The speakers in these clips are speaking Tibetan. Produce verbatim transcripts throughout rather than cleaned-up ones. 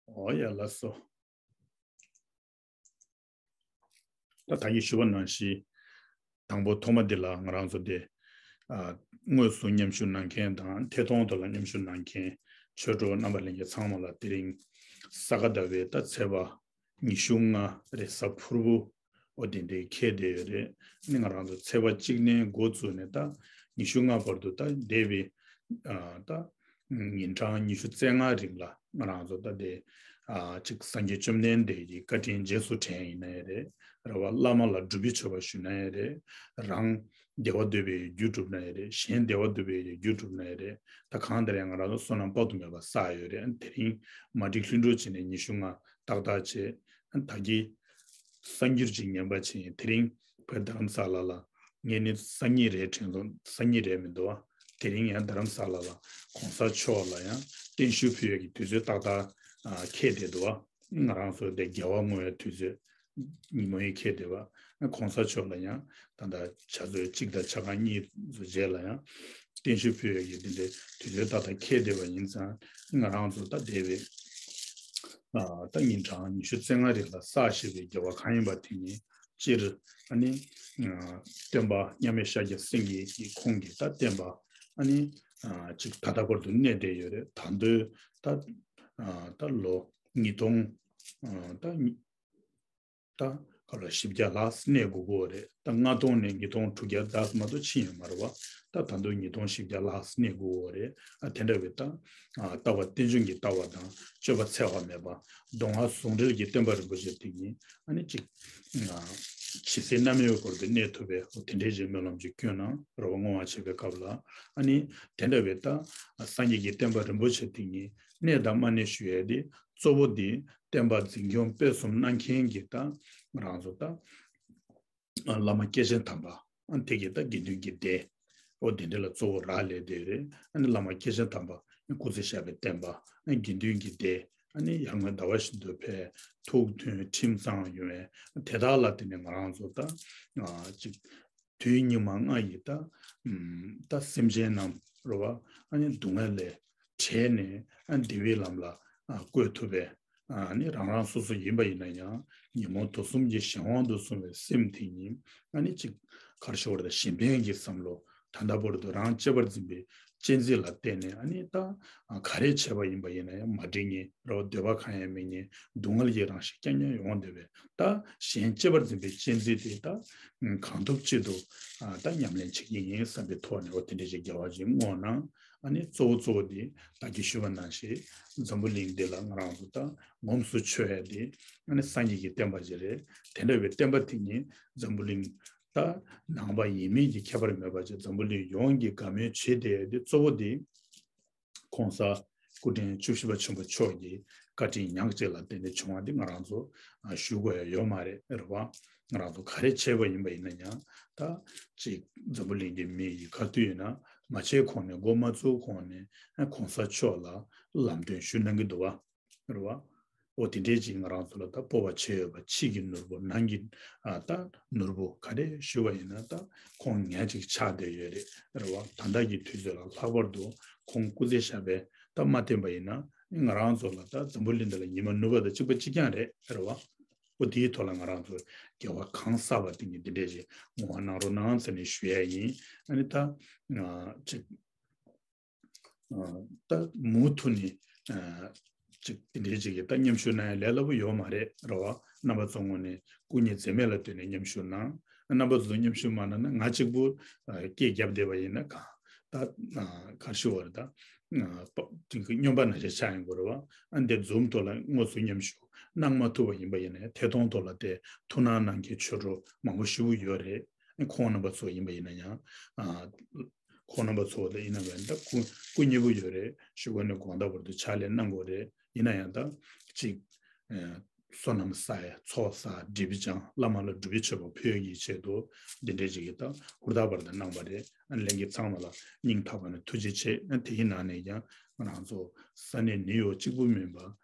ཨོ་ཡ་ལགས་སོ། ད་ད་གིན་ཞུས་པ་ནང་བཞིན། དང་པོ་ཐོག་མ་འདི་ལ་ང་རང་ཚོ་དེ། ཨ། དངོས་སུ་མཉམ་ཞུགས་གནང་མཁན་དང་ཐད་གཏོང་དུ་ལ་མཉམ་ཞུགས་གནང་མཁན་ཆོས་གྲོགས་རྣམ་པ་ལྷན་རྒྱས་ཚང་མ་ལ་དེ་རིང་ས་ག་ཟླ་བའི་ད་ཚེས་པ་ཉི་ཤུ་ལྔ་རེས་གཟའ་ཕུར་བུ། ཨོ་དེ་འདྲའི་འཁེལ་བསྡད་ཡོད་རེད། ཨ་ནི་ང་རང་ཚོ་ཚེས་པ་གཅིག་ནས་འགོ་བཙུགས་ནས་ད་ཉི་ཤུ་ལྔ་བར་དུ་ད་འདས་པའི། ཨ། ད་ཉིན་གྲངས་ཉི་ཤུ་རྩ་ལྔ་རིང་ལ་ང་རང་ཚོ་ད་དེ། ཨ། གཅིག་སངས་རྒྱས་བཅོམ་ལྡན་འདས་ཀྱི་བཀའ་དྲིན་རྗེས་སུ་དྲན་ཡིན་ན་ཡང་རེད། རེད་བ། བླ་མ་ལ་སྒྲུབ་པའི་མཆོད་པ་ཞུ་ན་ཡང་རེད། རང་བདེ་བ་འདོད་པའི་རྒྱུ་སྒྲུབ་ན་ཡང་རེད། གཞན་བདེ་བ་འདོད་པའི་རྒྱུ་སྒྲུབ་ན་ཡང་རེད། ད་གང་ལྟར་ཡང་ང་རང་ཚོ་བསོད་ནམས་དཔག་ཏུ་མེད་པ་བསགས་ཡོད་རེད། དེ་རིང་མ་བསྒྲིགས་ལྷུན་གྲུབ་བྱས་ནས་ཉི་ཤུ་ལྔ་ཏག་ཏག་བྱས། ད་གིན་གསར་འགྱུར་ཅིག་ཉན་པ་བྱས། དེ་རིང་བོད་རྡ་རམ་ས་ལ་ལ། ངས་ནི་སང་ཉིན་རེད་དྲན་སོང་། སང་ཉིན་རེད་མི་འདུག་བ། དེ་རིང་ཡང་རྡ་རམ་ས་ལ་ལ་གོང་ས་མཆོག་ལ་ཡང་བརྟན་བཞུགས་ཕུལ་ཡག་གི་དུས་ཚོད་ཏག་ཏག་ཨ། འཁེལ་བསྡད་འདུག་བ། ང་རང་ཚོ་དེ་རྒྱལ་བ་བསྔོ་བའི་དུས་ཚོད་ཉིན་མོ་ཡི་འཁེལ་བསྡད་པ། གོང་ས་མཆོག་ལ་ཡང་ད་ལྟ་ཆུ་ཚོད་གཅིག་དང་ཕྱེད་ཀ་གཉིས་ཙམ་རྗེས་ལ་ཡང་བརྟན་བཞུགས་ཕུལ་ཡག་གི་དེ་འདྲའི་དུས་ཚོད་ཏག་ཏག་འཁེལ་བསྡད་པ་ཡིན་ཙང་། ང་རང་ཚོ་ད་འདས་པའི། ཨ། ད་ཉིན་གྲངས་ཉི་ཤུ་རྩ་ལྔ་རིང་ལ་བསགས་བཞག་པའི་དགེ་བ་གང་ཡིན་པ་དེ་ཉིད་སྤྱིར། ཨ་ནི། ཨ། སྟོན་པ་མཉམ་མེད་ཤཱཀྱ་སེང་གེ་གིས་ཁོང་གིས་ད་བསྟན་པ། ཨ་ནི། ཨ། ཅིག་ད་ལྟ་བར་དུ་གནས་བསྡད་ཡོད་རེད། ད་དུང་ད། ཨ། ད་ལོ་ཉིས་སྟོང་། ཨ། ད་ཉི་ད་ག་ལ་བཞི་བརྒྱ་ལྷག་གནས་དགོས་ཀྱི་ཡོད་རེད། ད་ལྔ་སྟོང་ནས་ཉིས་སྟོང་དྲུག་བརྒྱ་ཙམ་མ་གཏོགས་ཕྱིན་ཡོད་མ་རེད་བ། ད་ད་དུང་ཉིས་སྟོང་བཞི་བརྒྱ་ལྷག་གནས་དགོས་ཀྱི་ཡོད་རེད། ཨ། དེ་འདྲ་བའི་ད། ཨ། ལྟ་བ་རྟེན་འབྱུང་གི་ལྟ་བ་དང་སྤྱོད་པ་འཚེ་བ་མེད་པ། མདོ་སྔགས་ཟུང་འབྲེལ་གྱི་བསྟན་པ་རིན་པོ་ཆེ་དེ་ཉིད། ཨ་ནི་ཅིག་ཨ། ཇི་སྲིད་ནམ་ཡོད་བར་དུ་གནས་ཐུབ་པའི་དེ་འདྲའི་ཅིག་སྨོན་ལམ་ཅིག་བསྐྱོན་གནང་རོགས། བསྔོ་བ་བྱེད་པའི་སྐབས་ལ། ཨ་ནི་དེ་འདྲ་བའི་ད་སངས་རྒྱས་ཀྱི་བསྟན་པ་རིན་པོ་ཆེ་དེ་ཉིད་གནས་དང་མ་གནས་ཞུ་ཡས་དེ་གཙོ་བོ་དེ་བསྟན་པ་འཛིན་སྐྱོང་སྤེལ་གསུམ་གནང་མཁན་གྱི་ད་ང་རང་ཚོ་ད། ཨ། བླ་མ་སྐྱེས་ཆེན་དམ་པ། ཨ། དེ་གི་ད་དགེ་འདུན་གྱི་སྡེ། ཨོ་དེ་འདྲ་ལ་གཙོ་བོ་རག་ལས་བསྡད་རེད། ཨ་ནི་བླ་མ་སྐྱེས་ཆེན་དམ་པ། ཨ། སྐུ་ཚེ་ཞབས་པད་བརྟན་པ། ཨ། དགེ་འདུན་གྱི་སྡེ། ཨ་ནི་ཡར་ངོའི་ཟླ་བ་བཞིན་དུ་འཕེལ། ཐུགས་མཐུན་ཁྲིམས་གཙང་ཡོང་བའི་དེ་དག་ལ་བརྟེན་ནས་ང་རང་ཚོ་ད། ཨ། ཅིག་དུས་སྙིགས་མ་ལྔ་ཡི་ད། ཨམ། ད་སེམས་ཅན་རྣམས་རེད་བ། ཨ་ནི་སྡུག་བསྔལ་ལས་བྲལ་ནས། ཨ། བདེ་བའི་ལམ་ལ། ཨ། བཀོད་ཐུབ་པའི། ཨ་ནི་རང་རང་སོ་སོ་ཡིན་པ་ཡིན་ན་ཡང་ཉོན་མོངས་དུག་གསུམ་གྱི་གཞན་དབང་དུ་སོང་བའི་སེམས་དེ་ཉིད། ཨ་ནི་ཅིག་ག་རེ་ཞུ་དགོས་རེད། ད་གཞན་ཕན་གྱི་བསམ་བློ། ད་ལྟ་བར་དུ་རང་གཅེས་པར་འཛིན་པའི་གཅེས་འཛིན་ལ་བརྟེན་ནས། ཨ་ནི་ད་ག་རེ་བྱས་པ་ཡིན་པ་ཡིན་ན་ཡང་མ་འགྲིག་མཁན་རེད་བ། འདོད་པ་གང་ཡང་མེད་མཁན། སྡུག་བསྔལ་གྱི་རང་བཞིན་རྐྱང་རྐྱང་ཡོང་བསྡད་པའི། ད་གཞན་གཅེས་པར་འཛིན་པའི་གཅེས་འཛིན་དེ་ད་གང་ཐུབ་ཅི་ཐུབ། ཨ། ད་ཉམས་ལེན་བྱེད་ཀྱི་ཡིན་བསམ་པའི་ཐོག་ནས། འོ་དེ་འདྲ་ཞིག་རྒྱལ་བ་ཅིག་བསྔོ་གནང་། ཨ་ནི་གཙོ་བོ་གཙོ་བོ་དེ་ད་གིན་ཞུས་པ་ནང་བཞིན་འཛམ་བུ་གླིང་འདི་ལ་ང་རང་ཚོ་ད་ངོམས་སུ་ཆུད་ཡ་དེ། ཨ་ནི་སངས་རྒྱས་ཀྱི་བསྟན་པ་ཅིག་རེད། དེ་འདྲ་བའི་བསྟན་པ་དེ་ཉིད་འཛམ་བུ་གླིང་ད་ནང་པ་ཡིན་མིན་གྱི་ཁྱད་པར་མེད་པ་ཅིག་འཛམ་བུ་གླིང་ཡོངས་ཀྱིས་དགའ་མོས་བྱེད་བསྡད་ཡ་དེ་གཙོ་བོ་དེ། ༸གོང་ས་སྐུ་ཕྲེང་བཅུ་བཞི་པ་ཆེན་པོ་མཆོག་གི་བཀའ་དྲིན་ཉག་གཅིག་ལ་བརྟེན་ནས་བྱུང་བ་འདི་ང་རང་ཚོ་ཞུ་དགོས་ཡ་ཡོད་མ་རེད། རེད་བ། ང་རང་ཚོ་ག་རེ་བྱས་པ་ཡིན་པ་ཡིན་ན་ཡང་། ད་ཅིག་འཛམ་བུ་གླིང་གི་མི་ཡིས་ག་དུས་ཡིན་ན་མ་བྱས་གོང་ནས། འགོ་མ་བཙུགས་གོང་ནས་༸གོང་ས་མཆོག་ལ་ལམ་སྟོན་ཞུ་གནང་གི་འདུག་བ། རེད་བ། འོ་དེ་འདྲའི་ཅིག་ང་རང་ཚོ་ལ་ད་སྤོབས་པ་བྱས་ཡོད་པ། ཕྱི་གི་ནོར་བུ། ནང་གི། ཨ། ད་ནོར་བུ་ག་རེ་ཞུ་བ་ཡིན་ན་ད་ཁོང་ཉག་གཅིག་ཆགས་བསྡད་ཡོད་རེད། རེད་བ། ད་ལྟ་གི་དུས་ཚོད་ལ་ལྷག་པར་དུ་ཁོང་སྐུ་ཚེ་ཞབས་པད་ད་མ་བརྟན་པ་ཡིན་ན། ང་རང་ཚོ་ལ་ད་འཛམ་བུ་གླིང་འདི་ལ་ཉི་མ་ནུབ་པ་དང་གཅིག་པ་གཅིག་རྐྱང་རེད། རེད་བ། འོ་དེའི་ཐོག་ལ་ང་རང་ཚོ་དགེ་བ་གང་བསགས་པ་དེ་ཉིད་དེ་འདྲས་ཞིག་བསྔོ་བ་གནང་རོགས་གནང་ཟེར་ནས་ཞུ་ཡ་ཡིན། ཨ་ནི་ད། ཨ། ཅིག་ཨ། ད་མུ་མཐུད་ནས། ཨ། ཅིག་དེ་འདྲའི་ཅིག་གི་ད་མཉམ་ཞུགས་གནང་ཡ་ལས་སླ་པོ་ཡོད་མ་རེད། རེད་བ། རྣམ་པ་ཚོ་ངོས་ནས་སྐུ་ཉིད་འཛེམ་མེད་ལ་བསྟུན་ནས་མཉམ་ཞུགས་གནང་། རྣམ་པ་ཚོ་མཉམ་ཞུགས་མ་གནང་ན་ང་གཅིག་པུ། ཨ། སྐད་བརྒྱབ་བསྡད་པ་ཡིན་ན་གང་། ད། ཨ། ག་རེ་ཞུ་དགོས་རེད་ད། ཨ། པ། ཅིག་གི་སྨྱོན་པ་ནང་བཞིན་ཆགས་ཡོང་གི་རེད་བ། ཨ། འདི་འཛུམ་ཐོག་ལ་དངོས་སུ་མཉམ་ཞུགས་གནང་མ་ཐུབ་པ་ཡིན་པ་ཡིན་ན་ཐད་གཏོང་ཐོག་ལ་དེ་ཐུགས་སྣང་གནང་མཁན་ཆོས་གྲོགས་མང་པོ་ཞེ་པོ་ཡོད་རེད། ཁོང་རྣམ་པ་ཚོ་ཡིན་པ་ཡིན་ན་ཡང་། ཨ། ཁོང་རྣམ་པ་ཚོ་དེ་ཡིན་ན་བས་ད་སྐུ་སྐུ་མཉེལ་པོ་ཡོད་རེད། གཞུག་གུ་ནས་དགོང་དག་བར་དུ་ཕྱག་ལས་གནང་དགོས་རེད། ཡིན་ན་ཡང་ད་ཅིག་ཨ། བསོད་ནམས་བསགས་ཡ། ཚོགས་བསགས། སྒྲིབ་སྦྱང་། བླ་མ་ལ་སྒྲུབ་པའི་མཆོད་པ་ཕུལ་ཡག་གི་ཆེད་དུ་འདི་འདྲའི་ཅིག་གི་ད་ཧུར་ཐག་པར་དུ་གནང་བ་རེད། ཨ། ལྷན་རྒྱས་ཚང་མ་ལ་སྙིང་ཐག་པ་ནས་ཐུགས་རྗེ་ཆེ། ཨ། དེའི་ནང་ནས་ཀྱང་ང་རང་ཚོ་ས་གནས་ནིའུ་ཡོག་གཅིག་པུ་མིན་པ།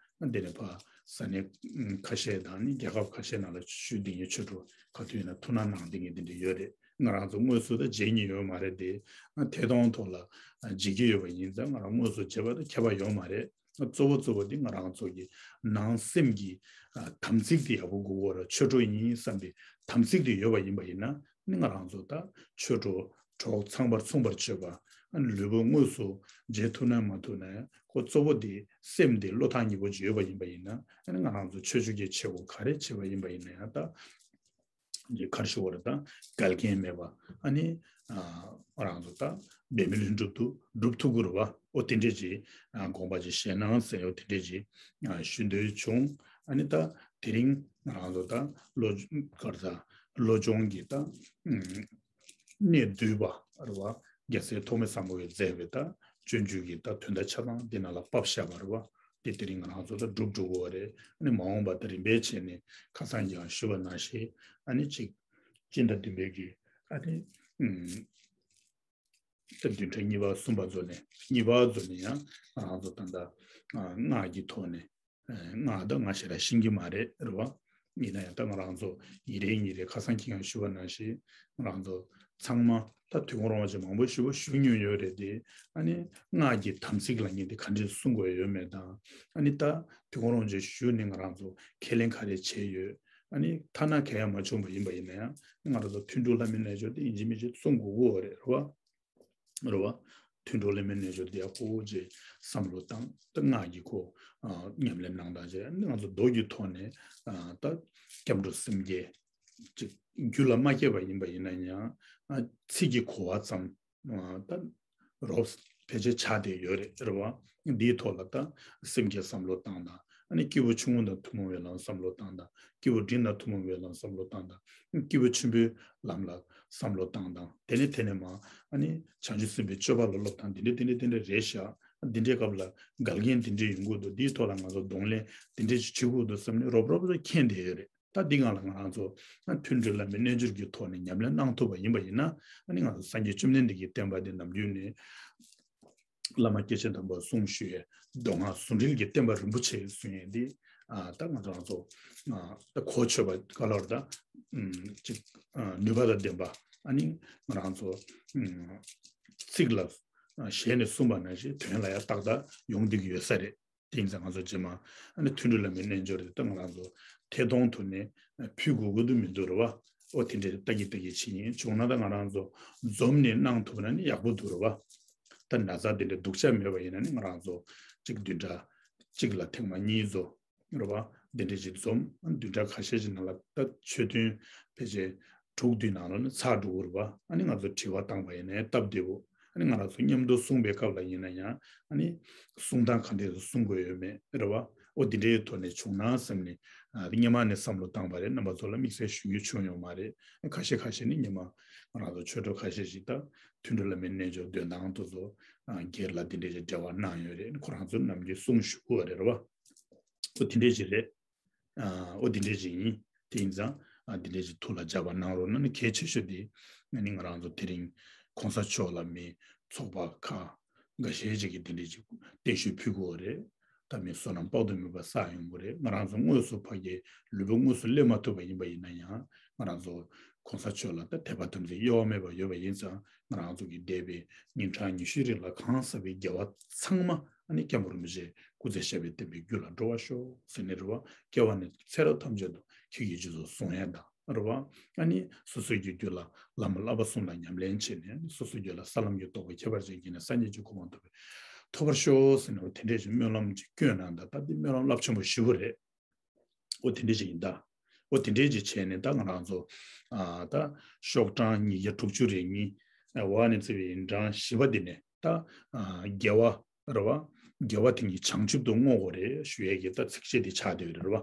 ཨ། འདི་ནས་ཕར་ས་གནས་ཁ་ཤས་དང་ནི་རྒྱལ་ཁབ་ཁ་ཤས་ནང་ལ་བཞུགས་བསྡད་མཁན་ཆོས་གྲོགས་ག་དུས་ཡིན་ན་ཐུགས་སྣང་གནང་བསྡད་མཁན་འདི་འདྲ་ཡོད་རེད། ང་རང་ཚོ་དངོས་སུ་ད་མཇལ་མྱོང་ཡོད་མ་རེད་དེ། ཨ། ཐད་གཏོང་ཐོག་ལ་མཇལ་གྱི་ཡོད་པ་ཡིན་ཙང་ང་རང་དངོས་སུ་མཇལ་བ་དང་ཁྱད་པར་ཡོད་མ་རེད། གཙོ་བོ་གཙོ་བོ་དེ་ང་རང་ཚོ་གི་ནང་སེམས་ཀྱི་ཨ་དམ་ཚིག་དེ་ཡག་པོ་དགོས་ཀྱི་ཡོད་རེད། ཆོས་གྲོགས་ཡིན་བསམ་པའི་དམ་ཚིག་དེ་ཡོད་པ་ཡིན་པ་ཡིན་ན་ནི་ང་རང་ཚོ་ད་ཆོས་གྲོགས་གྲོགས་ཚང་པར་མཚུངས་པར་སྤྱོད་པ། ཨ་ནི་ལུས་པོ་དངོས་སུ་མཇལ་ཐུབ་ན་མ་ཐུབ་ན་ཡང་ཁོ་གཙོ་བོ་དེ་སེམས་དེ་བློ་ཐག་ཉེ་པོ་ཅིག་ཡོད་པ་ཡིན་པ་ཡིན་ན། ཨ་ནི་ང་རང་ཚོ་ཆོས་ཕྱོགས་ཀྱི་བྱེད་སྒོ་ག་རེ་བྱེད་པ་ཡིན་པ་ཡིན་ན་ཡང་ད། ཁར་ཤོར་བ་རེད་ད། འགལ་རྐྱེན་མེད་པ། ཨ་ནི་ཨ་རང་ཚོ་ད་འབད་མེད་ལྷུན་གྲུབ་ཏུ་སྒྲུབ་ཐུབ་ཀྱི་རེད་བ། ཨོ་དེ་འདྲས་ཀྱི་ཨ་དགོངས་པ་ཅིག་བཞེས་གནང་ཟེར། ཨོ་དེ་འདྲས་ཀྱི་ཨ་ཞུ་འདོད་བྱུང་། ཨ་ནི་ད་དེ་རིང་ང་རང་ཚོ་ད་བློ་གར་ད་བློ་སྦྱོང་གི་ད་ཨུམ་གནད་བསྡུས་པ་རེད་བ། རྒྱལ་སྲས་ཐོགས་མེད་བཟང་པོས་མཛད་པའི་ད་སྤྱོད་འཇུག་གི་ད་དོན་དག་ཆ་ཚང་འདི་ནང་ལ་ཕབ་བཞག་པ་རེད་བ། དེ་དེ་རིང་ང་རང་ཚོ་ད་སྒྲུབ་འགྲོ་གི་ཡོད་རེད། ཨ་ནི་མ་འོངས་པ་ད་རིམ་པས་བྱས་ནས་ཁ་སང་ཀྱང་ཞུས་པ་ནང་བཞིན། ཨ་ནི་གཅིག་སྤྱི་ཟླ་བདུན་པའི་གི་ཨ་ནི་ཨུམ་ད་བདུན་ཕྲག་གཉིས་པ་གསུམ་པ་ཚོ་ནས་གཉིས་པ་ཚོ་ནས་ཡང་ང་རང་ཚོ་ད་ལྟ་ཨ་སྔགས་ཀྱི་ཐོག་ནས་ཨ་སྔགས་ད་ང་ཞེ་དྲག་ཤེས་ཀྱི་མ་རེད་རེད་བ། ཡིན་ན་ཡང་ད་ང་རང་ཚོ་ཉིན་རེ་ཉིན་རེ་ཁ་སང་ཁྱེད་ཀྱང་ཞུས་པ་ནང་བཞིན་ང་རང་ཚོ་ཚང་མ་ད་དུས་འཁོར་རོང་བ་ཅན་མང་པོ་ཞེ་པོ་ཞུ་མྱོང་ཡོད་རེད་དེ། ཨ་ནི་སྔགས་ཀྱི་དམ་ཚིག་ལབ་མཁན་དེ་ག་འདྲས་སྲུང་དགོས་ཡོད་མེད་དང་། ཨ་ནི་ད་དུས་འཁོར་རོང་བ་ཅན་ཞུས་ནས་ང་རང་ཚོ་ཁས་ལེན་ག་རེ་བྱས་ཡོད། ཨ་ནི་ཐ་ན་གལ་ཡང་མ་བྱུང་བ་ཡིན་པ་ཡིན་ན་ཡང་ང་རང་ཚོ་ཐུན་དྲུག་བླ་མའི་རྣལ་འབྱོར་དེ་ཡིན་གཅིག་མིན་གཅིག་སྲུང་དགོས་ཀྱི་ཡོད་རེད་རེད་བ། རེད་བ། ཐུན་དྲུག་བླ་མའི་རྣལ་འབྱོར་དེ་ཡག་པོ་ཅིག་བསམ་བློ་བཏང་། ད་སྔགས་ཀྱི་ཁོ་ཨ་ཉམས་ལེན་གནང་སྟངས་བྱས། ཨ་ནི་ང་ཚོ་མདོ་གི་ཐོག་ནས་ཨ་ད་སྐྱབས་འགྲོ་སེམས་བསྐྱེད་ཅིག་རྒྱུད་ལ་མ་སྐྱེས་པ་ཡིན་པ་ཡིན་ན་ཡང་ཨ་ཚིག་གི་གོ་བ་ཙམ་ཨ་ད་རོབ་ཕལ་ཆེར་ཆགས་བསྡད་ཡོད་རེད་རེད་བ། འདིའི་ཐོག་ལ་ད་སེམས་བསྐྱེད་བསམ་བློ་བཏང་དང་། ཨ་ནི་སྐྱེས་བུ་ཆུང་ངུ་དང་ཐུན་མོང་བའི་ལམ་བསམ་བློ་བཏང་དང་། སྐྱེས་བུ་འབྲིང་དང་ཐུན་མོང་བའི་ལམ་བསམ་བློ་བཏང་དང་། སྐྱེས་བུ་ཆེན་པོའི་ལམ་ལ་བསམ་བློ་བཏང་དང་། དེ་ནས་དེ་ནས་མ་ཨ་ནི་བྱང་ཆུབ་སེམས་དཔའི་སྤྱོད་པ་ལ་སློབ་དང་། འདི་འདྲས་འདི་འདྲས་འདི་འདྲས་རེད་ཤག་འདི་འདྲའི་སྐབས་ལ་འགལ་རྐྱེན་འདི་འདྲས་ཡོང་གི་འདུག་འདིའི་ཐོག་ལ་ང་ཚོ་གདོང་ལེན་འདི་འདྲས་ཅིག་བྱེད་དགོས་འདུག་བསམ་ནས་རོབ་རོབ་རོབ་མཁྱེན་བསྡད་ཡོད་རེད། ད་འདི་སྒང་ལ་ང་རང་ཚོ་ཐུན་དྲུག་བླ་མའི་རྣལ་འབྱོར་གྱི་ཐོག་ནས་ཉམས་ལེན་གནང་ཐུབ་པ་ཡིན་པ་ཡིན་ན། ཨ་ནི་ང་ཚོ་སངས་རྒྱས་བཅོམ་ལྡན་འདས་ཀྱི་བསྟན་པ་འདི་ནམ་རྒྱུན་ནས་བླ་མ་སྐྱེས་ཆེན་དམ་པ་གསུང་ཞུ་ཡས་མདོ་སྔགས་ཟུང་འབྲེལ་གྱི་བསྟན་པ་རིན་པོ་ཆེ་གསུང་ཡས་འདི་ཨ་ད་ང་ཚོ་ང་ཚོ་ཨ་ད་གོ་ཆོད་པ་ག་ལ་བར་ད་ཨུམ་ཅིག་ཨ་ནུས་པ་དང་ལྡན་པ། ཨ་ནི་ང་རང་ཚོ་ཨུམ་ཚིག་ལ་ཨ་ཞལ་ནས་གསུངས་པ་ནང་བཞིན་དོན་ལ་ཡང་ཏག་ཏག་ཡོང་བསྡད་ཀྱི་ཡོད་ས་རེད། དེ་ཡིན་ཙང་ང་ཚོ་རྗེས་མ་ཨ་ནི་ཐུན་དྲུག་བླ་མའི་རྣལ་འབྱོར་དེ་ད་ང་རང་ཚོ་ཐད་གཏོང་ཐོག་ནས་ཕུལ་དགོས་དགོས་དུ་མི་འདུག་རེད་བ། ཨོ་དེ་འདྲའི་ལྟ་གི་ལྟ་གི་བྱེད་ཡིན་བྱུང་ན་ད་ང་རང་ཚོ་འཛོམས་ནས་གནང་ཐུབ་ན་ནི་ཡག་པོ་འདུག་རེད་བ། ད་ན་ཚ་དེ་འདྲའི་སྡུག་ཅག་མེད་པ་ཡིན་ན་ནི་ང་རང་ཚོ་གཅིག་བདུན་ཕྲག་གཅིག་ལ་ཐེངས་མ་གཉིས་ཚོ་རེད་བ། དེ་འདྲའི་ཅིག་འཛོམས། བདུན་ཕྲག་ཁ་ཤས་ཅིག་ནང་ལ་ད་ཆོས་ཐུན་ཕལ་ཆེར་དྲུག་བདུན་ནང་ལོགས་ནས་ཚར་འགྲོ་གི་རེད་བ། ཨ་ནི་ང་ཚོ་དྲི་བ་བཏང་བ་ཡིན་ནའི་སྟབས་བདེ་བོ། ཨ་ནི་ང་རང་ཚོ་མཉམ་དུ་གསུང་པའི་སྐབས་ལ་ཡིན་ན་ཡང་ཨ་ནི་གསུང་སྟངས་ག་འདྲས་སུ་གསུང་དགོས་ཡོད་མེད་རེད་བ། ཨོ་འདི་འདྲའི་ཐོག་ནས་བྱུང་ན་བསམ་ནས་ཨ་སྔོན་མ་ནས་བསམ་བློ་བཏང་བ་རེད། རྣམ་པ་ཚོ་ལ་དམིགས་བསལ་ཞུ་རྒྱུ་བྱུང་ཡོད་མ་རེད། ཁ་ཤས་ཁ་ཤས་ནི་སྔོན་མ་ང་རང་ཚོ་ཆོས་གྲོགས་ཁ་ཤས་ཤིག་ད་ཐུན་དྲུག་བླ་མའི་རྣལ་འབྱོར་འདོན་སྟངས་དེ་ཚོ་ཨ་སྒེར་ལ་འདི་འདྲའི་འབྲེལ་བ་གནང་ཡོད་རེད། ཁོ་རང་ཚོ་ནམ་རྒྱུན་གསུང་ཞུ་གི་ཡོད་རེད་བ། ཨོ་དེ་འདྲས་ཅིག་རེད། ཨ་ཨོ་དེ་འདྲས་ཅིག་ཡིན། དེ་ཡིན་ཙང་ཨ་དེ་འདྲས་ཅིག་ཐུགས་ལ་འཇགས་པ་གནང་རོགས་གནང་། གལ་ཆེ་ཤོས་དེ་ཨ་ནི་ང་རང་ཚོ་དེ་རིང་གོང་ས་མཆོག་ལ་མི་ཚོགས་པ་ཁག་འགའ་ཤས་ཅིག་གིས་དེ་འདྲས་ཅིག་བརྟན་བཞུགས་ཕུལ་གི་ཡོད་རེད། ད་མི་བསོད་ནམས་དཔག་ཏུ་མེད་པ་བསགས་ཡོང་གི་རེད། ང་རང་ཚོ་དངོས་སུ་ཕ་གིའི་ལུས་པོ་དངོས་སུ་སླེབས་མ་ཐུབ་པ་ཡིན་པ་ཡིན་ན་ཡང་ང་རང་ཚོ་གོང་ས་མཆོག་ལ་ད་དད་པ་དམ་ཚིག་གཡོ་བ་མེད་པ་ཡོད་པ་ཡིན་ཙང་ང་རང་ཚོ་གི་འདས་པའི་ཉིན་གྲངས་ཉི་ཤུའི་རིང་ལ་གང་བསགས་པའི་དགེ་བ་ཚང་མ་ཨ་ནི་སྐྱབས་མགོན་རིན་པོ་ཆེ་སྐུ་ཚེ་ཞབས་པད་བརྟན་པའི་རྒྱུ་ལ་འགྲོ་བར་ཤོག་ཟེར་ནས་རེད་བ། སྐྱེ་བ་ནས་ཚེ་རབས་ཐམས་ཅད་དུ་ཁྱེད་ཀྱི་རྗེས་སུ་བཟུང་ཡས་དང་རེད་བ། ཨ་ནི་སོ་སོའི་རྒྱུད་ལ་བླ་མ་བསླབ་པ་གསུམ་ལ་ཉམས་ལེན་བྱས་ནས་སོ་སོའི་རྒྱུད་ལ་ས་ལམ་གྱི་རྟོགས་པ་ཁྱད་པར་ཅན་སྐྱེས་ནས་སངས་རྒྱས་ཀྱི་གོ་འཕང་ཐོབ་པའི་ཐོབ་པར་ཤོག་ཟེར་ནས་དེ་འདྲའི་ཅིག་སྨོན་ལམ་ཅིག་བསྐྱོན་གནང་དང་། ད་འདི་སྨོན་ལམ་རླབས་ཆེན་པོ་ཞེ་པོ་རེད། ཨོ་དེ་འདྲས་ཅིག་ཡིན་ད། ཨོ་དེ་འདྲས་ཅིག་བྱས་ནས་ད་ང་རང་ཚོ་ཨ་ད་ཤོག་གྲངས་ཉིས་བརྒྱ་དྲུག་ཅུ་རེ་གཉིས་ཨ་འོག་ནས་བརྩིས་པའི་ཡིན་གྲངས་བཞི་པ་འདི་ནས་ད་ཨ་དགེ་བ་རེད་བ། དགེ་བ་དེ་ཉིད་བྱང་ཆུབ་ཏུ་བསྔོ་དགོས་རེད་ཞུ་ཡས་ཀྱི་ད་ཚིགས་བཅད་འདི་ཆགས་བསྡད་ཡོད་རེད་བ།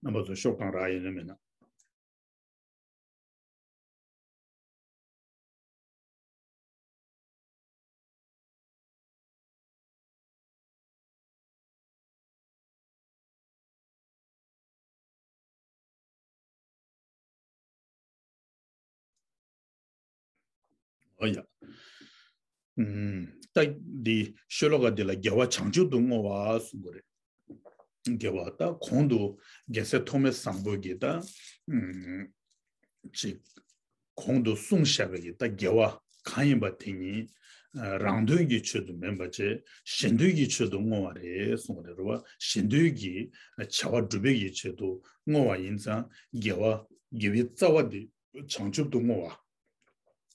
རྣམ་པ་ཚོ་ཤོག་གྲངས་རག་ཡོད་ན་མེད་ན། ཨོ་ཡ། ཨུམ། ད་འདི་ཤོ་ལོ་ཀ་འདི་ལ་དགེ་བ་བྱང་ཆུབ་ཏུ་བསྔོ་བ་གསུང་གི་རེད། དགེ་བ་ད་གོང་དུ་རྒྱལ་སྲས་ཐོགས་མེད་བཟང་པོ་གིས་ད་ཨུམ། ཅིག་གོང་དུ་གསུངས་བཞག་པའི་གི་ད་དགེ་བ་གང་ཡིན་པ་དེ་ཉིད་ རང་དོན་གྱི་ཆེད་དུ་མིན་པ་བྱས་གཞན་དོན་གྱི་ཆེད་དུ་བསྔོ་བ་རེད་གསུངས་པ་རེད་རེད་བ། གཞན་དོན་གྱི་བྱ་བ་སྒྲུབ་པའི་གི་ཆེད་དུ་བསྔོ་བ་ཡིན་ཙང་དགེ་བ་དགེ་བའི་རྩ་བ་དེ་བྱང་ཆུབ་ཏུ་བསྔོ་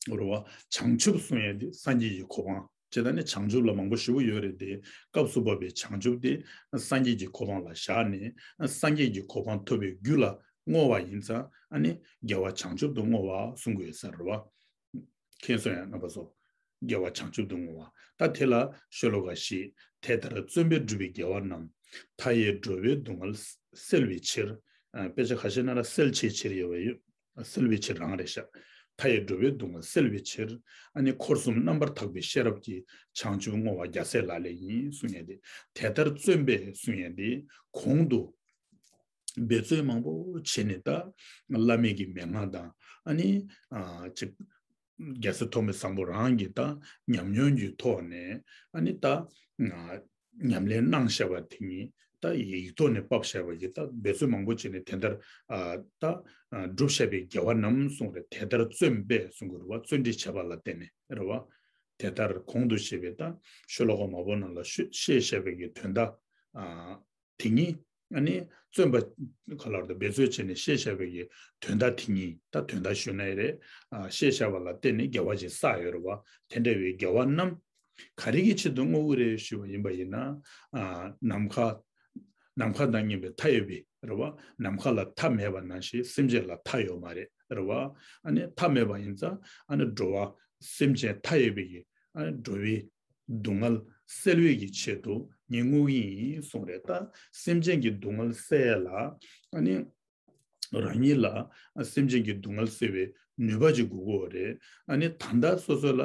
བ་རེད་བ། བྱང་ཆུབ་གསུང་ཡས་དེ་སངས་རྒྱས་ཀྱི་གོ་འཕང་། ཅེས་ད་ནི་བྱང་ཆུབ་ལ་མང་པོ་ཞེ་པོ་ཡོད་རེད་དེ། སྐབས་སུ་བབ་པའི་བྱང་ཆུབ་དེ་སངས་རྒྱས་ཀྱི་གོ་འཕང་ལ་བཞག་ནས་སངས་རྒྱས་ཀྱི་གོ་འཕང་ཐོབ་པའི་རྒྱུ་ལ་བསྔོ་བ་ཡིན་ཙང་ཨ་ནི་དགེ་བ་བྱང་ཆུབ་ཏུ་བསྔོ་བ་གསུང་དགོས་ས་རེད་བ། མཁྱེན་སོང་ཡང་རྣམ་པ་ཚོ། དགེ་བ་བྱང་ཆུབ་ཏུ་བསྔོ་བ། ད་དེ་ལ་ཤོ་ལོ་ཀ་བཞི། དེ་ལྟར་བརྩོན་པས་བསྒྲུབས་པའི་དགེ་བ་རྣམས། མཐའ་ཡས་འགྲོ་བའི་སྡུག་བསྔལ་སེལ་བའི་ཕྱིར། ཨ། དཔེ་ཆ་ཁ་ཤས་ན་ར་སེལ་བྱེད་ཕྱིར་ཡོད་པ་ཡོད། སེལ་བའི་ཕྱིར་རང་རེད་ཤག་མཐའ་ཡས་འགྲོ་བའི་སྡུག་བསྔལ་སེལ་བའི་ཕྱིར། ཨ་ནི་འཁོར་གསུམ་རྣམ་པར་དག་པའི་ཤེས་རབ་ཀྱིས། བྱང་ཆུབ་བསྔོ་བ་རྒྱལ་སྲས་ལག་ལེན་ཡིན་གསུང་ཡས་དེ། དེ་ལྟར་བརྩོན་པས་གསུང་ཡས་དེ། གོང་དུ་འབད་བརྩོན་མང་པོ་བྱས་ནས་ད་བླ་མེད་ཀྱི་མན་ངག་དང་ཨ་ནི་ཨ་ཅིག་རྒྱལ་སྲས་ཐོགས་མེད་བཟང་པོ་རང་གིས་ད་ཉམས་མྱོང་གི་ཐོག་ནས་ཨ་ནི་ད་ཨ་ཉམས་ལེན་གནང་བཞག་པ་དེ་ཉིད་ད་ཡིག་ཐོག་ནས་ཕབ་བཞག་པ་ཡིས་ད་འབད་བརྩོན་མང་པོ་བྱས་ནས་དེ་ལྟར་ཨ་ད་ཨ་བསྒྲུབས་བཞག་པའི་དགེ་བ་རྣམས་གསུངས་རེད། དེ་ལྟར་བརྩོན་པས་གསུང་གི་རེད་བ། བརྩོན་འགྲུས་བྱས་པ་ལ་བརྟེན་ནས་རེད་བ། དེ་ལྟར་གོང་དུ་བཤད་པའི་ད་ཤོ་ལོ་ཀ་མང་པོ་ནང་ལ་ཤོ་བཤད་བཞག་པའི་གི་དོན་དག་ཨ་དེ་ཉིད་ཨ་ནི་བརྩོན་པ་ག་ལ་རེད་འབད་རྩོལ་བྱས་ནས་བཤད་བཞག་པའི་གི་དོན་དག་དེ་ཉིད་ད་དོན་དག་ཞུ་ན་ཡི་རེད། ཨ་བཤད་བཞག་པ་ལ་བརྟེན་ནས་དགེ་བ་ཅིག་བསགས་ཡོད་རེད་བ། དེ་འདྲ་བའི་དགེ་བ་རྣམས་ག་རེ་གི་ཆེད་དུ་བསྔོ་གི་རེད་ཞུས་པ་ཡིན་པ་ཡིན་ན། ཨ་ནམ་མཁའ་ནམ་མཁའ་དང་མཉམ་པའི་མཐའ་ཡས་པའི་རེད་བ། ནམ་མཁའ་ལ་མཐའ་མེད་པ་ནང་བཞིན་སེམས་ཅན་ལ་མཐའ་ཡོད་མ་རེད་རེད་བ། ཨ་ནི་མཐའ་མེད་པ་ཡིན་ཙང་ཨ་ནི་འགྲོ་བ་སེམས་ཅན་མཐའ་ཡས་པའི་གི་ཨ་ནི་འགྲོ་བའི་སྡུག་བསྔལ་སེལ་བའི་གི་ཆེད་དུ་ངས་བསྔོ་གི་ཡིན་གསུངས་རེད། ད་སེམས་ཅན་གྱི་སྡུག་བསྔལ་སེལ་ལ་ཨ་ནི་རང་ཉིད་ལ་སེམས་ཅན་གྱི་སྡུག་བསྔལ་སེལ་བའི་ནུས་པ་ཅིག་དགོས་ཀྱི་ཡོད་རེད། ཨ་ནི་ད་ལྟ་སོ་སོ་ལ་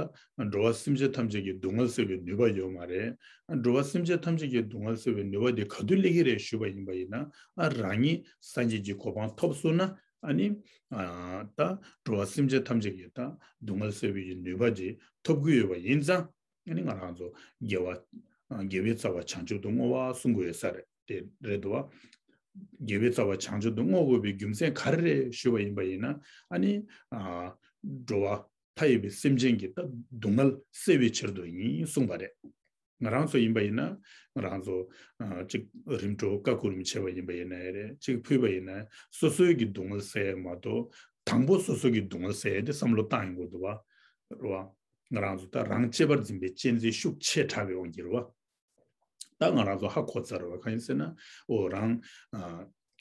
འགྲོ་བ་སེམས་ཅན་ཐམས་ཅད་ཀྱི་སྡུག་བསྔལ་སེལ་བའི་ནུས་པ་ཡོད་མ་རེད། ཨ་འགྲོ་བ་སེམས་ཅན་ཐམས་ཅད་ཀྱི་སྡུག་བསྔལ་སེལ་བའི་ནུས་པ་དེ་ག་དུས་སླེབས་ཀྱི་རེད་ཞུས་པ་ཡིན་པ་ཡིན་ན། ཨ་རང་ཉིད་སངས་རྒྱས་ཀྱི་གོ་འཕང་ཐོབ་སོང་ན་ཨ་ནི་ཨ་ད་འགྲོ་བ་སེམས་ཅན་ཐམས་ཅད་ཀྱི་ད་སྡུག་བསྔལ་སེལ་བའི་ནུས་པ་ཅིག་ཐོབ་ཀྱི་ཡོད་པ་ཡིན་ཙང་། ཨ་ནི་ང་རང་ཚོ་དགེ་བ། དགེ་བའི་རྩ་བ་བྱང་ཆུབ་ཏུ་བསྔོ་བ་གསུང་དགོས་ས་རེད་དེ་རེད་འདུག་བ། དགེ་བའི་རྩ་བ་བྱང་ཆུབ་ཏུ་བསྔོ་དགོས་པའི་རྒྱུ་མཚན་ག་རེ་རེད་ཞུས་པ་ཡིན་པ་ཡིན་ན། ཨ་ནི་ཨ་འགྲོ་བ་མཐའ་ཡས་པའི་སེམས་ཅན་གྱི་ད་སྡུག་བསྔལ་སེལ་བའི་ཕྱིར་དུ་ཡིན་གསུངས་པ་རེད། ང་རང་ཚོ་ཡིན་པ་ཡིན་ན་ང་རང་ཚོ་ཨ་གཅིག་རིམ་གྲོ་བཀའ་བསྐུར་རིམ་བྱས་པ་ཡིན་པ་ཡིན་ན་རེད། གཅིག་ཕུལ་བ་ཡིན་ན་སོ་སོའི་གི་སྡུག་བསྔལ་སེལ་མ་གཏོགས་དང་པོ་སོ་སོ་གི་སྡུག་བསྔལ་སེལ་དེ་བསམ་བློ་བཏང་ཡོང་དགོས་འདུག་བ། རེད་བ། ང་རང་ཚོ་ད་རང་གཅེས་པར་འཛིན་པའི་གཅེས་འཛིན་ཤུགས་ཆེ་དྲགས་པའི་དབང་གིས་རེད་བ། ད་ང་རང་ཚོ་ཧ་གོ་ཚར་བ་གང་ཡིན་ཟེར་ན། འོ་རང་ཨ་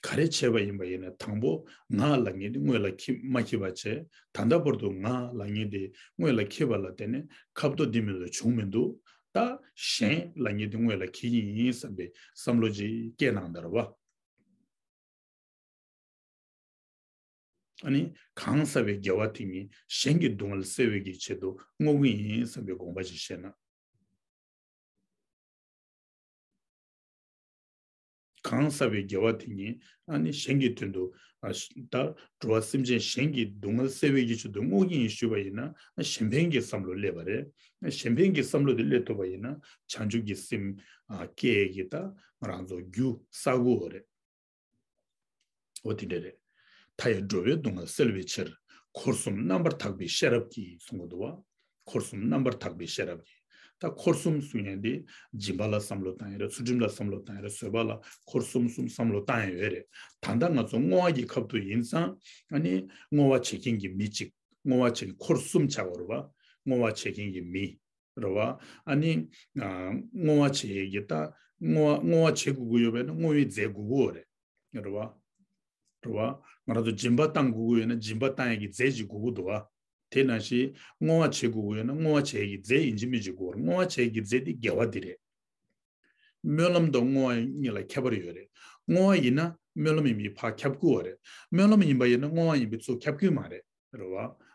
ག་རེ་བྱས་པ་ཡིན་པ་ཡིན་ན་དང་པོ་ང་ལབ་མཁན་དེ་སྔོན་ལ་འཁྱེར་མ་འཁྱེར་བ་བྱས། ད་ལྟ་བར་དུ་ང་ལབ་མཁན་དེ་སྔོན་ལ་འཁྱེར་བ་ལ་བརྟེན་ནས་ཁ་ཕྱོགས་འདི་མི་ལ་བྱུང་མི་འདུག་ད་གཞན་ལབ་མཁན་དེ་སྔོན་ལ་འཁྱེར་གྱི་ཡིན་བསམ་པའི་བསམ་བློ་ཅིག་སྐྱེས་གནང་དང་རེད་བ། ཨ་ནི་གང་བསགས་པའི་དགེ་བ་དེ་ཉིད་གཞན་གྱི་སྡུག་བསྔལ་སེལ་བའི་གི་ཆེད་དུ་བསྔོ་གི་ཡིན་བསམ་པའི་དགོངས་པ་ཅིག་བཞེས་ན། གང་བསགས་པའི་དགེ་བ་དེ་ཉིད་ཨ་ནི་གཞན་གྱི་དོན་དུ་ཨ་ད་འགྲོ་བ་སེམས་ཅན་གཞན་གྱི་སྡུག་བསྔལ་སེལ་བའི་གི་ཆེད་དུ་བསྔོ་གི་ཡིན་ཞུས་པ་ཡིན་ན། གཞན་ཕན་གྱི་བསམ་བློ་སླེབས་པ་རེད། གཞན་ཕན་གྱི་བསམ་བློ་དེ་སླེབས་ཐུབ་པ་ཡིན་ན་བྱང་ཆུབ་ཀྱི་སེམས་ཨ་སྐྱེ་ཡས་ཀྱི་ད་ང་རང་ཚོ་རྒྱུ་བསགས་དགོས་པ་རེད། འོ་དེ་འདྲ་རེད། མཐའ་ཡས་འགྲོ་བའི་སྡུག་བསྔལ་སེལ་བའི་ཕྱིར། འཁོར་གསུམ་རྣམ་པར་དག་པའི་ཤེས་རབ་ཀྱིས་གསུང་གི་འདུག་བ། འཁོར་གསུམ་རྣམ་པར་དག་པའི་ཤེས་རབ་ཀྱིས། ད་འཁོར་གསུམ་གསུང་ཡས་འདི་སྦྱིན་པ་ལ་བསམ་བློ་བཏང་ཡས་རེད། ཚུལ་ཁྲིམས་ལ་བསམ་བློ་བཏང་ཡས་རེད། བཟོད་པ་ལ་འཁོར་གསུམ་གསུམ་བསམ་བློ་བཏང་ཡས་ཡོད་རེད། ད་ལྟ་ང་ཚོ་བསྔོ་བ་གི་ཁབ་ཏུ་ཡིན་ཙང་ཨ་ནི་བསྔོ་བ་བྱེད་མཁན་གྱི་མི་གཅིག་བསྔོ་བ་བྱེད་མཁན་འཁོར་གསུམ་ཆགས་པ་རེད་བ། བསྔོ་བ་བྱེད་མཁན་གྱི་མི། རེད་བ། ཨ་ནི་ཨ་བསྔོ་བ་བྱེད་ཡས་ཀྱི་ད་བསྔོ་བ་བསྔོ་བ་བྱེད་དགོས་ཀྱི་ཡོད་པས་ན་བསྔོ་བའི་རྫས་དགོས་ཀྱི་ཡོད་རེད། རེད་བ། རེད་བ། ང་རང་ཚོ་སྦྱིན་པ་བཏང་དགོས་ཀྱི་ཡོད་ན་སྦྱིན་པ་བཏང་ཡས་ཀྱི་རྫས་ཅིག་དགོས་ཀྱི་འདུག་བ། དེ་ནང་བཞིན་བསྔོ་བ་བྱེད་དགོས་ཀྱི་ཡོད་ན་བསྔོ་བ་བྱེད་ཡས་ཀྱི་རྫས་ཡིན་གཅིག་མིན་གཅིག་དགོས་རེད། བསྔོ་བ་བྱེད་ཡས་ཀྱི་རྫས་དེ་དགེ་བ་དེ་རེད། སྨོན་ལམ་དང་བསྔོ་བ་གཉིས་ལ་ཁྱད་པར་ཡོད་རེད། བསྔོ་བ་ཡིན་ན་སྨོན་ལམ་ཡིན་པས་ཕར་ཁྱབ་ཀྱི་ཡོད་རེད། སྨོན་ལམ་ཡིན་པ་ཡིན་ན་བསྔོ་བ་ཡིན་པས་ཚུར་ཁྱབ་ཀྱི་མ་རེད། རེད་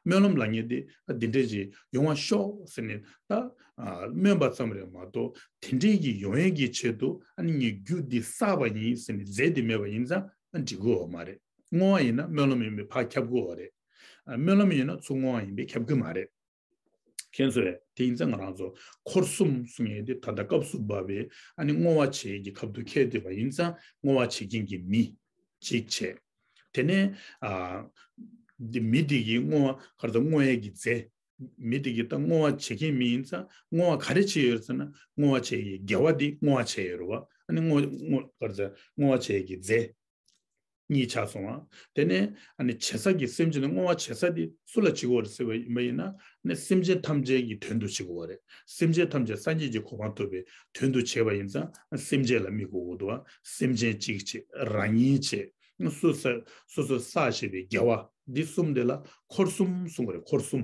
བ། སྨོན་ལམ་ལབ་མཁན་དེ་ད་འདི་འདྲས་ཅིག་ཡོང་བ་ཤོག་ཟེར་ནས་ད་ཨ་སྨོན་པ་ཙམ་རེད་མ་གཏོགས་དེ་འདྲས་ཀྱི་ཡོང་ཡས་ཀྱི་ཆེད་དུ་ཨ་ནི་ངས་རྒྱུ་འདི་བསགས་པ་ཡིན་ཟེར་ནས་རྫས་དེ་མེད་པ་ཡིན་ཙང་ཨ་འགྲིག་གི་ཡོད་མ་རེད། བསྔོ་བ་ཡིན་ན་སྨོན་ལམ་ཡིན་པས་ཕར་ཁྱབ་ཀྱི་ཡོད་རེད། ཨ་སྨོན་ལམ་ཡིན་ན་ཚུར་བསྔོ་བ་ཡིན་པས་ཁྱབ་ཀྱི་མ་རེད། མཁྱེན་སོང་ངས། དེ་ཡིན་ཙང་ང་རང་ཚོ་འཁོར་གསུམ་གསུང་ཡས་དེ་ད་ལྟ་སྐབས་སུ་བབས་པའི་ཨ་ནི་བསྔོ་བ་བྱེད་ཡས་ཀྱི་ཁབ་ཏུ་འཁེལ་བསྡད་པ་ཡིན་ཙང་བསྔོ་བ་བྱེད་མཁན་གྱི་མི་གཅིག་བྱས། དེ་ནས་ཨ་འདི་མི་དེ་གིས་བསྔོ་བ་ག་རེ་ཟེར་བསྔོ་ཡས་ཀྱི་རྫས་ མི་དེ་གིས་ད་བསྔོ་བ་བྱེད་མཁན་མི་ཡིན་ཙང་བསྔོ་བ་ག་རེ་བྱས་ཡོད་ཟེར་ན། བསྔོ་བ་བྱེད་ཡས་དགེ་བ་དེ་བསྔོ་བ་བྱས་ཡོད་རེད་བ། ཨ་ནི་བསྔོ་བསྔོ་ག་རེ་ཟེར། བསྔོ་བ་བྱེད་ཡས་ཀྱི་རྫས་གཉིས་ཆགས་སོང་བ། དེ་ནས་ཨ་ནི་བྱེད་ས་ཀྱི་སེམས་ཅན་དེ། བསྔོ་བ་བྱེད་ས་དེ་སུ་ལ་བྱེད་དགོས་རེད་ཟེར་བ་ཡིན་པ་ཡིན་ན། ཨ་ནི་སེམས་ཅན་ཐམས་ཅད་ཀྱི་དོན་དུ་བྱེད་དགོས་པ་རེད། སེམས་ཅན་ཐམས་ཅད་སངས་རྒྱས་ཀྱི་གོ་འཕང་ཐོབ་པའི་དོན་དུ་བྱེད་པ་ཡིན་ཙང་སེམས་ཅན་ལ་དམིགས་དགོས་ཀྱི་འདུག་བ། སེམས་ཅན་གཅིག་བྱེད། རང་ཉིད་བྱེད། སོ་སོ་སོ་སོས་བསགས་བཞག་པའི་དགེ་བ་འདི་གསུམ་དེ་ལ་འཁོར་གསུམ་གསུང་གི་རེད། འཁོར་གསུམ།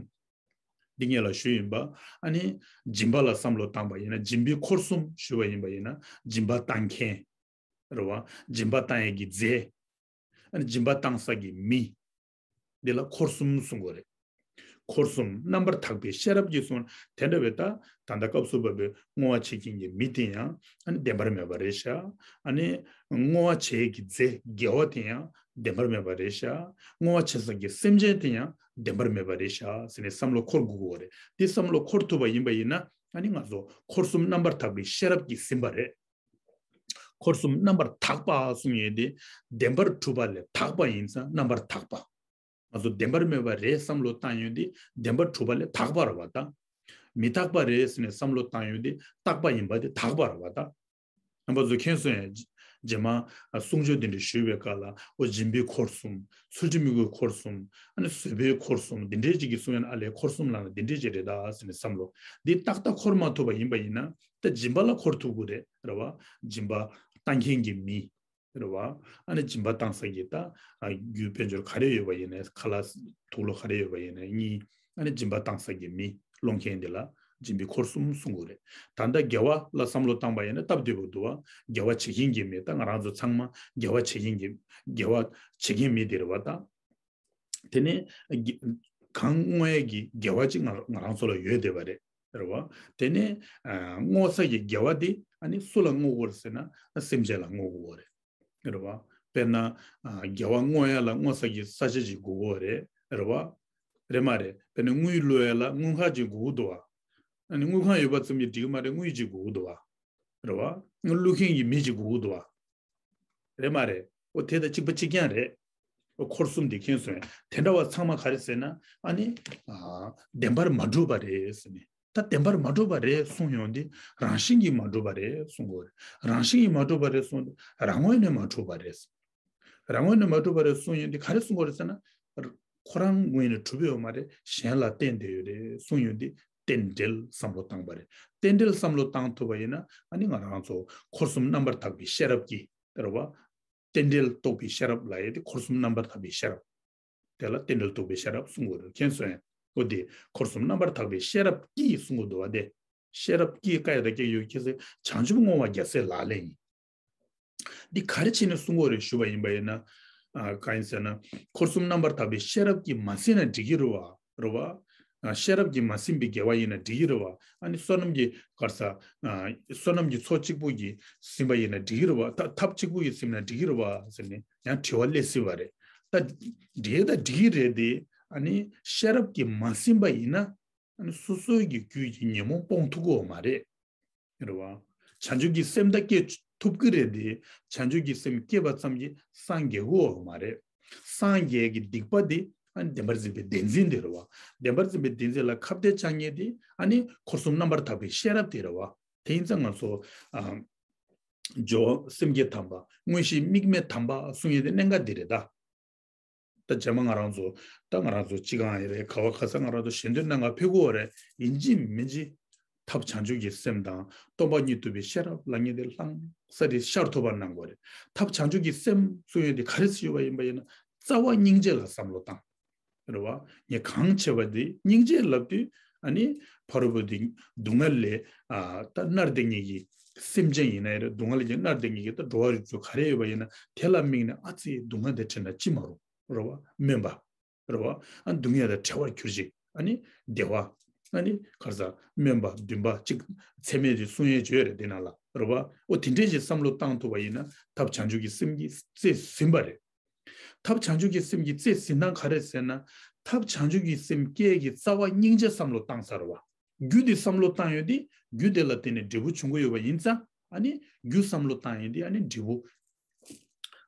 འདི་སྔོན་ལ་ཞུས་ཡིན་པ། ཨ་ནི་སྦྱིན་པ་ལ་བསམ་བློ་བཏང་པ་ཡིན་ན། སྦྱིན་པའི་འཁོར་གསུམ་ཞུས་པ་ཡིན་པ་ཡིན་ན། སྦྱིན་པ་བཏང་མཁན་རེད་བ། སྦྱིན་པ་བཏང་ཡས་ཀྱི་རྫས། ཨ་ནི་སྦྱིན་པ་བཏང་ས་ཀྱི་མི། འདི་ལ་འཁོར་གསུམ་གསུང་གི་རེད། འཁོར་གསུམ་རྣམ་པར་དག་པའི་ཤེས་རབ་ཀྱིས་གསུངས། དེ་འདྲ་བའི་ད་ད་ལྟ་སྐབས་སུ་བབ་པའི་བསྔོ་བ་བྱེད་མཁན་གྱི་མི་དེ་ཡང་ཨ་ནི་བདེན་པར་མེད་པ་རེད་ཤག། ཨ་ནི་བསྔོ་བ་བྱེད་ཀྱི་རྫས་དགེ་བ་དེ་ཡང་བདེན་པར་མེད་པ་རེད་ཤག། བསྔོ་བ་བྱེད་ས་ཀྱི་སེམས་ཅན་དེ་ཡང་བདེན་པར་མེད་པ་རེད་ཤག་ཟེར་ནས་བསམ་བློ་འཁོར་དགོས་ཀྱི་ཡོད་རེད། དེ་བསམ་བློ་འཁོར་ཐུབ་པ་ཡིན་པ་ཡིན་ན། ཨ་ནི་ང་ཚོ་འཁོར་གསུམ་རྣམ་པར་དག་པའི་ཤེས་རབ་ཀྱིས་ཟིན་པ་རེད། འཁོར་གསུམ་རྣམ་པར་དག་པ་གསུང་ཡས་དེ། བདེན་པར་གྲུབ་པ་ལས་དག་པ་ཡིན་ཙང་རྣམ་པར་དག་པ། ང་ཚོ་བདེན་པར་མེད་པ་རེད་བསམ་བློ་བཏང་ཡོད་དེ། བདེན་པར་གྲུབ་པ་ལས་དག་པ་རེད་བ་ད། མི་རྟག་པ་རེད་ཟེར་ནས་བསམ་བློ་བཏང་ཡོད་དེ། རྟག་པ་ཡིན་པ་དེ་དག་པ་རེད་བ་ད། རྣམ་པ་ཚོ་མཁྱེན་སོང་ཡ། རྗེས་མ་གསུང་ཆོས་འདི་འདྲ་ཞུས་པའི་སྐབས་ལ། འོ་སྦྱིན་པའི་འཁོར་གསུམ། ཚུལ་ཁྲིམས་དམིགས་ཡུལ་འཁོར་གསུམ། ཨ་ནི་བཟོད་པའི་འཁོར་གསུམ། འདི་འདྲའི་ཅིག་གི་གསུང་ཡ་ན། ཨ་ལས་འཁོར་གསུམ་ལབ་ན་འདི་འདྲའི་ཅིག་རེད་ད་ཟེར་ནས་བསམ་བློ་འདི་ཏག་ཏག་འཁོར་མ་ཐུབ་པ་ཡིན་པ་ཡིན་ན། ད་སྦྱིན་པ་ལ་འཁོར་ཐུབ་ཀྱི་རེད། རེད་བ། སྦྱིན་པ་བཏང་མཁན་གྱི་མི། རེད་བ། ཨ་ནི་སྦྱིན་པ་བཏང་ས་ཀྱི་ད་རྒྱུ་དཔལ་འབྱོར་ག་རེ་ཡོད་པ་ཡིན་ནའི། ཁ་ལག་དུག་ལོག་ག་རེ་ཡོད་པ་ཡིན་ནའི་གཉིས། ཨ་ནི་སྦྱིན་པ་བཏང་ས་ཀྱི་མི། སློང་མཁན་འདི་ལ་སྦྱིན་པའི་འཁོར་གསུམ་གསུང་གི་རེད། ད་ལྟ་དགེ་བ་ལ་བསམ་བློ་བཏང་པ་ཡིན་ན་སྟབས་བདེ་པོ་འདུག་བ། དགེ་བ་བྱེད་མཁན་གྱི་མི། ད་ང་རང་ཚོ་ཚང་མ་དགེ་བ་བྱེད་མཁན་གྱི། དགེ་བ་བྱེད་མཁན་མི་དེ་རེད་བ་ད། དེ་ནས་དགེ- གང་བསྔོ་ཡས་ཀྱི་དགེ་བ་ཅིག་ང་ང་རང་ཚོ་ལ་ཡོད་བསྡད་པ་རེད། རེད་བ། དེ་ནས་ཨ་བསྔོ་ས་ཀྱི་དགེ་བ་དེ་ཨ་ནི་སུ་ལ་བསྔོ་དགོས་རེད་ཟེར་ན། ཨ་སེམས་ཅན་ལ་བསྔོ་དགོས་རེད། རེད་བ། དཔེར་ན་ཨ་དགེ་བ་བསྔོ་ཡ་ལ་བསྔོ་ས་ཀྱི་ས་ཆ་ཅིག་དགོས་ཀྱི་རེད། རེད་བ། རེད་མ་རེད། དཔེར་ན་དངུལ་བླུག་ཡ་ལ་དངུལ་ཁང་ཅིག་དགོས་ཀྱི་འདུག་བ། ཨ་ནི་དངུལ་ཁང་ཡོད་པ་ཙམ་གྱིས་འགྲིག་གི་མ་རེད། དངུལ་ཅིག་དགོས་ཀྱི་འདུག་བ། རེད་བ། དངུལ་བླུག་མཁན་གྱི་མི་ཅིག་དགོས་ཀྱི་འདུག་བ། རེད་མ་རེད། འོ་དེ་དང་གཅིག་པ་གཅིག་རྐྱང་རེད། འོ་འཁོར་གསུམ་དེ་མཁྱེན་སོང་། དེ་འདྲ་བ་ཚང་མ་ག་རེ་ཟེར་ན། ཨ་ནི་ཨ་བདེན་པར་མ་གྲུབ་པ་རེད་ཟེར་ནས། ད་བདེན་པར་མ་གྲུབ་པ་རེད་གསུངས་ཡོང་དུས། རང་བཞིན་གྱིས་མ་གྲུབ་པ་རེད་གསུང་དགོས་རེད། རང་བཞིན་གྱིས་མ་གྲུབ་པ་རེད་གསུངས་དུས། རང་ངོས་ནས་མ་གྲུབ་པ་རེད། རང་ངོས་ནས་མ་གྲུབ་པ་རེད་གསུངས་ཡོང་དུས་ག་རེ་གསུང་དགོས་རེད་ཟེར་ན། ཁོ་རང་ངོས་ནས་གྲུབ་ཡོད་མ་རེད། གཞན་ལ་བརྟེན་བསྡད་ཡོད་རེད་གསུངས་ཡོང་དུས། རྟེན་འབྲེལ་བསམ་བློ་བཏང་པ་རེད། རྟེན་འབྲེལ་བསམ་བློ་བཏང་ཐུབ་པ་ཡིན་ན། ཨ་ནི་ང་རང་ཚོ་འཁོར་གསུམ་རྣམ་པར་དག་པའི་ཤེས་རབ་ཀྱིས། རེད་བ། རྟེན་འབྲེལ་རྟོགས་པའི་ཤེས་རབ་ལབ་ཡས་དེ་འཁོར་གསུམ་རྣམ་པར་དག་པའི་ཤེས་རབ། དེ་ལ་རྟེན་འབྲེལ་རྟོགས་པའི་ཤེས་རབ་གསུང་དགོས་རེད། མཁྱེན་སོང་ངས། འོ་དེ་འཁོར་གསུམ་རྣམ་པར་དག་པའི་ཤེས་རབ་ཀྱིས་གསུང་དགོས་འདུག་བ་དེ། ཤེས་རབ་ཀྱིས་བཀའ་ཡང་དག་བསྐྱེད་ཡོད་ཀྱི་ཟེར། བྱང་ཆུབ་བསྔོ་བ་རྒྱལ་སྲས་ལག་ལེན་ཡིན། འདི་ག་རེ་བྱས་ནས་གསུང་དགོས་རེད་ཞུས་པ་ཡིན་པ་ཡིན་ན། ཨ་གང་ཡིན་ཟེར་ན། འཁོར་གསུམ་རྣམ་པར་དག་པའི་ཤེས་རབ་ཀྱིས་མ་ཟིན་ན་འགྲིག་གི་རེད་བ། རེད་བ། ཨ་ཤེས་རབ་ཀྱིས་མ་ཟིན་པའི་དགེ་བ་ཡིན་ན་འགྲིག་གི་རེད་བ། ཨ་ནི་བསོད་ནམས་ཀྱི་ག་རེ་ཟ། ཨ་བསོད་ནམས་ཀྱི་ཚོགས་གཅིག་པུ་གིས་ཟིན་པ་ཡིན་ན་འགྲིག་གི་རེད་བ། ཐབས་ཐབས་གཅིག་པུ་གིས་ཟིན་ན་འགྲིག་གི་རེད་བ་ཟེར་ནས་ཡང་དྲི་བ་སླེབས་སྲིད་པ་རེད། ད་འགྲིག་ད་འགྲིག་གི་རེད་དེ། ཨ་ནི་ཤེས་རབ་ཀྱིས་མ་ཟིན་པ་ཡིན་ན། ཨ་ནི་སོ་སོའི་གི་རྒྱུད་ཀྱི་ཉོན་མོངས་སྤོང་ཐུབ་ཀྱི་ཡོད་མ་རེད། རེད་བ། བྱང་ཆུབ་ཀྱི་སེམས་ད་སྐྱེ་ཐུབ་ཀྱི་རེད་དེ། བྱང་ཆུབ་ཀྱི་སེམས་སྐྱེས་པ་ཙམ་གྱིས་སངས་རྒྱས་ཀྱི་ཡོད་མ་རེད། སངས་རྒྱས་ཀྱི་སྡིག་པ་དེ་ཨ་ནི་བདེན་པར་འཛིན་པའི་བདེན་འཛིན་དེ་རེད་བ། བདེན་པར་འཛིན་པའི་བདེན་འཛིན་ལ་ཁ་གཏད་བཅག་མཁན་དེ་ཨ་ནི་འཁོར་གསུམ་རྣམ་པར་དག་པའི་ཤེས་རབ་དེ་རེད་བ། དེ་ཡིན་ཙང་ང་ཚོ་ཨ་སྦྱོར་བ་སེམས་བསྐྱེད་དམ་པ། དངོས་གཞི་དམིགས་མེད་དམ་པ་གསུང་ཡས་དེ་གནད་འགག་འདི་རེད་ད། ད་རྗེས་མ་ང་རང་ཚོ། ད་ང་རང་ཚོ་སྤྱི་ཁང་ཡིན་རེད། ག་བ་ག་ས་ང་རང་ཚོ་ཞལ་འདོན་གནང་ག་ཕེབས་ཀྱི་ཡོད་རེད། ཡིན་གཅིག་མིན་གཅིག་ཐབས་བྱང་ཆུབ་ཀྱི་སེམས་དང་སྟོང་པ་ཉིད་རྟོགས་པའི་ཤེས་རབ་ལབ་མཁན་དེ་ལྷང་ས་རེ་ཤར་ཐུབ་པ་གནང་དགོས་རེད། ཐབས་བྱང་ཆུབ་ཀྱི་སེམས་གསུང་ཡས་དེ་ག་རེ་ཞུས་པ་ཡིན་པ་ཡིན་ན། རྩ་བ་སྙིང་རྗེ་ལ་བསམ་བློ་བཏང་། རེད་བ། ངས་གང་བྱས་པ་དེ་སྙིང་རྗེ་ལབ་དུས། ཨ་ནི་ཕ་རོལ་པོ་དེ་སྡུག་བསྔལ་ལས་ཨ་ད་མནར་བསྡད་མཁན་གྱི་སེམས་ཅན་ཡིན་ན་ཡང་རེད། སྡུག་བསྔལ་ལས་ཀྱང་མནར་བསྡད་མཁན་གྱི་ད་འགྲོ་བ་རིགས་དྲུག་ག་རེ་ཡོད་པ་ཡིན་ན། དེ་ལ་དམིགས་ནས་ཨ་ཙི་སྡུག་བསྔལ་དེ་འཕྲད་ན་ཅི་མ་རུང་། རེད་བ། སྨོན་པ། རེད་བ། ཨ་སྡུག་བསྔལ་དང་བྲལ་བར་གྱུར་ཅིག། ཨ་ནི་བདེ་བ། ཨ་ནི་ག་རེ་ཟ། སྨོན་པ་བདུན་པ་ཅིག་ཚད་མེད་དེ་གསུང་ཡས་བརྗོད་རེད་དེ་ནང་ལ། རེད་བ། འོ་དེ་འདྲས་ཞིག་བསམ་བློ་བཏང་ཐུབ་པ་ཡིན་ན་ཐབས་བྱང་ཆུབ་ཀྱི་སེམས་ཀྱི་རྩེ་ཟིན་པ་རེད། ཐབས་བྱང་ཆུབ་ཀྱི་སེམས་ཀྱི་རྩེ་ཟིན་སྟངས་ག་རེ་ཟེར་ན། ཐབས་བྱང་ཆུབ་ཀྱི་སེམས་སྐྱེ་གི་རྩ་བ་སྙིང་རྗེ་བསམ་བློ་བཏང་ས་རེད་བ། རྒྱུ་དེ་བསམ་བློ་བཏང་ཡོད་དེ། རྒྱུ་དེ་ལ་བརྟེན་ནས་འབྲས་བུ་འབྱུང་གི་ཡོད་པ་ཡིན་ཙང་། ཨ་ནི་རྒྱུ་བསམ་བློ་བཏང་ཡོད་དེ། ཨ་ནི་འབྲས་བུ་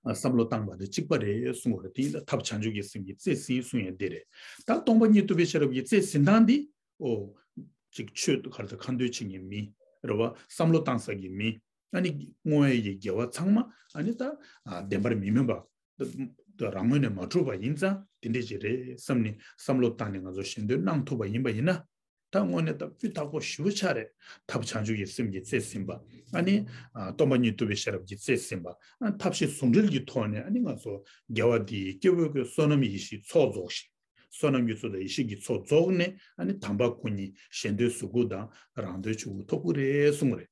ཨ་བསམ་བློ་བཏང་བ་དང་གཅིག་པ་རེད་གསུང་བ་རེད། དེ་ཡིན་ད་ཐབས་བྱང་ཆུབ་ཀྱི་སེམས་ཀྱི་རྩེ་ཟིན་གསུང་ཡས་དེ་རེད། ད་སྟོང་པ་ཉིད་རྟོགས་པའི་ཤེས་རབ་ཀྱི་རྩེ་ཟིན་སྟངས་འདི། ཨོ་ཅིག་ཆོས་ག་རེ་ད་ཁ་འདོན་བྱེད་མཁན་མི་རེད་བ། བསམ་བློ་བཏང་ས་གི་མི། ཨ་ནི་བསྔོ་བ་ཡི་དགེ་བ་ཚང་མ་ཨ་ནི་ད་ཨ་བདེན་པར་མི་སྨོན་པ། ད་རང་ངོས་ནས་མ་གྲུབ་པ་ཡིན་ཙང་དེ་འདྲས་ཅིག་རེད་བསམ་ནས་བསམ་བློ་བཏང་ནས་ང་ཚོ་ཞལ་འདོན་གནང་ཐུབ་པ་ཡིན་པ་ཡིན་ན། ད་དངོས་གནས་ད་སྤུས་དག་པོ་ཞེ་པོ་ཆགས་རེད། ཐབས་བྱང་ཆུབ་ཀྱི་སེམས་ཀྱིས་རྩིས་ཟིན་པ། ཨ་ནི་ཨ་སྟོང་པ་ཉིད་རྟོགས་པའི་ཤེས་རབ་ཀྱིས་རྩིས་ཟིན་པ། ཨ་ཐབས་ཤེས་ཟུང་འབྲེལ་གྱི་ཐོག་ནས་ཨ་ནི་ང་ཚོ་དགེ་བ་འདིའི་སྐྱེ་བོའི་གི་བསོད་ནམས་ཡེ་ཤེས་ཚོགས་རྫོགས་ཤིང་། བསོད་ནམས་ཀྱི་ཚོགས་དང་ཡེ་ཤེས་ཀྱི་ཚོགས་རྫོགས་ནས་ཨ་ནི་དམ་པ་སྐུ་གཉིས་ཞལ་འདོན་གཟུགས་སྐུ་དང་རང་དོན་ཆོས་སྐུ་ཐོབ་ཀྱི་རེད་གསུངས་རེད།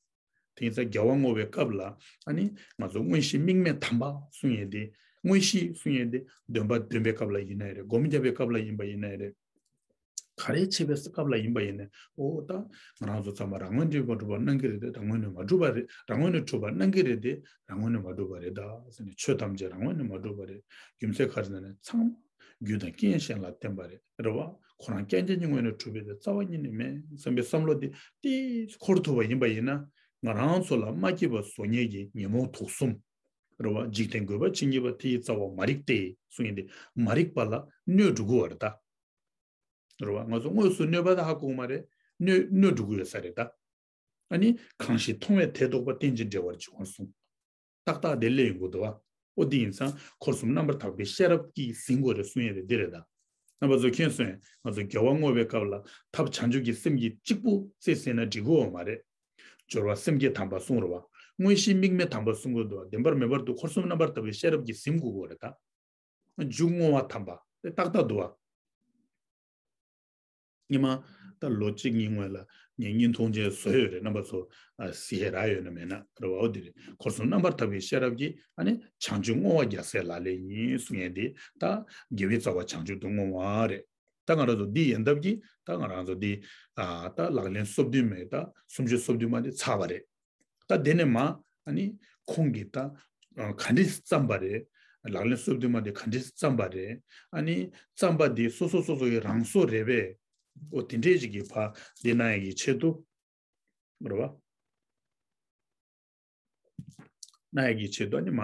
དེ་ཡིན་ཙང་དགེ་བ་བསྔོ་བའི་སྐབས་ལ་ཨ་ནི་ང་ཚོ་མངོན་ཤེས་དམིགས་མེད་དམ་པ་གསུང་ཡས་དེ། མངོན་ཤེས་གསུང་ཡས་དེ་འདོན་པ་འདོན་པའི་སྐབས་ལ་ཡིན་ནའི་རེད། སྒོམ་རྒྱབ་པའི་སྐབས་ལ་ཡིན་པ་ཡིན་ནའི་རེད། ག་རེ་བྱེད་པའི་སྐབས་ལ་ཡིན་པ་ཡིན་ནའི་ཨོ་ད་ང་རང་ཚོ་ཚང་མ་རང་ངོས་ནས་མ་གྲུབ་པ་སྣང་གི་རེད་དེ། རང་ངོས་ནས་མ་གྲུབ་པ་རེད། རང་ངོས་ནས་གྲུབ་པ་སྣང་གི་རེད་དེ། རང་ངོས་ནས་མ་གྲུབ་པ་རེད་ད་ཟེར་ནས། ཆོས་ཐམས་ཅད་རང་ངོས་ནས་མ་གྲུབ་པ་རེད། རྒྱུ་མཚན་ག་རེ་ཟེར་ན་ཚང་མ་རྒྱུ་དང་རྐྱེན་གཞན་ལ་བརྟེན་པ་རེད། རེད་བ། ཁོ་རང་རྐྱང་རྐྱང་གི་ངོས་ནས་གྲུབ་པའི་དེ་རྩ་བ་ཉིད་ནས་མེད་བསམ་པའི་བསམ་བློ་དེ་དེ་འཁོར་ཐུབ་པ་ཡིན་པ་ཡིན་ན། ང་རང་ཚོ་ལ་མ་སྐྱིད་པ་བཟོ་མཁན་གྱི་ཉོན་མོངས་དུག་གསུམ། རེད་བ། འཇིག་རྟེན་རྒོད་པ་འབྱེད་ཉེས་པ་དེ་ཡི་རྩ་བ་མ་རིག་སྟེ་གསུང་ཡིན་ཏེ། མ་རིག་པ་ལ་གནོད་འགྲོ་གི་བ་རེད་ད། རེད་བ། ང་ཚོ་དངོས་སུ་གནོད་པ་ད་ཧ་གོ་མ་རེད། གནོད་གནོད་འགྲོ་གི་ཡོད་ས་རེད་ད། ཨ་ནི་གང་ཞིག་མཐོང་བས་དེ་རྟོགས་པ། རྟེན་ཅིང་འབྲེལ་བར་འབྱུང་བར་གསུངས། ཏག་ཏག་དེ་སླེབས་ཡོང་གི་འདུག་བ། ཨོ་དེ་ཡིན་ཙང་འཁོར་གསུམ་རྣམ་པར་དག་པའི་ཤེས་རབ་ཀྱིས་ཟིན་དགོས་རེད་གསུང་ཡས་དེ་འདི་རེད་ད། རྣམ་པ་ཚོ་མཁྱེན་སོང་ངས། ང་ཚོ་དགེ་བ་བསྔོ་བའི་སྐབས་ལ་ཐབས་བྱང་ཆུབ་ཀྱི་སེམས་ཀྱིས་གཅིག་པུ་རྩིས་ཟིན་ན་འགྲིག་གི་ཡོད་མ་རེད། སྦྱོར་བ་སེམས་བསྐྱེད་དམ་པ་གསུང་རེད་བ། མངོན་ཤེས་དམིགས་མེད་དམ་པ་གསུང་གི་འདུག་བ། བདེན་པར་མེད་པར་དུ་འཁོར་གསུམ་རྣམ་པར་དག་པའི་ཤེས་རབ་ཀྱིས་ཟིན་དགོས་ཀྱི་རེད་ད། མཇུག་བསྔོ་བ་དམ་པ་དེ་ཏག་ཏག་འདུག་བ། ཉི་མ་ད་ལོ་གཅིག་གཉིས་སྔོན་ལ་ངས་བརྙན་ཐུང་ཅིག་བཟོས་ཡོད་རེད། རྣམ་པ་ཚོ་ཨ་གཟིགས་ཡས་རག་ཡོད་ན་མེད་ན་རེད་བ། འོ་དེ་རེད། འཁོར་གསུམ་རྣམ་པར་དག་པའི་ཤེས་རབ་ཀྱིས་ཨ་ནི་བྱང་ཆུབ་བསྔོ་བ་རྒྱལ་སྲས་ལག་ལེན་ཡིན་གསུང་ཡས་དེ། ད་དགེ་བའི་རྩ་བ་བྱང་ཆུབ་ཏུ་བསྔོ་བ་རེད། ད་ང་རང་ཚོ་འདི་ཡན་འདབས་ཀྱི་ད་ང་རང་ཚོ་འདི་ཨ་ད་ལག་ལེན་སོ་བདུན་མའི་ད་སུམ་ཅུ་སོ་བདུན་མ་འདི་ཚར་བ་རེད། ད་དེ་ནས་མ་ཨ་ནི་ཁོང་གིས་ད་ཨ་ག་འདྲས་བརྩམས་པ་རེད། ལག་ལེན་སོ་བདུན་མ་དེ་ག་འདྲས་བརྩམས་པ་རེད། ཨ་ནི་བརྩམས་པ་དེ་སོ་སོ་སོ་སོ་ཡི་རང་བཟོ་རེད་པས། ཨོ་དེ་འདྲས་ཅིག་གི་ཕ་དེ་གནང་ཡ་གི་ཆེད་དུ་རེད་བ། གནང་ཡ་གི་ཆེད་དུ་ཨ་ནི་མ་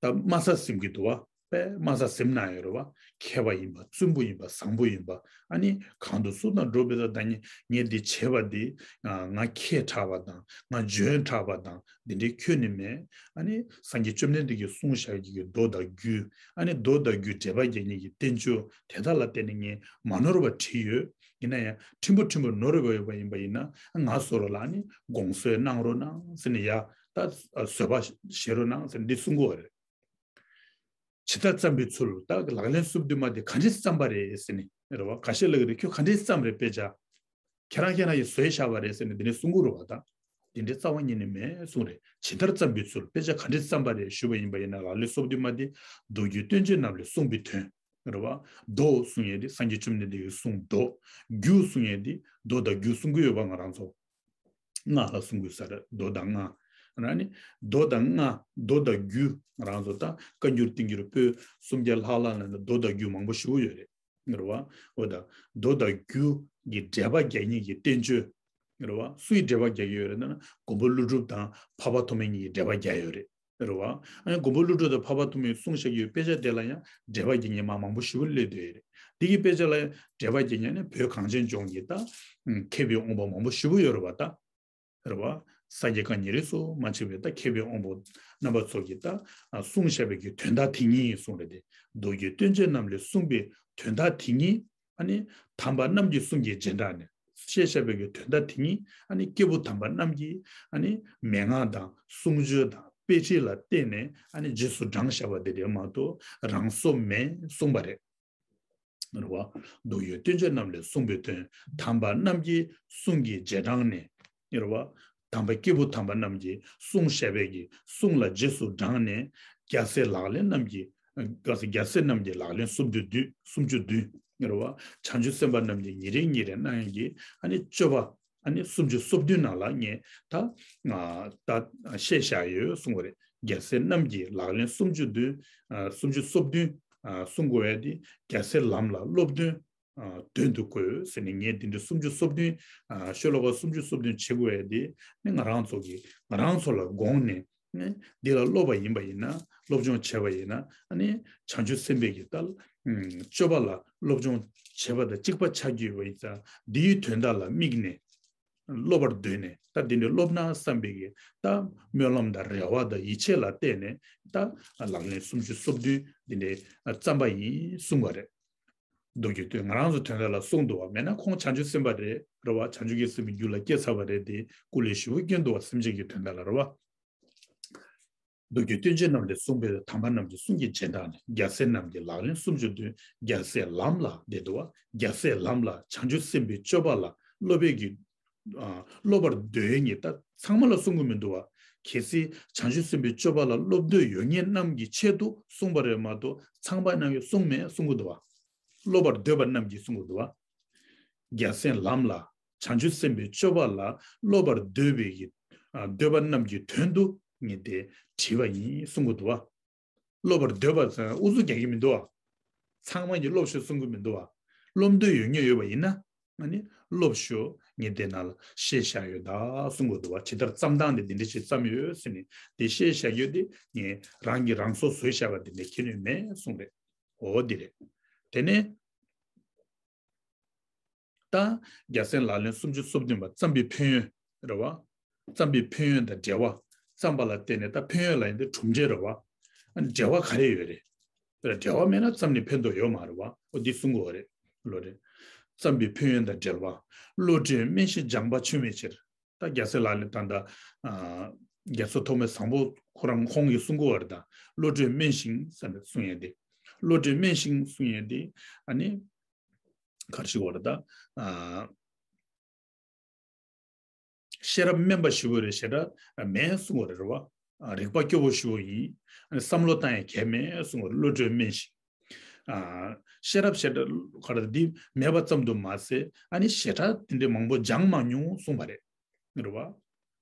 ད་དམའ་ས་ཟིན་གྱི་འདུག་བ། དཔེ་དམའ་ས་ཟིན་གནང་ཡོད་རེད་བ། མཁས་པ་ཡིན་པ། བཙུན་པོ་ཡིན་པ། བཟང་པོ་ཡིན་པ། ཨ་ནི་གང་དུ་སུ་དང་འགྲོགས་པའི་ད་ད་ངས་ངས་འདི་བྱས་པ་འདི་ང་ང་མཁས་དྲགས་པ་དང་ང་འཇོན་དྲགས་པ་དང་འདི་འདྲའི་ཁྱོན་ནས་མེད། ཨ་ནི་སངས་རྒྱས་བཅོམ་ལྡན་འདས་ཀྱིས་གསུངས་བཞག་གི་མདོ་དང་རྒྱུད། ཨ་ནི་མདོ་དང་རྒྱུད་འགྲེལ་པ་རྒྱག་མཁན་གྱི་བསྟན་བཅོས་དེ་དག་ལ་བརྟེན་ནས་ངས་མ་ནོར་བ་བྲིས་ཡོད། ཡིན་ན་ཡང་ཕྲན་བུ་ཕྲན་བུ་ནོར་བ་ཡོད་པ་ཡིན་པ་ཡིན་ན་ང་བཟོ་རོགས་ལ་ཨ་ནི་དགོངས་སེལ་གནང་རོགས་གནང་ཟེར་ནས་ཡ་ད་བཟོད་པ་བཞེས་རོགས་གནང་ཟེར་ནས་འདི་གསུང་གི་ཡོད་རེད། ཇི་ལྟར་བརྩམས་པའི་ཚུལ། ད་ལག་ལེན་སོ་བདུན་མ་དེ་ག་འདྲས་བརྩམས་པ་རེད་ཟེར་ནས་རེད་བ། ཁ་ཤས་ལབ་ཀྱི་རེད། ཁྱོད་ག་འདྲས་བརྩམས་རེད་དཔེ་ཆ། ཁྱེད་རང་ཁྱེད་རང་གིས་བཟོས་བཞག་པ་རེད་ཟེར་ནས་དེ་ནས་གསུང་གི་རེད་བ། ད་དེ་འདྲའི་རྩ་བ་ཉིད་ནས་མེད་གསུང་རེད། ཇི་ལྟར་བརྩམས་པའི་ཚུལ། དཔེ་ཆ་ག་འདྲས་བརྩམས་པ་རེད་ཞུས་པ་ཡིན་པ་ཡིན་ན། ལག་ལེན་སོ་བདུན་མ་དེ་མདོ་རྒྱུད་བསྟན་བཅོས་རྣམས་ལས་གསུངས་པའི་དོན་རེད་བ། མདོ་གསུང་ཡས་དེ་སངས་རྒྱས་བཅོམ་ལྡན་འདས་ཀྱིས་གསུངས་མདོ། རྒྱུད་གསུང་ཡས་དེ་མདོ་དང་རྒྱུད་གསུང་གི་ཡོད་པ། ང་རང་ཚོ་སྔགས་ལ་གསུང་དགོས་ས་རེད། མདོ་དང་སྔགས། ཨ་ནི་མདོ་དང་སྔགས། མདོ་དང་རྒྱུད། ང་རང་ཚོ་ད་བཀའ་འགྱུར་བསྟན་འགྱུར་པོད་སུམ་བརྒྱ་ལྷག་ལྷག་ལ་ནི་མདོ་དང་རྒྱུད་མང་པོ་ཞེ་པོ་ཡོད་རེད། རེད་བ། འོ་ད་མདོ་དང་རྒྱུད་ཀྱི་འགྲེལ་པ་རྒྱག་མཁན་གྱི་བསྟན་བཅོས། རེད་བ། སུ་ཡིས་འགྲེལ་པ་རྒྱག་གི་ཡོད་རེད་ན། མགོན་པོ་ཀླུ་སྒྲུབ་དང་འཕགས་པ་ཐོགས་མེད་གཉིས་ཀྱིས་འགྲེལ་པ་རྒྱག་ཡོད་རེད། རེད་བ། ཨ་ནི་མགོན་པོ་ཀླུ་སྒྲུབ་དང་འཕགས་པ་ཐོགས་མེད་གསུངས་བཞག་ཡོད་དཔེ་ཆ་དེ་ལ་ཡང་འགྲེལ་པ་རྒྱག་མཁན་མ་མང་པོ་ཞེ་པོ་སླེབས་བསྡད་ཡོད་རེད། འདི་གི་དཔེ་ཆ་ལ་ཡང་འགྲེལ་པ་རྒྱག་མཁན་ནི་བོད་གངས་ཅན་ལྗོངས་ཀྱི་ད་མཁས་པའི་དབང་པོ་མང་པོ་ཞེ་པོ་ཡོད་རེད་བ་ད། རེད་བ། སངས་རྒྱས་བཀའ་ཉེ་རིང་སུ་མ་མཆིས་པའི་ད་མཁས་པའི་དབང་པོ་རྣམ་པ་ཚོ་གིས་ད་གསུངས་བཞག་པའི་གི་དོན་དག་དེ་ཉིད་གསུངས་རེད་དེ། མདོ་རྒྱུད་བསྟན་བཅོས་རྣམས་ལས་གསུངས་པའི་དོན་དག་དེ་ཉིད་ཨ་ནི་དམ་པ་རྣམས་ཀྱི་གསུང་གི་རྗེས་འབྲང་ནས་བཤད་བཞག་པའི་གི་དོན་དག་དེ་ཉིད་ཨ་ནི་སྐྱེས་བུ་དམ་པ་རྣམས་ཀྱིས་ཨ་ནི་མན་ངག་དང་གསུང་ཆོས་དང་དཔེ་ཁྲིད་ལ་བརྟེན་ནས་ཨ་ནི་རྗེས་སུ་འབྲངས་བཞག་པ་དེ་རེད་མ་གཏོགས་རང་བཟོ་མེད་གསུངས་པ་རེད། རེད་བ། མདོ་རྒྱུད་བསྟན་བཅོས་རྣམས་ལས་གསུངས་པའི་དོན། དམ་པ་རྣམས་ཀྱི་གསུང་གི་རྗེས་འབྲང་ནས། རེད་བ། དམ་པ་སྐྱེས་བུ་དམ་པ་རྣམས་ཀྱིས་གསུངས་བཞག་པའི་གི་གསུང་ལ་རྗེས་སུ་འབྲངས་ནས་རྒྱལ་སྲས་ལག་ལེན་རྣམས་ཀྱི། རྒྱལ་སྲས་རྒྱལ་སྲས་རྣམས་ཀྱི་ལག་ལེན་སུམ་ཅུ་བདུན། སུམ་ཅུ་བདུན། རེད་བ། བྱང་ཆུབ་སེམས་དཔའ་རྣམས་ཀྱི་ཉིན་རེ་ཉིན་རེ་གནང་ཡག་གི་ཨ་ནི་སྤྱོད་པ། ཨ་ནི་སུམ་ཅུ་སོ་བདུན་ནང་ལ་ངས་ད་ད་བཤད་བཞག་ཡོད་གསུངས་པ་རེད། རྒྱལ་སྲས་རྣམས་ཀྱི་ལག་ལེན་སུམ་ཅུ་བདུན། སུམ་ཅུ་སོ་བདུན་གསུང་དགོས་ཡ་དེ་རྒྱལ་སྲས་ལམ་ལ་སློབ་སྟོན་དོན་དུ་བཀོད་ཟེར་ནས་ངས་དེ་འདྲ་སུམ་ཅུ་སོ་བདུན། ཤོ་ལོ་ཀ་སུམ་ཅུ་སོ་བདུན་བྱེད་དགོས་ཡ་དེ་ནི་ང་རང་ཚོ་གི་ང་རང་ཚོ་ལ་དགོངས་ནས་ འདི་ལ་སློབ་པ་ཡིན་པ་ཡིན་ན། སློབ་སྦྱོང་བྱས་པ་ཡིན་ན། ཨ་ནི་བྱང་ཆུབ་སེམས་དཔའི་གི་ད་སྤྱོད་པ་ལ་སློབ་སྦྱོང་བྱས་པ་དང་གཅིག་པ་ཆགས་ཀྱི་ཡོད་པ་ཡིན་ཙང་། འདིའི་དོན་དག་ལ་དམིགས་ནས། སློབ་པར་འདོད་ནས། ད་འདི་འདྲའི་སློབ་ན་བསམ་པའི་གི་ད་སྨོན་ལམ་དང་རེ་བ་དང་ཡིད་ཆེས་ལ་བརྟེན་ནས། ད་ལག་ལེན་སུམ་ཅུ་སོ་བདུན་འདི་འདྲའི་བརྩམས་པ་ཡིན་གསུངས་པ་རེད། མདོ་རྒྱུད་དུ་ང་རང་ཚོ་དོན་དག་ལ་གསུངས་འདུག་བ། མེད་ན་ཁོང་བྱང་ཆུབ་སེམས་དཔའ་རེད། རེད་བ། བྱང་ཆུབ་ཀྱི་སེམས་རྒྱུད་ལ་སྐྱེས་ཚར་བ་རེད་དེ། སྐུ་ལས་ཞེ་པོ་སྐྱོན་འདུག་བ། སེམས་ཅན་གྱི་དོན་དག་ལ། རེད་བ། མདོ་རྒྱུད་སྟོན་བྱེད་རྣམས་ལས་གསུངས་པའི་དམ་པ་རྣམས་ཀྱི་གསུང་གི་རྗེས་འབྲང་ནི། རྒྱལ་སྲས་རྣམས་ཀྱི་ལག་ལེན་སུམ་ཅུ་སོ་བདུན། རྒྱལ་སྲས་ལམ་ལ་བསྡད་འདུག་བ། རྒྱལ་སྲས་ལམ་ལ་བྱང་ཆུབ་སེམས་དཔའི་སྤྱོད་པ་ལ་སློབ་པའི་གི་ཨ། སློབ་པར་འདོད་ངེས། ད་ཚང་མ་ལ་གསུང་གི་མི་འདུག་བ། གལ་སྲིད་བྱང་ཆུབ་སེམས་དཔའི་སྤྱོད་པ་ལ་སློབ་འདོད་ཡོད་ངེས་རྣམས་ཀྱི་ཆེད་དུ་གསུངས་པ་རེད་མ་གཏོགས། ཚངས་པ་རྣམས་ཀྱིས་གསུངས་མེད་གསུང་གི་འདུག་བ། སློབ་པར་འདོད་པ་རྣམས་ཀྱིས་གསུང་གི་འདུག་བ། རྒྱལ་སྲས་ལམ་ལ་བྱང་ཆུབ་སེམས་དཔའི་སྤྱོད་པ་ལ་སློབ་པར་འདོད་པའི་གི་ཨ། འདོད་པ་རྣམས་ཀྱི་དོན་དུ་ངས་དེ་བྲིས་པ་ཡིན་གསུང་གི་འདུག་བ། སློབ་པར་འདོད་པ་ཟེར་ན་ཨུ་ཚུགས་རྒྱག་གི་མི་འདུག་བ། ཚང་མ་གིས་སློབ་ཤོག་གསུང་གི་མི་འདུག་བ། སློབ་འདོད་ཡོད་ངེས་ཡོད་པ་ཡིན་ན། ཨ་ནི་སློབ་ཤོག། ངས་དེ་ནང་ལ་བཤད་བཞག་ཡོད་ད་གསུང་གི་འདུག་བ། ཇི་ལྟར་བརྩམས་སྟངས་དེ་འདི་འདྲ་ཞིག་བརྩམས་ཡོད་ཟེར་ནས་དེ་བཤད་བཞག་ཡོད་དེ། ངས་རང་གིས་རང་སྲོག་བཟོས་བཞག་པ་དེ་འདྲ་ཁྱོན་ནས་མེད་གསུངས་རེད། འོ་འདི་རེད། དེ་ནས། ད་རྒྱལ་སྲས་ལག་ལེན་སུམ་ཅུ་སོ་བདུན་པ་བརྩམས་པའི་ཕན་ཡོན། རེད་བ། བརྩམས་པའི་ཕན་ཡོན་དང་འབྲེལ་བ། བརྩམས་པ་ལ་བརྟེན་ནས་ད་ཕན་ཡོན་ལ་ཡིན་ཏེ་གྲུབ་འབྲས་རེད་བ། ཨ། འབྲེལ་བ་ག་རེ་ཡོད་རེད། འབྲེལ་བ་མེད་ན་བརྩམས་ནས་ཕན་ཐོགས་ཡོད་མ་རེད་བ། འོ་འདི་གསུང་གི་ཡོད་རེད། ལོ་རེད། བརྩམས་པའི་ཕན་ཡོན་དང་འབྲེལ་བ། བློ་གྲོས་དམན་ཞིང་སྦྱངས་པ་ཆུང་བའི་ཕྱིར། ད་རྒྱལ་སྲས་ལག་ལེན་ད་ལྟ་ཨ། རྒྱ་མཚོ་ཐོགས་མེད་བཟང་པོ་ཁོ་རང་ཁོང་གིས་གསུང་གི་ཡོད་རེད། ད་བློ་གྲོས་དམན་ཞིང་ཟེར་ནས་གསུང་ཡས་དེ། བློ་གྲོས་དམན་ཞིང་གསུང་ཡས་དེ། ཨ་ནི། ག་རེ་ཞིག་ཡོད་རེད་ད། ཨ། ཤེས་རབ་དམན་པ་ཞེ་པོ་རེད། ཞེ་དྲག་མེད་གསུང་གི་ཡོད་རེད་བ། ཨ། རིག་པ་སྐྱོ་པོ་ཞེ་པོ་ཡིན། ཨ་ནི་བསམ་བློ་བཏང་ཡས་གལ་མེད་གསུང་གི་ཡོད་རེད། བློ་གྲོས་དམན་ཞིང་། ཨ། ཤེས་རབ་ཞེ་དྲག་ག་རེ་འདི་མེད་པ་ཙམ་དུ་མ་ཟད། ཨ་ནི་ཞེ་དྲག་དེ་འདྲའི་མང་པོ་སྦྱངས་མ་མྱོང་གསུངས་པ་རེད། རེད་བ།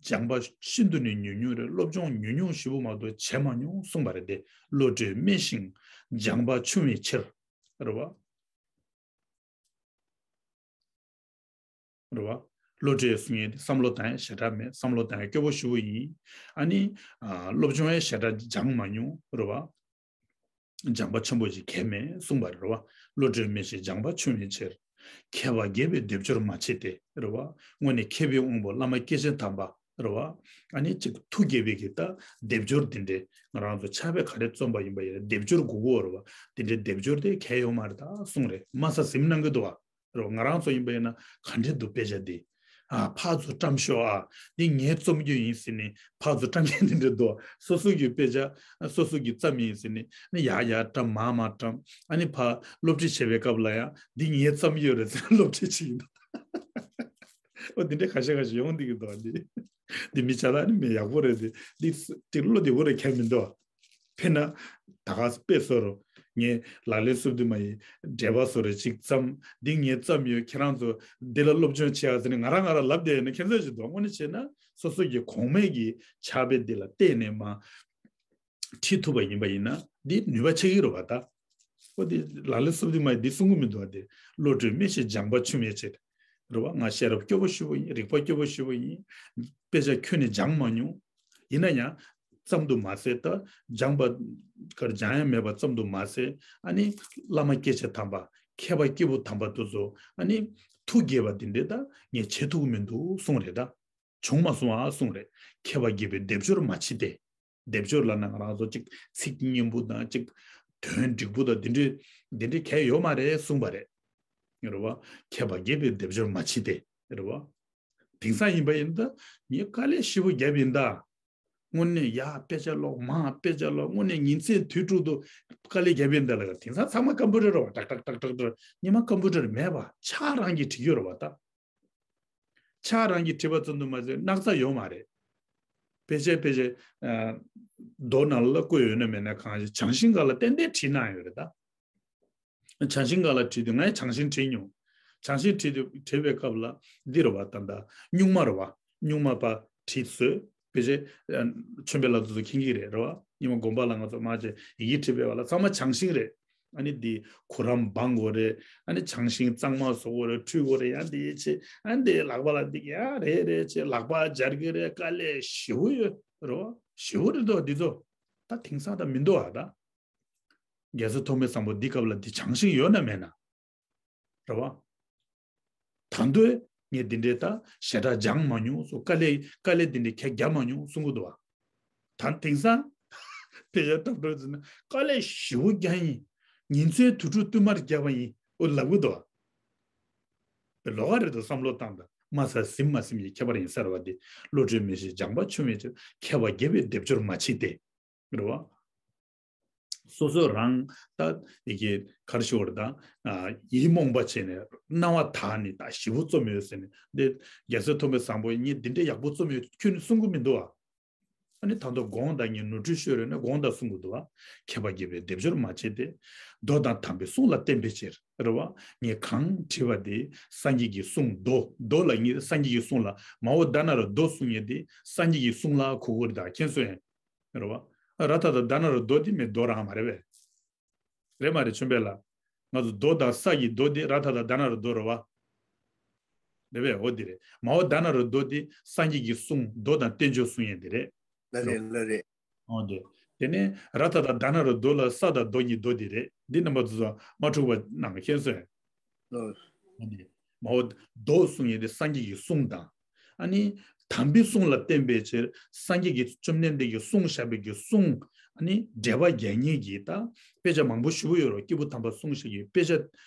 སྦྱངས་པ་ཤིན་ཏུ་ནས་ཉུང་ཉུང་རེད། སློབ་སྦྱོང་ཉུང་ཉུང་ཞེ་པོ་མ་གཏོགས་བྱས་མ་མྱོང་གསུངས་པ་རེད་དེ། བློ་གྲོས་དམན་ཞིང་སྦྱངས་པ་ཆུང་བའི་ཕྱིར། རེད་བ། རེད་བ། བློ་གྲོས་གསུང་ཡས་དེ་བསམ་བློ་བཏང་ཡས་ཞེ་དྲག་མེད། བསམ་བློ་བཏང་ཡས་སྐྱོ་པོ་ཞེ་པོ་ཡིན། ཨ་ནི། ཨ། སློབ་སྦྱོང་ཡས་ཞེ་དྲག་སྦྱངས་མ་མྱོང་། རེད་བ། སྦྱངས་པ་ཆེན་པོ་ཞིག་གལ་མེད་གསུངས་པ་རེད་བ། བློ་གྲོས་དམན་ཞིང་སྦྱངས་པ་ཆུང་བའི་ཕྱིར། མཁས་པ་དགྱེས་པའི་སྡེབ་སྦྱོར་མ་མཆིས་ཏེ། རེད་བ། དངོས་གནས་མཁས་པའི་དབང་པོ་བླ་མ་སྐྱེས་ཆེན་དམ་པ། རེད་བ། ཨ་ནི་གཅིག་ཐུགས་དགྱེས་པའི་གི་ད་སྡེབ་སྦྱོར་དེ་འདྲས། ང་རང་ཚོ་ཕྱག་དཔེ་ག་རེ་རྩོམ་པ་ཡིན་པ་ཡིན་ན་སྡེབ་སྦྱོར་དགོས་ཀྱི་ཡོད་རེད་བ། དེ་འདྲའི་སྡེབ་སྦྱོར་དེ་གལ་ཡོད་མ་རེད་ད་གསུངས་རེད། མ་ས་གཟིམ་གནང་གི་འདུག་བ། རེད་བ། ང་རང་ཚོ་ཡིན་པ་ཡིན་ན་ག་འདྲས་འདུག་དཔེ་ཆ་འདི། ཨ། ཕར་ཚུར་བཀྲམ་ཤོག་ཨ། འདི་ངའི་རྩོམ་རྒྱུ་ཡིན་ཟེར་ནས་ཕར་ཚུར་བཀྲམ་མཁན་དེ་འདྲ་འདུག་སོ་སོ་གི་དཔེ་ཆ་སོ་སོ་གི་བརྩམས་ཡིན་ཟེར་ནས་ནི་ཡར་ཡར་བཀྲམ་མར་མར་བཀྲམ། ཨ་ནི་ཕར་སློབ་ཁྲིད་བྱེད་པའི་སྐབས་ལ་ཡང་འདི་ངའི་བརྩམས་ཡོད་རེད་ཟེར་ནས་སློབ་ཁྲིད་བྱེད་ཀྱི་འདུག་ཨོ་འདི་འདྲ་ཁ་ཤས་ཁ་ཤས་ཡོང་བསྡད་ཀྱི་འདུག་འདི་འདི་མི་བྱ་ལ་ནི་མི་ཡག་པོ་རེད། འདི་འདི་འདི་བློ་བདེ་པོ་རེད་ཁྱད་མི་འདུག་དཔེར་ན། ད་ག་དཔེ་བཟོ་རོགས། ངས་ལག་ལེན་སུབ་དུ་མ་ཡི་འགྲེལ་པ་བཟོ་རེ་གཅིག་བརྩམས། འདི་ངས་བརྩམས་ཡོད། ཁྱེད་རང་ཚོ་འདི་ལ་སློབ་སྦྱོང་བྱེད་ཨ་ཟེར་ནས་ང་རང་ང་རང་ལབ་བསྡད་ཡོད་ན་ཁྱད་མཚར་ཞིག་འདུག་དངོས་གནས་བྱས་ན་སོ་སོ་གི་གོང་མའི་གི་ཕྱག་དཔེ་འདི་ལ་བལྟས་ནས་མ་ཁྲིད་ཐུབ་པ་ཡིན་པ་ཡིན་ན་འདི་ནུས་པ་ཆེ་གི་རེད་བ་ད། ཨོ་འདི་ལག་ལེན་སུབ་དུ་མ་ཡི་འདི་གསུང་གི་མི་འདུག་བ། འདི་བློ་གྲོས་དམན་ཞིང་སྦྱངས་པ་ཆུང་བའི་ཕྱིར། རེད་བ། ང་ཤེས་རབ་སྐྱོ་པོ་ཞེ་པོ་ཡིན། རིག་པ་སྐྱོ་པོ་ཞེ་པོ་ཡིན། དཔེ་ཆ་ཁྱོན་ནས་སྦྱངས་མ་མྱོང་། ཡིན་ན་ཡང་ཙམ་དུ་མ་ཟད་ད་སྦྱངས་པ་གར་སྦྱང་ཡ་མེད་པ་ཙམ་དུ་མ་ཟད། ཨ་ནི་བླ་མ་སྐྱེས་ཆེན་དམ་པ་མཁས་པ་སྐྱེས་བུ་དམ་པ་དེ་ཚོ་ཨ་ནི་ཐུགས་དགྱེས་པ་འདི་འདྲས་ད་ངས་བྱེད་ཐུབ་ཀྱི་མི་འདུག་གསུངས་རེད་ད། བྱུང་མ་སོང་ཨ་གསུངས་རེད། མཁས་པ་དགྱེས་པའི་སྡེབ་སྦྱོར་མ་མཆིས་ཏེ། སྡེབ་སྦྱོར་ལབ་ན་ང་རང་ཚོ་གཅིག་ཚིག་སྙན་པོ་དང་གཅིག་དོན་འགྲིག་པོ་དང་འདི་འདྲའི་འདི་འདྲའི་གལ་ཡོད་མ་རེད་གསུངས་པ་རེད། རེད་བ། མཁས་པ་དགྱེས་པའི་སྡེབ་སྦྱོར་མ་མཆིས་ཏེ། རེད་བ། དེང་སང་ཡིན་པ་ཡིན་ད་ངས་དཀའ་ལས་ཞེ་པོ་བརྒྱབ་ཡིན་ད། དངོས་གནས་ཡ་དཔེ་ཆ་ཀློག་མ་དཔེ་ཆ་ཀློག་དངོས་གནས་ཉིན་མཚན་དུས་དྲུག་ཏུ་དཀའ་ལས་བརྒྱབ་ཡིན་ད་ལ། དེང་སང་ཚང་མ་ཀམ་པུ་ཊར་རེད་བ། ཏག་ཏག་ཏག་ཏག་ཏག་ཉི་མ་ཀམ་པུ་ཊར་མེད་པ་ཕྱག་རང་གིས་བྲིས་ཡོད་རེད་བ་ད། ཕྱག་རང་གིས་བྲིས་པ་ཙམ་དུ་མ་ཟད་སྣག་ཚ་ཡོད་མ་རེད། ཕལ་ཆེར་ཕལ་ཆེར་ཨ། རྡོ་ནང་ལ་བརྐོས་ཡོད་ན་མེད་ན་གང་ཞིག་བྱང་ཤིང་སྒང་ལ་ཏན་ཏན་བྲིས་གནང་ཡོད་རེད་ད། བྱང་ཤིང་སྒང་ལ་བྲིས་དུས་ངས་བྱང་ཤིང་བྲིས་མྱོང་། བྱང་ཤིང་བྲིས་དུས་བྲིས་པའི་སྐབས་ལ་འདི་རེད་བ། ད་ལྟ་སྨྱུག་མ་རེད་བ། སྨྱུག་མ་པ་བྲིས་བཟོས། ཕལ་ཆེར་ཨ། ཆོས་འཕེལ་ལགས་ཚོ་མཁྱེན་གྱི་རེད། རེད་བ། ཉི་མ་དགོན་པ་ལ་ང་ཚོ་མ་བྱས་ཡི་གེ་བྲིས་པའི་བ་ལ་ཚང་མ་བྱང་ཤིང་རེད། ཨ་ནི་འདི་གུ་རམ་སྦང་དགོས་རེད། ཨ་ནི་བྱང་ཤིང་གཙང་མ་བཟོ་དགོས་རེད། འཁྲུད་དགོས་རེད། ཡང་འདི་བྱེད། ཨ་ནི་འདི་ལག་པ་ལ་འདི་ཡ་རེད་རེད་བྱེད། ལག་པ་འབྱར་གི་རེད། དཀའ་ལས་ཞེ་པོ་ཡོད་རེད་བ། ཞེ་པོ་རེད་འདུག་འདི་ཚོ། ད་དེང་སང་ད་མི་འདུག་ཨ་ད། རྒྱལ་སྲས་ཐོགས་མེད་བཟང་པོ་འདི་སྐབས་ལ་འདི་བྱང་ཞིང་ཡོད་ན་མེད་ན། རེད་བ། ད་འདོད་ངས་འདི་འདྲའི་ད་ཞེ་དྲག་སྦྱང་མ་མྱོང་སོ། དཀའ་ལས་དཀའ་ལས་འདི་འདྲའི་ཁྱེད་རྒྱག་མ་མྱོང་གསུང་གི་འདུག་བ། ད་དེང་སང་དཔེ་ཡ་འཁྲབ་འཁྲབ་ཟེར་ན་དཀའ་ལས་ཞེ་པོ་རྒྱག་ཡིན། ཉིན་མཚན་དུས་དྲུག་བསྟུད་མར་རྒྱག་པ་ཡིན་འོ་ལབ་གི་འདུག་བ། ལོགས་ཀ་རེད་དོ་བསམ་བློ་བཏང་དང་མ་ཟ་ཟིན་མ་ཟིན་གྱི་ཁྱད་པར་ཡིན་ཟེར་བ་འདི་བློ་གྲོས་མི་ཤེས་སྦྱངས་པ་ཆུང་བའི་ཕྱིར་མཁས་པ་དགེ་བའི་སྡེབ་སྦྱོར་མ་བྱེད་དེ། རེད་བ། སོ་སོ་རང་ད་ཡི་གེ་གར་ཞུ་བར་དང་ཡིད་རྨོངས་པ་བྱས་ནས་རྣ་བ་དག་ནས་ད་ཞེ་པོ་རྩོམ་ཡོད་ཟེར་ནས་འདི་རྒྱལ་སྲས་ཐོགས་མེད་བཟང་པོ་ངས་འདི་འདྲའི་ཡག་པོ་རྩོམ་ཡོད་ཁྱོད་ནི་གསུང་གི་མི་འདུག་བ། ཨ་ནི་ད་དུང་དགོངས་དག་ངས་ནོར་འཁྲུལ་ཤོད་རེད་ན་དགོངས་དག་གསུང་གི་འདུག་བ། མཁས་པ་དགེ་བའི་སྡེབ་སྦྱོར་མ་བྱེད་དེ། མདོ་དང་དམ་པའི་གསུང་ལ་བརྟེན་པའི་ཕྱིར་རེད་བ། ངས་གང་བྲིས་པ་དེ་སངས་རྒྱས་ཀྱི་གསུང་མདོ་མདོ་ལ་ངས་སངས་རྒྱས་ཀྱི་གསུང་ལ་མ་འོ་ད་ན་ར་མདོ་གསུང་ཡས་དེ་སངས་རྒྱས་ཀྱི་གསུང་ལ་གོ་གོ་རེད་ད་མཁྱེན་སོང་ཡས། རེད་བ། ར་ཐ་ད་ད་ན་ར་མདོ་དེ་མེད་མདོ་རང་མ་རེད་བས། རེད་མ་རེད་ཆུན་པས་ལ། ང་ཚོ་རྡོ་དང་ས་ཀྱི་རྡོ་དེ་ར་ཐ་དང་ད་ན་ར་རྡོ་རེད་བ། རེད་བས་འོ་དེ་རེད་མ་འོ་ད་ན་ར་རྡོ་དེ་སངས་རྒྱས་ཀྱི་གསུང་མདོ་དང་བསྟན་བཅོས་གསུང་ཡས་དེ་རེད། ལ་རེད་ལ་རེད། འོ་དེ། དེ་ནས་ར་ཐ་དང་ད་ན་ར་རྡོ་ལ་ས་དང་རྡོ་གཉིས་རྡོ་དེ་རེད་འདི་རྣམ་པ་ཚོ་མ་འཁྲུག་པ་གནང་མཁྱེན་སོང་། ཨོ། ཨ་ནི། མ་འོ། མདོ་གསུང་ཡས་དེ་སངས་རྒྱས་ཀྱི་གསུང་དང་། ཨ་ནི། དམ་པའི་གསུང་ལ་བརྟེན་པའི་ཕྱིར་སངས་རྒྱས་ཀྱི་བཅོམ་ལྡན་འདས་ཀྱིས་གསུངས་བཞག་པའི་གི་གསུང་། ཨ་ནི། འགྲེལ་པ་རྒྱག་མཁན་གྱི་ད། དཔེ་ཆ་མང་པོ་ཞེ་པོ་ཡོད་རེད་སྐྱེས་བུ་དམ་པ་གསུངས་བཞག་གི་དཔེ་ཆ།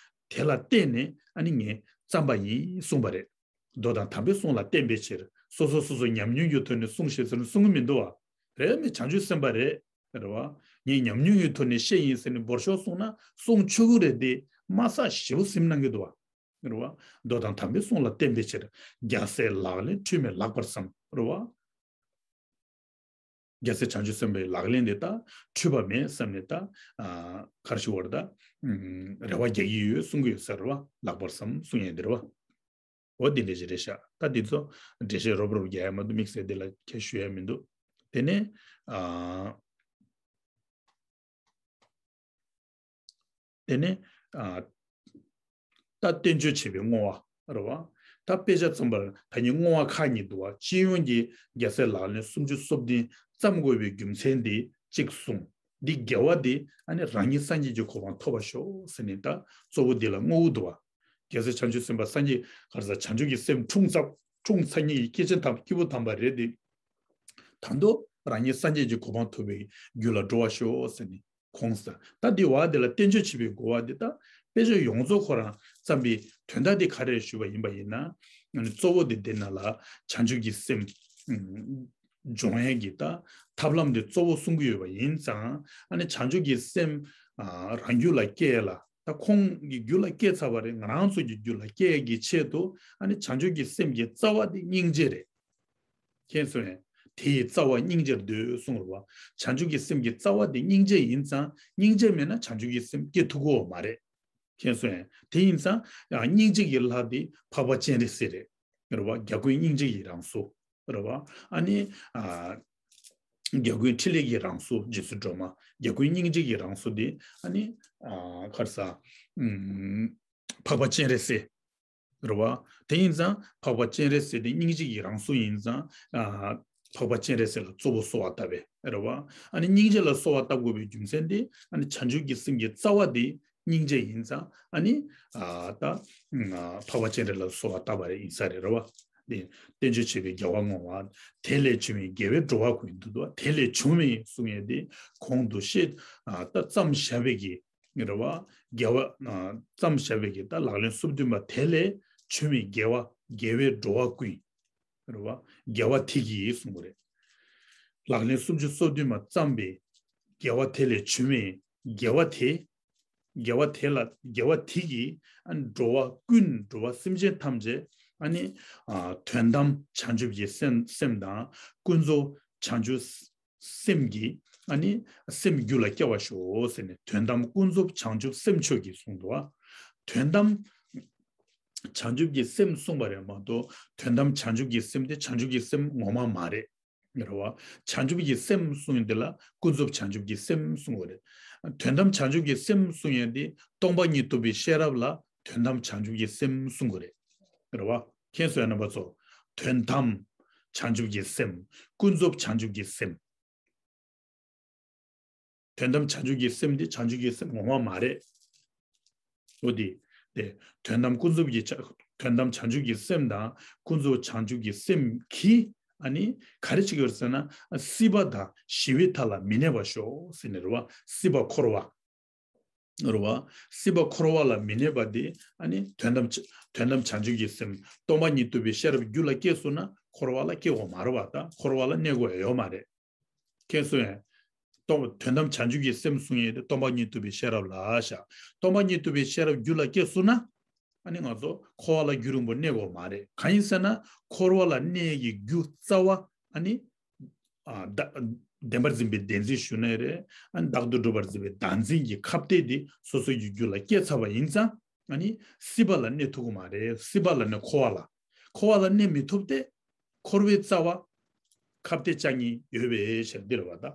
དེ་ལ་བརྟེན་ནས་ཨ་ནི་ངས་བརྩམས་པ་ཡིན་གསུངས་པ་རེད། མདོ་དང་དམ་པའི་གསུང་ལ་བརྟེན་པའི་ཕྱིར་སོ་སོ་སོ་སོ་ཉམས་མྱོང་གི་ཐོག་ནས་གསུངས་ཤེས་ཟེར་ནས་གསུང་གི་མི་འདུག་བ། རེད་མི་བྱང་ཆུབ་སེམས་དཔའ་རེད། རེད་བ། ངས་ཉམས་མྱོང་གི་ཐོག་ནས་བཤད་ཡིན་ཟེར་ནས་འབོར་ཤོག་གསུངས་ན་གསུང་ཆོག་གི་རེད་དེ་མ་ས་ཞེ་པོ་སེམས་ནང་གི་འདུག་བ། རེད་བ། མདོ་དང་དམ་པའི་གསུང་ལ་བརྟེན་པའི་ཕྱིར། རྒྱལ་སྲས་ལག་ལེན་འཁྲུལ་མེད་ལགས་པར་བསམ། རེད་བ། རྒྱལ་སྲས་བྱང་ཆུབ་སེམས་དཔའི་ལག་ལེན་དེ་ད་འཁྲུལ་པ་མེད་བསམ་ནས་ད། ཨ། གར་ཞུ་བར་ད། ཨུམ། རེ་བ་རྒྱག་གི་ཡོད་གསུང་གི་ཡོད་ཟེར་བ་ལགས་པར་བསམ་གསུང་ཡས་འདིར་བ། འོ་འདི་འདྲ་ཞིག་རེད་ཤག་ད་འདི་ཚོ་འགྲེལ་བཤད་རོབ་རོབ་རྒྱག་ཡ་མ་གཏོགས་དམིགས་བསལ་འདི་ལ་ཁྱད་ཞུ་ཡ་མི་འདུག་དེ་ནས། ཨ། དེ་ནས། ཨ། ད་བསྟན་བཅོས་བྱེད་པའི་བསྔོ་བ་རེད་བ། ད་དཔེ་ཆ་བརྩམས་པར་ད་ནི་བསྔོ་བ་ཁག་གཉིས་འདུག་བ། སྤྱི་ཡོངས་ཀྱི་རྒྱལ་སྲས་ལག་ལེན་སུམ་ཅུ་སོ་བདུན་བརྩམ་དགོས་པའི་རྒྱུ་མཚན་དེ་གཅིག་གསུངས། འདི་དགེ་བ་དེ་ཨ་ནི་རང་ཉིད་སངས་རྒྱས་ཀྱི་གོ་འཕང་ཐོབ་པར་ཤོག་ཟེར་ནས་ད་གཙོ་བོ་འདི་ལ་བསྔོ་བ་འདུག་བ། རྒྱལ་སྲས་བྱང་ཆུབ་སེམས་དཔའ་སངས་རྒྱས་ག་རེ་ཟ་བྱང་ཆུབ་ཀྱི་སེམས་འཁྲུངས་ཚར་འཁྲུངས་ཚར་ཉིད་ཀྱི་སྐྱེས་ཆེན་དམ་སྐྱེས་བུ་དམ་པ་རེད་དེ། ད་དུང་རང་ཉིད་སངས་རྒྱས་ཀྱི་གོ་འཕང་ཐོབ་པའི་རྒྱུ་ལ་འགྲོ་བར་ཤོག་ཟེར་ནས། ཁོང་ས། ད་འདི་བ་འདི་ལ་བསྟན་བཅོས་བྱེད་པའི་གོ་བ་འདི་ད་དཔེ་ཆ་ཡོངས་རྫོགས་ཁོ་རང་བརྩམས་པའི་དོན་དག་འདི་ག་རེ་ཞུས་པ་ཡིན་པ་ཡིན་ན། ཨ་ནི་གཙོ་བོ་འདི་འདི་ན་ལ་བྱང་ཆུབ་ཀྱི་སེམས་ཨུམ་སྦྱོང་ཡས་ཀྱི་ད་ཐབས་ལམ་འདི་གཙོ་བོ་གསུང་གི་ཡོད་པ་ཡིན་ཙང་ཨ་ནི་བྱང་ཆུབ་ཀྱི་སེམས་ཨ་རང་རྒྱུད་ལ་སྐྱེ་ཡས་ལ་ད་ཁོང་གི་རྒྱུད་ལ་སྐྱེ་ཚར་བ་རེད། ང་རང་ཚོ་གི་རྒྱུད་ལ་སྐྱེ་ཡས་ཀྱི་ཆེད་དུ་ཨ་ནི་བྱང་ཆུབ་ཀྱི་སེམས་ཀྱི་རྩ་བ་འདི་སྙིང་རྗེ་རེད། མཁྱེན་སོང་ངས། དེ་ཡི་རྩ་བ་སྙིང་རྗེར་འདོད་གསུངས་རེད་བ། བྱང་ཆུབ་ཀྱི་སེམས་ཀྱི་རྩ་བ་དེ་སྙིང་རྗེ་ཡིན་ཙང་སྙིང་རྗེ་མེད་ན་བྱང་ཆུབ་ཀྱི་སེམས་སྐྱེ་ཐུབ་ཀྱི་ཡོད་མ་རེད། མཁྱེན་སོང་ངས། དེ་ཡིན་ཙང་ཡང་སྙིང་རྗེ་གི་ལྷ་དེ་འཕགས་པ་སྤྱན་རས་གཟིགས་རེད། རེད་བ། རྒྱལ་ཀུན་སྙིང་རྗེ་ཡི་རང་གཟུགས་རེད་བ། ཨ་ནི། ཨ། རྒྱལ་ཀུན་ཕྲིན་ལས་ཀྱི་རང་གཟུགས་རྗེ་བཙུན་སྒྲོལ་མ། རྒྱལ་ཀུན་སྙིང་རྗེ་ཡི་རང་གཟུགས་དེ་ཨ་ནི། ཨ། ག་རེ་ཟ། ཨུམ། འཕགས་པ་སྤྱན་རས་གཟིགས། རེད་བ། དེ་ཡིན་ཙང་འཕགས་པ་སྤྱན་རས་གཟིགས་དེ་སྙིང་རྗེ་ཡི་རང་གཟུགས་ཡིན་ཙང་། ཨ། འཕགས་པ་སྤྱན་རས་གཟིགས་ལ་གཙོ་བོ་གསོལ་བ་བཏབ་པས་རེད་བ། ཨ་ནི་སྙིང་རྗེ་ལ་གསོལ་བ་བཏབ་དགོས་པའི་རྒྱུ་མཚན་དེ་ཨ་ནི་བྱང་ཆུབ་ཀྱི་སེམས་ཀྱི་རྩ་བ་དེ་སྙིང་རྗེ་ཡིན་ཙང་ཨ་ནི། ཨ། ད། ཨ། འཕགས་པ་སྤྱན་རས་ལ་གསོལ་བ་བཏབ་པ་རེད་ཡིན་ས་རེད་རེད་བ། དེ་བསྟན་བཅོས་བྱེད་པའི་རྒྱལ་བ་བསྔོ་བ། དེ་ལས་བྱུང་བའི་དགེ་བས་འགྲོ་བ་ཀུན་འདུག་དོ། དེ་ལས་བྱུང་བའི་གསུང་ཡས་དེ་གོང་དུ་བཤད། ཨ། ད་བརྩམས་བཞག་པའི་གི་རེད་བ། དགེ་བ། ཨ། བརྩམས་བཞག་པའི་གི་ད་ལག་ལེན་སོ་བདུན་པ་དེ་ལས་བྱུང་བའི་དགེ་བ་དགེ་བས་འགྲོ་བ་ཀུན། རེད་བ། དགེ་བ་དེ་གིས་གསུངས་པ་རེད། ལག་ལེན་སུམ་ཅུ་སོ་བདུན་མ་བརྩམས་པའི་དགེ་བ་དེ་ལས་བྱུང་བའི་དགེ་བ་དེ། དགེ་བ་དེ་ལ་དགེ་བ་དེ་གིས་ཨ་ནི་འགྲོ་བ་ཀུན་འགྲོ་བ་སེམས་ཅན་ཐམས་ཅད་ཨ་ནི། ཨ། དོན་དམ་བྱང་ཆུབ་ཀྱི་སེམས་སེམས་དང་ཀུན་རྫོབ་བྱང་ཆུབ་སེམས་ཀྱི་ཨ་ནི་སེམས་རྒྱུད་ལ་སྐྱེ་བར་ཤོག་ཟེར་ནས་དོན་དམ་ཀུན་རྫོབ་བྱང་ཆུབ་སེམས་མཆོག་གིས་གསུངས་འདུག་བ། དོན་དམ་བྱང་ཆུབ་ཀྱི་སེམས་གསུངས་པ་རེད་མ་གཏོགས་དོན་དམ་བྱང་ཆུབ་ཀྱི་སེམས་དེ་བྱང་ཆུབ་ཀྱི་སེམས་ངོ་མ་མ་རེད། རེད་བ། བྱང་ཆུབ་ཀྱི་སེམས་གསུངས་ཡོད་འདི་ལ་ཀུན་རྫོབ་བྱང་ཆུབ་ཀྱི་སེམས་གསུངས་པ་རེད། དོན་དམ་བྱང་ཆུབ་ཀྱི་སེམས་གསུངས་ཡོད་འདི་སྟོང་པ་ཉིད་རྟོགས་པའི་ཤེས་རབ་ལ་དོན་དམ་བྱང་ཆུབ་ཀྱི་སེམས་གསུངས་པ་རེད། རེད་བ། མཁྱེན་སོང་ངས་རྣམ་པ་ཚོ། དོན་དམ་བྱང་ཆུབ་ཀྱི་སེམས། ཀུན་རྫོབ་བྱང་ཆུབ་ཀྱི་སེམས། དོན་དམ་བྱང་ཆུབ་ཀྱི་སེམས་དེ་བྱང་ཆུབ་ཀྱི་སེམས་ངོ་མ་མ་རེད། འོ་དེ། དེ། དོན་དམ་ཀུན་རྫོབ་ཀྱི་བྱ། དོན་དམ་བྱང་ཆུབ་ཀྱི་སེམས་དང་ཀུན་རྫོབ་བྱང་ཆུབ་ཀྱི་སེམས་ཀྱིས་ཨ་ནི་ག་རེ་བྱེད་ཀྱི་ཡོད་ཟེར་ན། སྲིད་པ་དང་ཞི་བའི་མཐའ་ལ་མི་གནས་པར་ཤོག་ཟེར་ནས་རེད་བ། སྲིད་པ་འཁོར་བ། རེད་བ། སྲིད་པ་འཁོར་བ་ལ་མི་གནས་པ་དེ་ཨ་ནི་དོན་དམ་བྱ། དོན་དམ་བྱང་ཆུབ་ཀྱི་སེམས་སྟོང་པ་ཉིད་རྟོགས་པའི་ཤེས་རབ་རྒྱུད་ལ་སྐྱེས་སོང་ན་འཁོར་བ་ལ་སྐྱེ་དགོས་མ་རེད་བ། ད་འཁོར་བ་ལ་གནས་དགོས་ཡ་ཡོད་མ་རེད། མཁྱེན་སོང་ངས། སྟོང་དོན་དམ་བྱང་ཆུབ་ཀྱི་སེམས་གསུང་ཡས་དེ་སྟོང་པ་ཉིད་རྟོགས་པའི་ཤེས་རབ་ལ་བཞག་སྟོང་པ་ཉིད་རྟོགས་པའི་ཤེས་རབ་རྒྱུད་ལ་སྐྱེས་སོང་ན། ཨ་ནི་ང་ཚོ་འཁོར་བ་ལ་རྒྱུན་རིང་པོ་གནས་དགོས་མ་རེད། གང་ཡིན་ཟེར་ན་འཁོར་བ་ལ་གནས་ཀྱི་རྒྱུ་རྩ་བ་ཨ་ནི། ཨ་བདག་བདེན་པར་འཛིན་པའི་བདེན་འཛིན་ཞུ་ནའི་རེད། ཨ་ནི་བདག་ཏུ་གྲུབ་པར་འཛིན་པའི་བདག་འཛིན་གྱི་ཁ་གཏད་དེ་སོ་སོ་ཡི་རྒྱུད་ལ་སྐྱེས་ཚར་བ་ཡིན་ཙང་། ཨ་ནི་སྲིད་པ་ལ་གནས་ཐུབ་ཀྱི་མ་རེད། སྲིད་པ་ལ་གནས། འཁོར་བ་ལ། འཁོར་བ་ལ་གནས་མི་ཐུབ་སྟེ། འཁོར་བའི་རྩ་བ་ཁ་གཏད་བཅག་མཁན་ཡོད་པའི་ཕྱིར་འདིར་བ་དང་།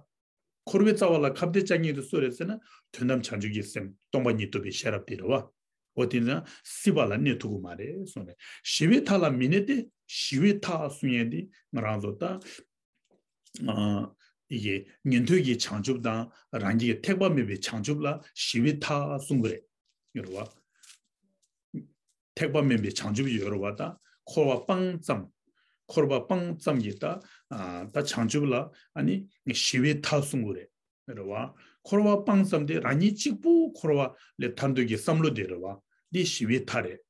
འཁོར་བའི་རྩ་བ་ལ་ཁ་གཏད་བཅག་མཁན་དེ་སུ་རེད་ཟེར་ན། དོན་དམ་བྱང་ཆུབ་ཀྱི་སེམས་སྟོང་པ་ཉིད་རྟོགས་པའི་ཤེས་རབ་དེ་རེད་བ། འོ་དེ་ན་སྲིད་པ་ལ་གནས་ཐུབ་ཀྱི་མ་རེད་གསུངས་ནས། ཞི་བའི་མཐའ་ལ་མི་གནས་ཏེ། ཞི་བའི་མཐའ་གསུང་ཡས་དེ་ང་རང་ཚོ་ད། ཨ་ཡི་གེ་ཉན་ཐོས་ཀྱི་བྱང་ཆུབ་དང་རང་རྒྱལ་ཐེག་པ་དམན་པའི་བྱང་ཆུབ་ལ་ཞི་བའི་མཐའ་གསུང་གི་རེད། ཡོད་རེད་བ། ཐེག་པ་དམན་པའི་བྱང་ཆུབ་ཡོད་རེད་བ། ད་འཁོར་བ་སྤངས་ཙམ། འཁོར་བ་སྤངས་ཙམ་གྱིས་ད་ཨ་ད་བྱང་ཆུབ་ལ་ཨ་ནི་ཞི་བའི་མཐའ་གསུང་གི་རེད། རེད་བ། འཁོར་བ་སྤངས་ཙམ་དེ་རང་ཉིད་གཅིག་པུ་འཁོར་བ་ལས་ཐར་འདོད་ཀྱི་བསམ་བློ་དེ་རེད་བ། འདི་ཞི་བའི་མཐའ་རེད།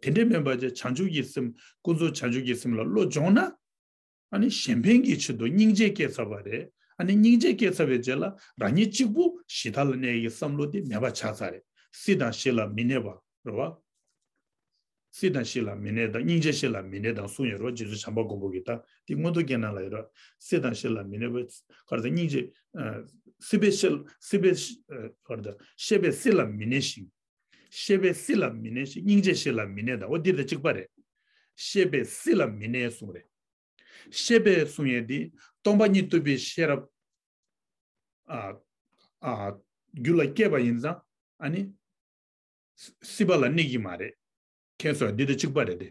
དེ་འདྲའི་མིན་པ་ཅིག་བྱང་ཆུབ་ཀྱི་སེམས་ཀུན་རྫོབ་བྱང་ཆུབ་ཀྱི་སེམས་ལ་བློ་སྦྱོང་ན། ཨ་ནི་གཞན་ཕན་གྱི་ཆེད་དུ་སྙིང་རྗེ་སྐྱེས་ཚར་བ་རེད། ཨ་ནི་སྙིང་རྗེ་སྐྱེས་ཚར་བའི་རྗེས་ལ་རང་ཉིད་གཅིག་པུ་ཞི་མཐའ་ལ་གནས་ཀྱི་བསམ་བློ་དེ་མེད་པ་ཆགས་ཚར་རེད། སྲིད་དང་ཞི་ལ་མི་གནས་པ་རེད་བ། སྲིད་དང་ཞི་ལ་མི་གནས་དང་། སྙིང་རྗེ་ཞི་ལ་མི་གནས་དང་གསུངས་ཡོད་རེད་བ། རྗེ་བཙུན་བྱམས་པ་མགོན་པོ་གིས་ད་དེ་མངོན་རྟོགས་རྒྱན་ནང་ལ་ཡོད་རེད། སྲིད་དང་ཞི་ལ་མི་གནས་པ། ག་རེ་ཟེར། སྙིང་རྗེ། ཨ་སྲིད་པའི་ཞི། སྲིད་པའི་ཞི། ཨ་ག་རེ་ཟེར། གཤེགས་པའི་སྲིད་ལ་མི་གནས་ཤིང་། གཤེགས་པའི་སྲིད་ལ་མི་གནས་ཤིང་། སྙིང་རྗེ་ཞི་ལ་མི་གནས་དང་། འོ་འདི་དང་གཅིག་པ་རེད། གཤེགས་པའི་སྲིད་ལ་མི་གནས་གསུངས་རེད། གཤེགས་པའི་གསུང་ཡས་འདི་སྟོང་པ་ཉིད་རྟོགས་པའི་ཤེས་རབ། ཨ་ཨ་རྒྱུད་ལ་སྐྱེས་པ་ཡིན་ཙང་ཨ་ནི། སྲིད་པ་ལ་གནས་ཀྱི་མ་རེད། མཁྱེན་སོང་། འདི་དང་གཅིག་པ་རེད་དེ།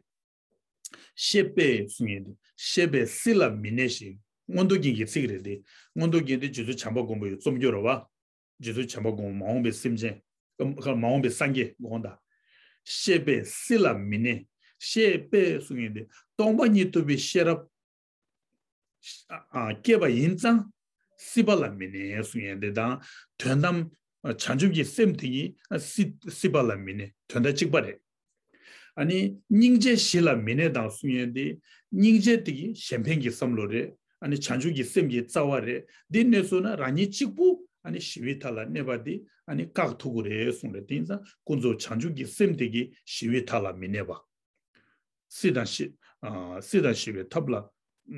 གཤེགས་པའི་གསུང་ཡས་འདི་གཤེགས་པའི་སྲིད་ལ་མི་གནས་ཤིང་། མངོན་རྟོགས་རྒྱན་གྱི་ཚིག་རེད་དེ། མངོན་རྟོགས་རྒྱན་དེ་རྗེ་བཙུན་བྱམས་པ་མགོན་པོ་ཡི་རྩོམ་རྒྱུ་རེད་བ། རྗེ་བཙུན་བྱམས་པ་མགོན་པོ་མ་འོངས་པའི་སེམས་ཅན། མ་འོངས་པའི་སངས་རྒྱས་དགོངས་དག་གཤེགས་པའི་སྲིད་ལ་མི་གནས། གཤེགས་པའི་གསུང་ཡས་འདི་སྟོང་པ་ཉིད་རྟོགས་པའི་ཤེས་རབ། ཨ་སྐྱེས་པ་ཡིན་ཙང་སྲིད་པ་ལ་མི་གནས་གསུང་ཡས་འདི་དང་། དོན་དམ་བྱང་ཆུབ་ཀྱི་སེམས་དེ་ཉིད་སྲིད་སྲིད་པ་ལ་མི་གནས། དོན་དག་གཅིག་པ་རེད། ཨ་ནི་སྙིང་རྗེ་ཞི་ལ་མི་གནས་དང་གསུང་ཡས་འདི། སྙིང་རྗེ་དེ་གི་གཞན་ཕན་གྱི་བསམ་བློ་རེད། ཨ་ནི་བྱང་ཆུབ་ཀྱི་སེམས་ཀྱི་རྩ་བ་རེད། འདི་གནས་སོང་ན་རང་ཉིད་གཅིག་པུ་ཨ་ནི་ཞི་བའི་མཐའ་ལ་གནས་པ་འདི་ཨ་ནི་བཀག་ཐུབ་ཀྱི་རེད་གསུངས་རེད། དེ་ཡིན་ཙང་ཀུན་རྫོབ་བྱང་ཆུབ་ཀྱི་སེམས་དེ་གི་ཞི་བའི་མཐའ་ལ་མི་གནས་པ། སྲིད་དང་ཞི། ཨ་སྲིད་དང་ཞི་བའི་ཐབས་ལ།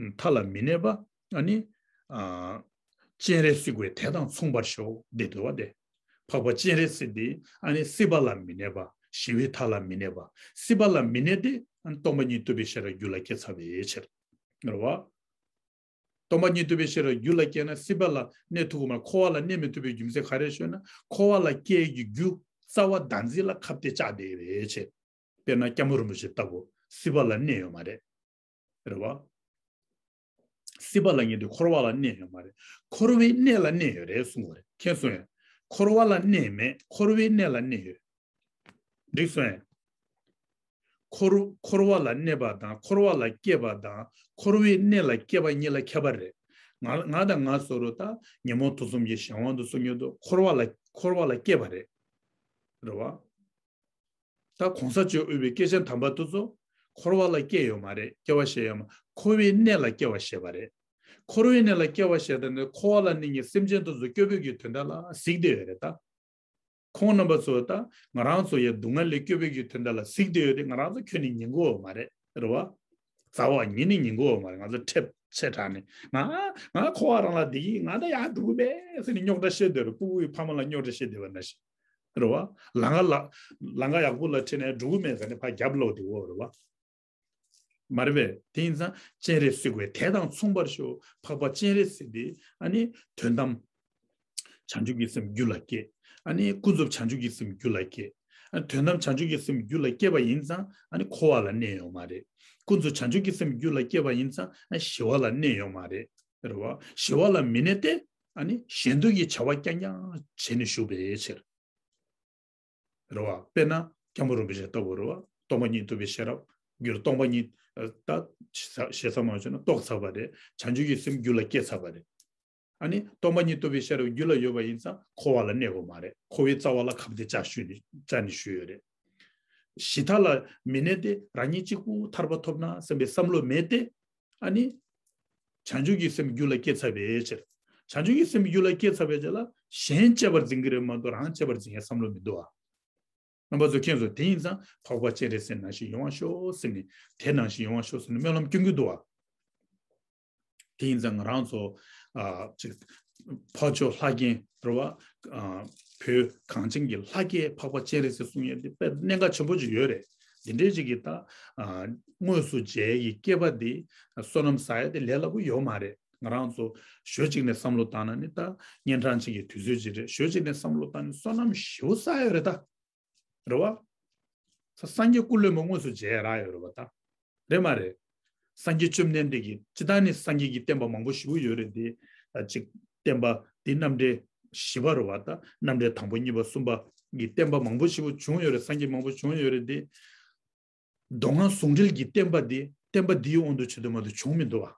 མཐའ་ལ་མི་གནས་པ། ཨ་ནི། ཨ་སྤྱན་རས་གཟིགས་དཔལ་དེ་དང་མཚུངས་པར་ཤོག་འདི་འདུལ་བ་སྟེ། འཕགས་པ་སྤྱན་རས་གཟིགས་འདི་ཨ་ནི་སྲིད་པ་ལ་མི་གནས་པ། ཞི་བའི་མཐའ་ལ་མི་གནས་པ། སྲིད་པ་ལ་མི་གནས་ཏེ་ཨ་ནི་སྟོང་པ་ཉིད་རྟོགས་པའི་ཤེས་རབ་རྒྱུད་ལ་སྐྱེས་ཚར་བའི་ཕྱིར། རེད་བ། སྟོང་པ་ཉིད་རྟོགས་པའི་ཤེས་རབ་རྒྱུད་ལ་སྐྱེས་ན་སྲིད་པ་ལ་གནས་ཐུབ་ཀྱི་མ། འཁོར་བ་ལ་གནས་མི་ཐུབ་པའི་རྒྱུ་མཚན་ག་རེ་ཞུས་ན། འཁོར་བ་ལ་སྐྱེ་ཡི་རྒྱུ་རྩ་བ་བདག་འཛིན་ལ་ཁ་གཏད་བཅག་བསྡད་པའི་ཕྱིར། དཔེར་ན་སྐྱབས་མགོན་རིན་པོ་ཆེ་ལྟ་བུ་སྲིད་པ་ལ་གནས་ཡོད་མ་རེད། རེད་བ། སྲིད་པ་ལ་གནས་དུས་འཁོར་བ་ལ་གནས་ཡོད་མ་རེད། འཁོར་བའི་གནས་ལ་གནས་ཡོད་རེད་གསུངས་པ་རེད། མཁྱེན་སོང་ངས། འཁོར་བ་ལ་གནས་མེད། འཁོར་བའི་གནས་ལ་གནས་ཡོད། འགྲིག་སོང་ངས། འཁོར་འཁོར་བ་ལ་གནས་པ་དང་འཁོར་བ་ལ་སྐྱེས་པ་དང་འཁོར་བའི་གནས་ལ་སྐྱེས་པ་གཉིས་ལ་ཁྱད་པར་རེད། ང་ང་དང་ང་ཚོ་རུ་ད་ཉོན་མོངས་དུག་གསུམ་གྱི་གཞན་དབང་དུ་སོང་ཉོན་དུ་འཁོར་བ་ལ་འཁོར་བ་ལ་སྐྱེས་པ་རེད། རེད་བ། ད་གོང་ས་མཆོག་དབུས་པའི་སྐྱེས་ཆེན་དམ་པ་དེ་ཚོ་འཁོར་བ་ལ་སྐྱེས་ཡོད་མ་རེད། སྐྱེ་བ་བཞེས་ཡོད་མ། འཁོར་བའི་གནས་ལ་སྐྱེ་བ་བཞེས་པ་རེད། འཁོར་བའི་གནས་ལ་སྐྱེ་བ་བཞེས་ད་ནི་འཁོར་བ་ལ་གནས་མཁན་སེམས་ཅན་དེ་ཚོ་སྐྱོབ་པའི་གི་དོན་དག་ལ་གཟིགས་བསྡད་ཡོད་རེད་ད། ཁོང་རྣམ་པ་ཚོ་ད་ང་རང་ཚོ་ཡི་སྡུག་བསྔལ་ལས་སྐྱོབ་པའི་གི་དོན་དག་ལ་གཟིགས་བསྡད་ཡོད་རེད། ང་རང་ཚོ་ཁྱོན་ནས་ཉན་གི་ཡོད་མ་རེད། རེད་བ། རྩ་བ་ཉིད་ནས་ཉན་གི་ཡོད་མ་རེད། ང་ཚོ་ཁྲེལ་ཆེ་དྲགས་ནས་ང་ང་འཁོར་བ་རང་ལ་བསྡད་ཀྱི། ང་ད་ཡར་འགྲོ་གི་མེད་ཟེར་ནས་རྙོག་དྲ་བཤད་བསྡད་རེད། ཕྲུ་གུ་ཡི་ཕ་མ་ལ་རྙོག་དྲ་བཤད་བསྡད་པ་ནང་བཞིན། རེད་བ། ལམ་ཁ་ལ་ལམ་ཁ་ཡག་པོ་ལ་ཁྲིད་ནས་འགྲོ་གི་མེད་ཟེར་ནས་ཕར་རྒྱབ་ལོག་བསྡད་ཡོད་རེད་བ། མ་རེད་པས། དེ་ཡིན་ཙང་སྤྱན་རས་གཟིགས་དཔལ་དེ་དང་མཚུངས་པར་ཤོག་འཕགས་པ་སྤྱན་རས་གཟིགས་དེ་ཨ་ནི་དོན་དམ་བྱང་ཆུབ་ཀྱི་སེམས་རྒྱུད་ལ་སྐྱེས། ཨ་ནི་ཀུན་རྫོབ་བྱང་ཆུབ་ཀྱི་སེམས་རྒྱུད་ལ་སྐྱེས། ཨ་དོན་དམ་བྱང་ཆུབ་ཀྱི་སེམས་རྒྱུད་ལ་སྐྱེས་པ་ཡིན་ཙང་ཨ་ནི་འཁོར་བ་ལ་གནས་ཡོད་མ་རེད། ཀུན་རྫོབ་བྱང་ཆུབ་ཀྱི་སེམས་རྒྱུད་ལ་སྐྱེས་པ་ཡིན་ཙང་ཨ་ཞི་བ་ལ་གནས་ཡོད་མ་རེད། རེད་བ། ཞི་བ་ལ་མི་གནས་ཏེ། ཨ་ནི་གཞན་སྡུག་གི་བྱ་བ་རྐྱང་རྐྱང་བྱས་ནས་བཞུགས་པའི་ཕྱིར། རེད་བ། དཔེར་ན་སྐྱབས་མགོན་རིན་པོ་ཆེ་ལྟ་བུ་རེད་བ། སྟོང་པ་ཉིད་རྟོགས་པའི་ཤེས་རབ་རྒྱུད་སྟོང་པ་ཉིད། ད་ཞེ་ས་མ་བྱུང་ན་རྟོགས་ཚར་བ་རེད། བྱང་ཆུབ་ཀྱི་སེམས་རྒྱུད་ལ་སྐྱེས་ཚར་བ་རེད། ཨ་ནི་སྟོང་པ་ཉིད་རྟོགས་པའི་ཤེས་རབ་རྒྱུད་ལ་ཡོད་པ་ཡིན་ཙང་འཁོར་བ་ལ་གནས་དགོས་མ་རེད། འཁོར་བའི་རྩ་བ་ལ་ཁ་གཏད་བཅག་ཤུལ་ནས་བཅག་ནས་བཞུགས་ཡོད་རེད། ཞི་མཐའ་ལ་མི་གནས་ཏེ་རང་ཉིད་གཅིག་པུ་ཐར་པ་ཐོབ་ན་བསམ་པའི་བསམ་བློ་མེད་དེ། ཨ་ནི་བྱང་ཆུབ་ཀྱི་སེམས་རྒྱུད་ལ་སྐྱེས་ཚར་བའི་ཕྱིར། བྱང་ཆུབ་ཀྱི་སེམས་རྒྱུད་ལ་སྐྱེས་ཚར་བའི་རྗེས་ལ་གཞན་གཅེས་པར་འཛིན་གྱི་རེད་མ་གཏོགས་རང་གཅེས་པར་འཛིན་ཡའི་བསམ་བློ་མི་འདུག་ཨ། རྣམ་པ་ཚོ་མཁྱེན་སོང་། དེ་ཡིན་ཙང་འཕགས་པ་སྤྱན་རས་གཟིགས་ནང་བཞིན་ཡོང་བ་ཤོག་ཟེར་ནས། དེ་ནང་བཞིན་ཡོང་བ་ཤོག་ཟེར་ནས་སྨོན་ལམ་སྐྱོན་གྱི་འདུག་ཨ། དེ་ཡིན་ཙང་ང་རང་ཚོ་ཨ་ཅིག་འཕགས་མཆོག་ལྷ་རྒྱལ་རེད་བ། ཨ་བོད་གངས་ཅན་གྱི་ལྷ་རྒྱལ་འཕགས་པ་སྤྱན་རས་གཟིགས་གསུང་ཡས་དེ་དཔེ་གནད་འགག་ཆེན་པོ་ཅིག་ཡོད་རེད། འདི་འདྲའི་ཅིག་གི་ད་ཨ་དངོས་སུ་མཇལ་ཡི་སྐལ་པ་འདི་བསོད་ནམས་བསགས་ཡས་དེ་ལས་སླ་པོ་ཡོད་མ་རེད། ང་རང་ཚོ་ཞོལ་གཅིག་ནས་བསམ་བློ་བཏང་ན་ནི་ད་གཉན་འཕྲང་ཅིག་གི་དུས་ཚོད་ཅིག་རེད། ཞོལ་གཅིག་ནས་བསམ་བློ་བཏང་ནས་བསོད་ནམས་ཞེ་པོ་བསགས་ཡོད་རེད་ད། རེད་བ། ས་སངས་རྒྱས་སྐུ་ལས་མ་དངོས་སུ་མཇལ་རག་ཡོད་རེད་བ་ད། རེད་མ་རེད། སངས་རྒྱས་བཅོམ་ལྡན་འདས་ཀྱི་སྤྱི་བཏང་ནི་སངས་རྒྱས་ཀྱི་བསྟན་པ་མང་པོ་ཞེ་པོ་ཡོད་རེད་དེ། ད་ཅིག་བསྟན་པ་འདི་རྣམ་འགྲེལ་བཞི་པ་རེད་བ་ད། རྣམ་འགྲེལ་དང་པོ་གཉིས་པ་གསུམ་པ་གི་བསྟན་པ་མང་པོ་ཞེ་པོ་བྱུང་ཡོད་རེད། སངས་རྒྱས་མང་པོ་བྱུང་ཡོད་རེད་དེ། མདོ་སྔགས་ཟུང་འབྲེལ་གྱི་བསྟན་པ་འདི་བསྟན་པ་འདིའི་དབང་དུ་བྱས་ཏེ་མ་གཏོགས་བྱུང་མི་འདུག་བ།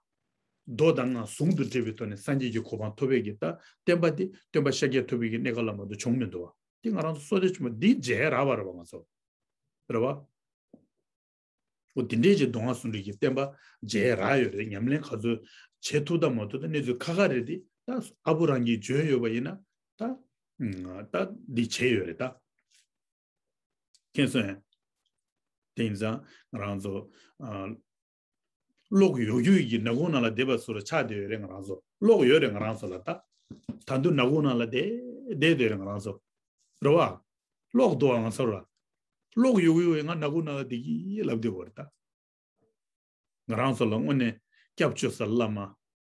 མདོ་དང་སྔགས་ཟུང་དུ་འབྲེལ་བའི་ཐོག་ནས་སངས་རྒྱས་ཀྱི་གོ་འཕང་ཐོབ་པའི་གི་ད་བསྟན་པ་འདི་སྟོན་པ་ཤཱཀྱ་ཐུབ་པའི་གི་གནས་སྐབས་ལ་མ་གཏོགས་བྱུང་མི་འདུག་བ། འདི་ང་རང་ཚོ་བསོད་བདེ་ཆེན་པོ་འདི་མཇལ་རག་པ་རེད་བ་ང་ཚོ། རེད་བ། འོ་དེ་འདྲའི་ཅིག་མདོ་སྔགས་ཟུང་འབྲེལ་གྱི་བསྟན་པ་མཇལ་རག་ཡོད་རེད། ཉམས་ལེན་ག་ཚོད་བྱེད་ཐུབ་དང་མ་ཐུབ་ད་གནས་ཚུལ་ཁ་ཁ་རེད་དེ། ད་ཨ་བུ་རང་གིས་འཇོན་ཡོད་པ་ཡིན་ན་ད་ད་འདི་བྱས་ཡོད་རེད་ད། མཁྱེན་སོང་ངས། དེ་ཡིན་ཙང་ང་རང་ཚོ་ཨ་གློག་ཡོད་རྒྱུ་ཡི་ནག་ཁུང་ནང་ལ་བསྡད་པ་བཟོ་འདྲ་ཆགས་བསྡད་ཡོད་རེད། ང་རང་ཚོ་གློག་ཡོད་རེད། ང་རང་ཚོ་ལ་ད་ད་དུང་ནག་ཁུང་ནང་ལ་བསྡད་བསྡད་བསྡད་རེད་ང་རང་ཚོ། རེད་བ། གློག་འདུག་བ་ང་ཚོ་ལ། གློག་ཡོད་རྒྱུ་ཡི་ང་ནག་ཁུང་ནང་ལ་བསྡད་ཀྱི་ལབ་བསྡད་ཡོད་རེད་ད། ང་རང་ཚོ་ལ་དངོས་གནས་སྐྱབས་བཅོལ་ས་བླ་མ་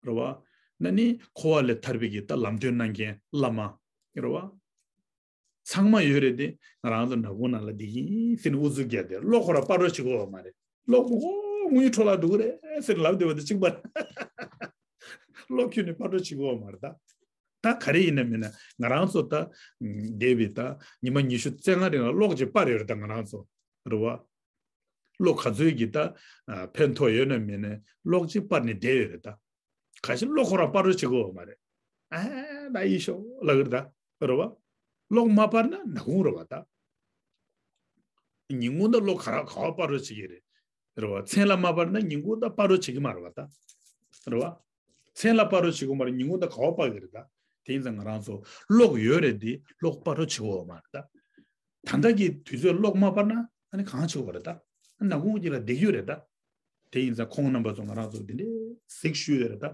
རེད་བ། ན་ནི་འཁོར་བ་ལས་ཐར་པའི་གི་ད་ལམ་སྟོན་གནང་མཁན་བླ་མ་རེད་བ། ཚང་མ་ཡོད་རེད་དེ། ང་རང་ཚོ་ནག་ཁུང་ནང་ལ་བསྡད་ཀྱི་ཡིན་ཟེར་ནས་ཨུ་ཚུགས་རྒྱག་བསྡད། གློག་ཁོ་རང་སྤར་རོགས་བྱེད་དགོས་བ་མ་རེད། གློག་མགོ་དངུལ་འཕྲོ་བརླག་འགྲོ་གི་རེད་ཟེར་ལབ་བསྡད་པ་དེ་གཅིག་པ་རེད། གློག་ཁྱོན་ནས་སྤར་རོགས་བྱེད་དགོས་བ་མ་རེད་ད། ད་ག་རེ་ཡིན་ན་མིན་ན་ང་རང་ཚོ་ད་བསྡད་པའི་ད་ཉི་མ་ཉི་ཤུ་རྩ་ལྔ་རིང་ལ་གློག་ཅིག་སྤར་ཡོད་རེད་ད་ང་རང་ཚོ། རེད་བ། གློག་ག་ཚོད་ཀྱི་ད་ཕན་ཐོགས་ཡོད་ན་མེད་ན་གློག་ཅིག་སྤར་ནས་བསྡད་ཡོད་རེད་ད། ག་ཞིག་གློག་ཁོ་རང་སྤར་རོགས་བྱེད་དགོས་བ་མ་རེད། ཨ་ད་ཡིད་ཤོག་ལབ་ཀྱི་རེད་ད། རེད་བ། གློག་མ་སྤར་ན་ནག་ཁུང་རེད་བ་ད། ཉིན་གུང་ད་གློག་ག་ར་ག་བ་སྤར་རོགས་བྱེད་ཀྱི་རེད། རེད་བ། མཚན་ལ་མ་སྤར་ན་ཉིན་གུང་ད་སྤར་རོགས་བྱེད་ཀྱི་མ་རེད་བ་ད། རེད་བ། མཚན་ལ་སྤར་རོགས་བྱེད་དགོས་མ་རེད། ཉིན་གུང་ད་ག་བ་སྤར་གྱི་རེད་ད། དེ་ཡིན་ཙང་ང་རང་ཚོ་གློག་ཡོད་རེད་དེ་གློག་སྤར་རོགས་བྱེད་དགོས་བ་མ་རེད་ད། ད་ལྟ་གི་དུས་ཚོད་གློག་མ་སྤར་ན་ཨ་ནི་གང་བྱེད་དགོས་རེད་ད། ནག་ཁུང་གཅིག་ལ་བསྡད་རྒྱུ་རེད་ད། དེ་ཡིན་ཙང་ཁོང་རྣམ་པ་ཚོ་ང་རང་ཚོ་འདི་འདྲའི་གཟིགས་ཞུས་ཡོད་རེད་ད།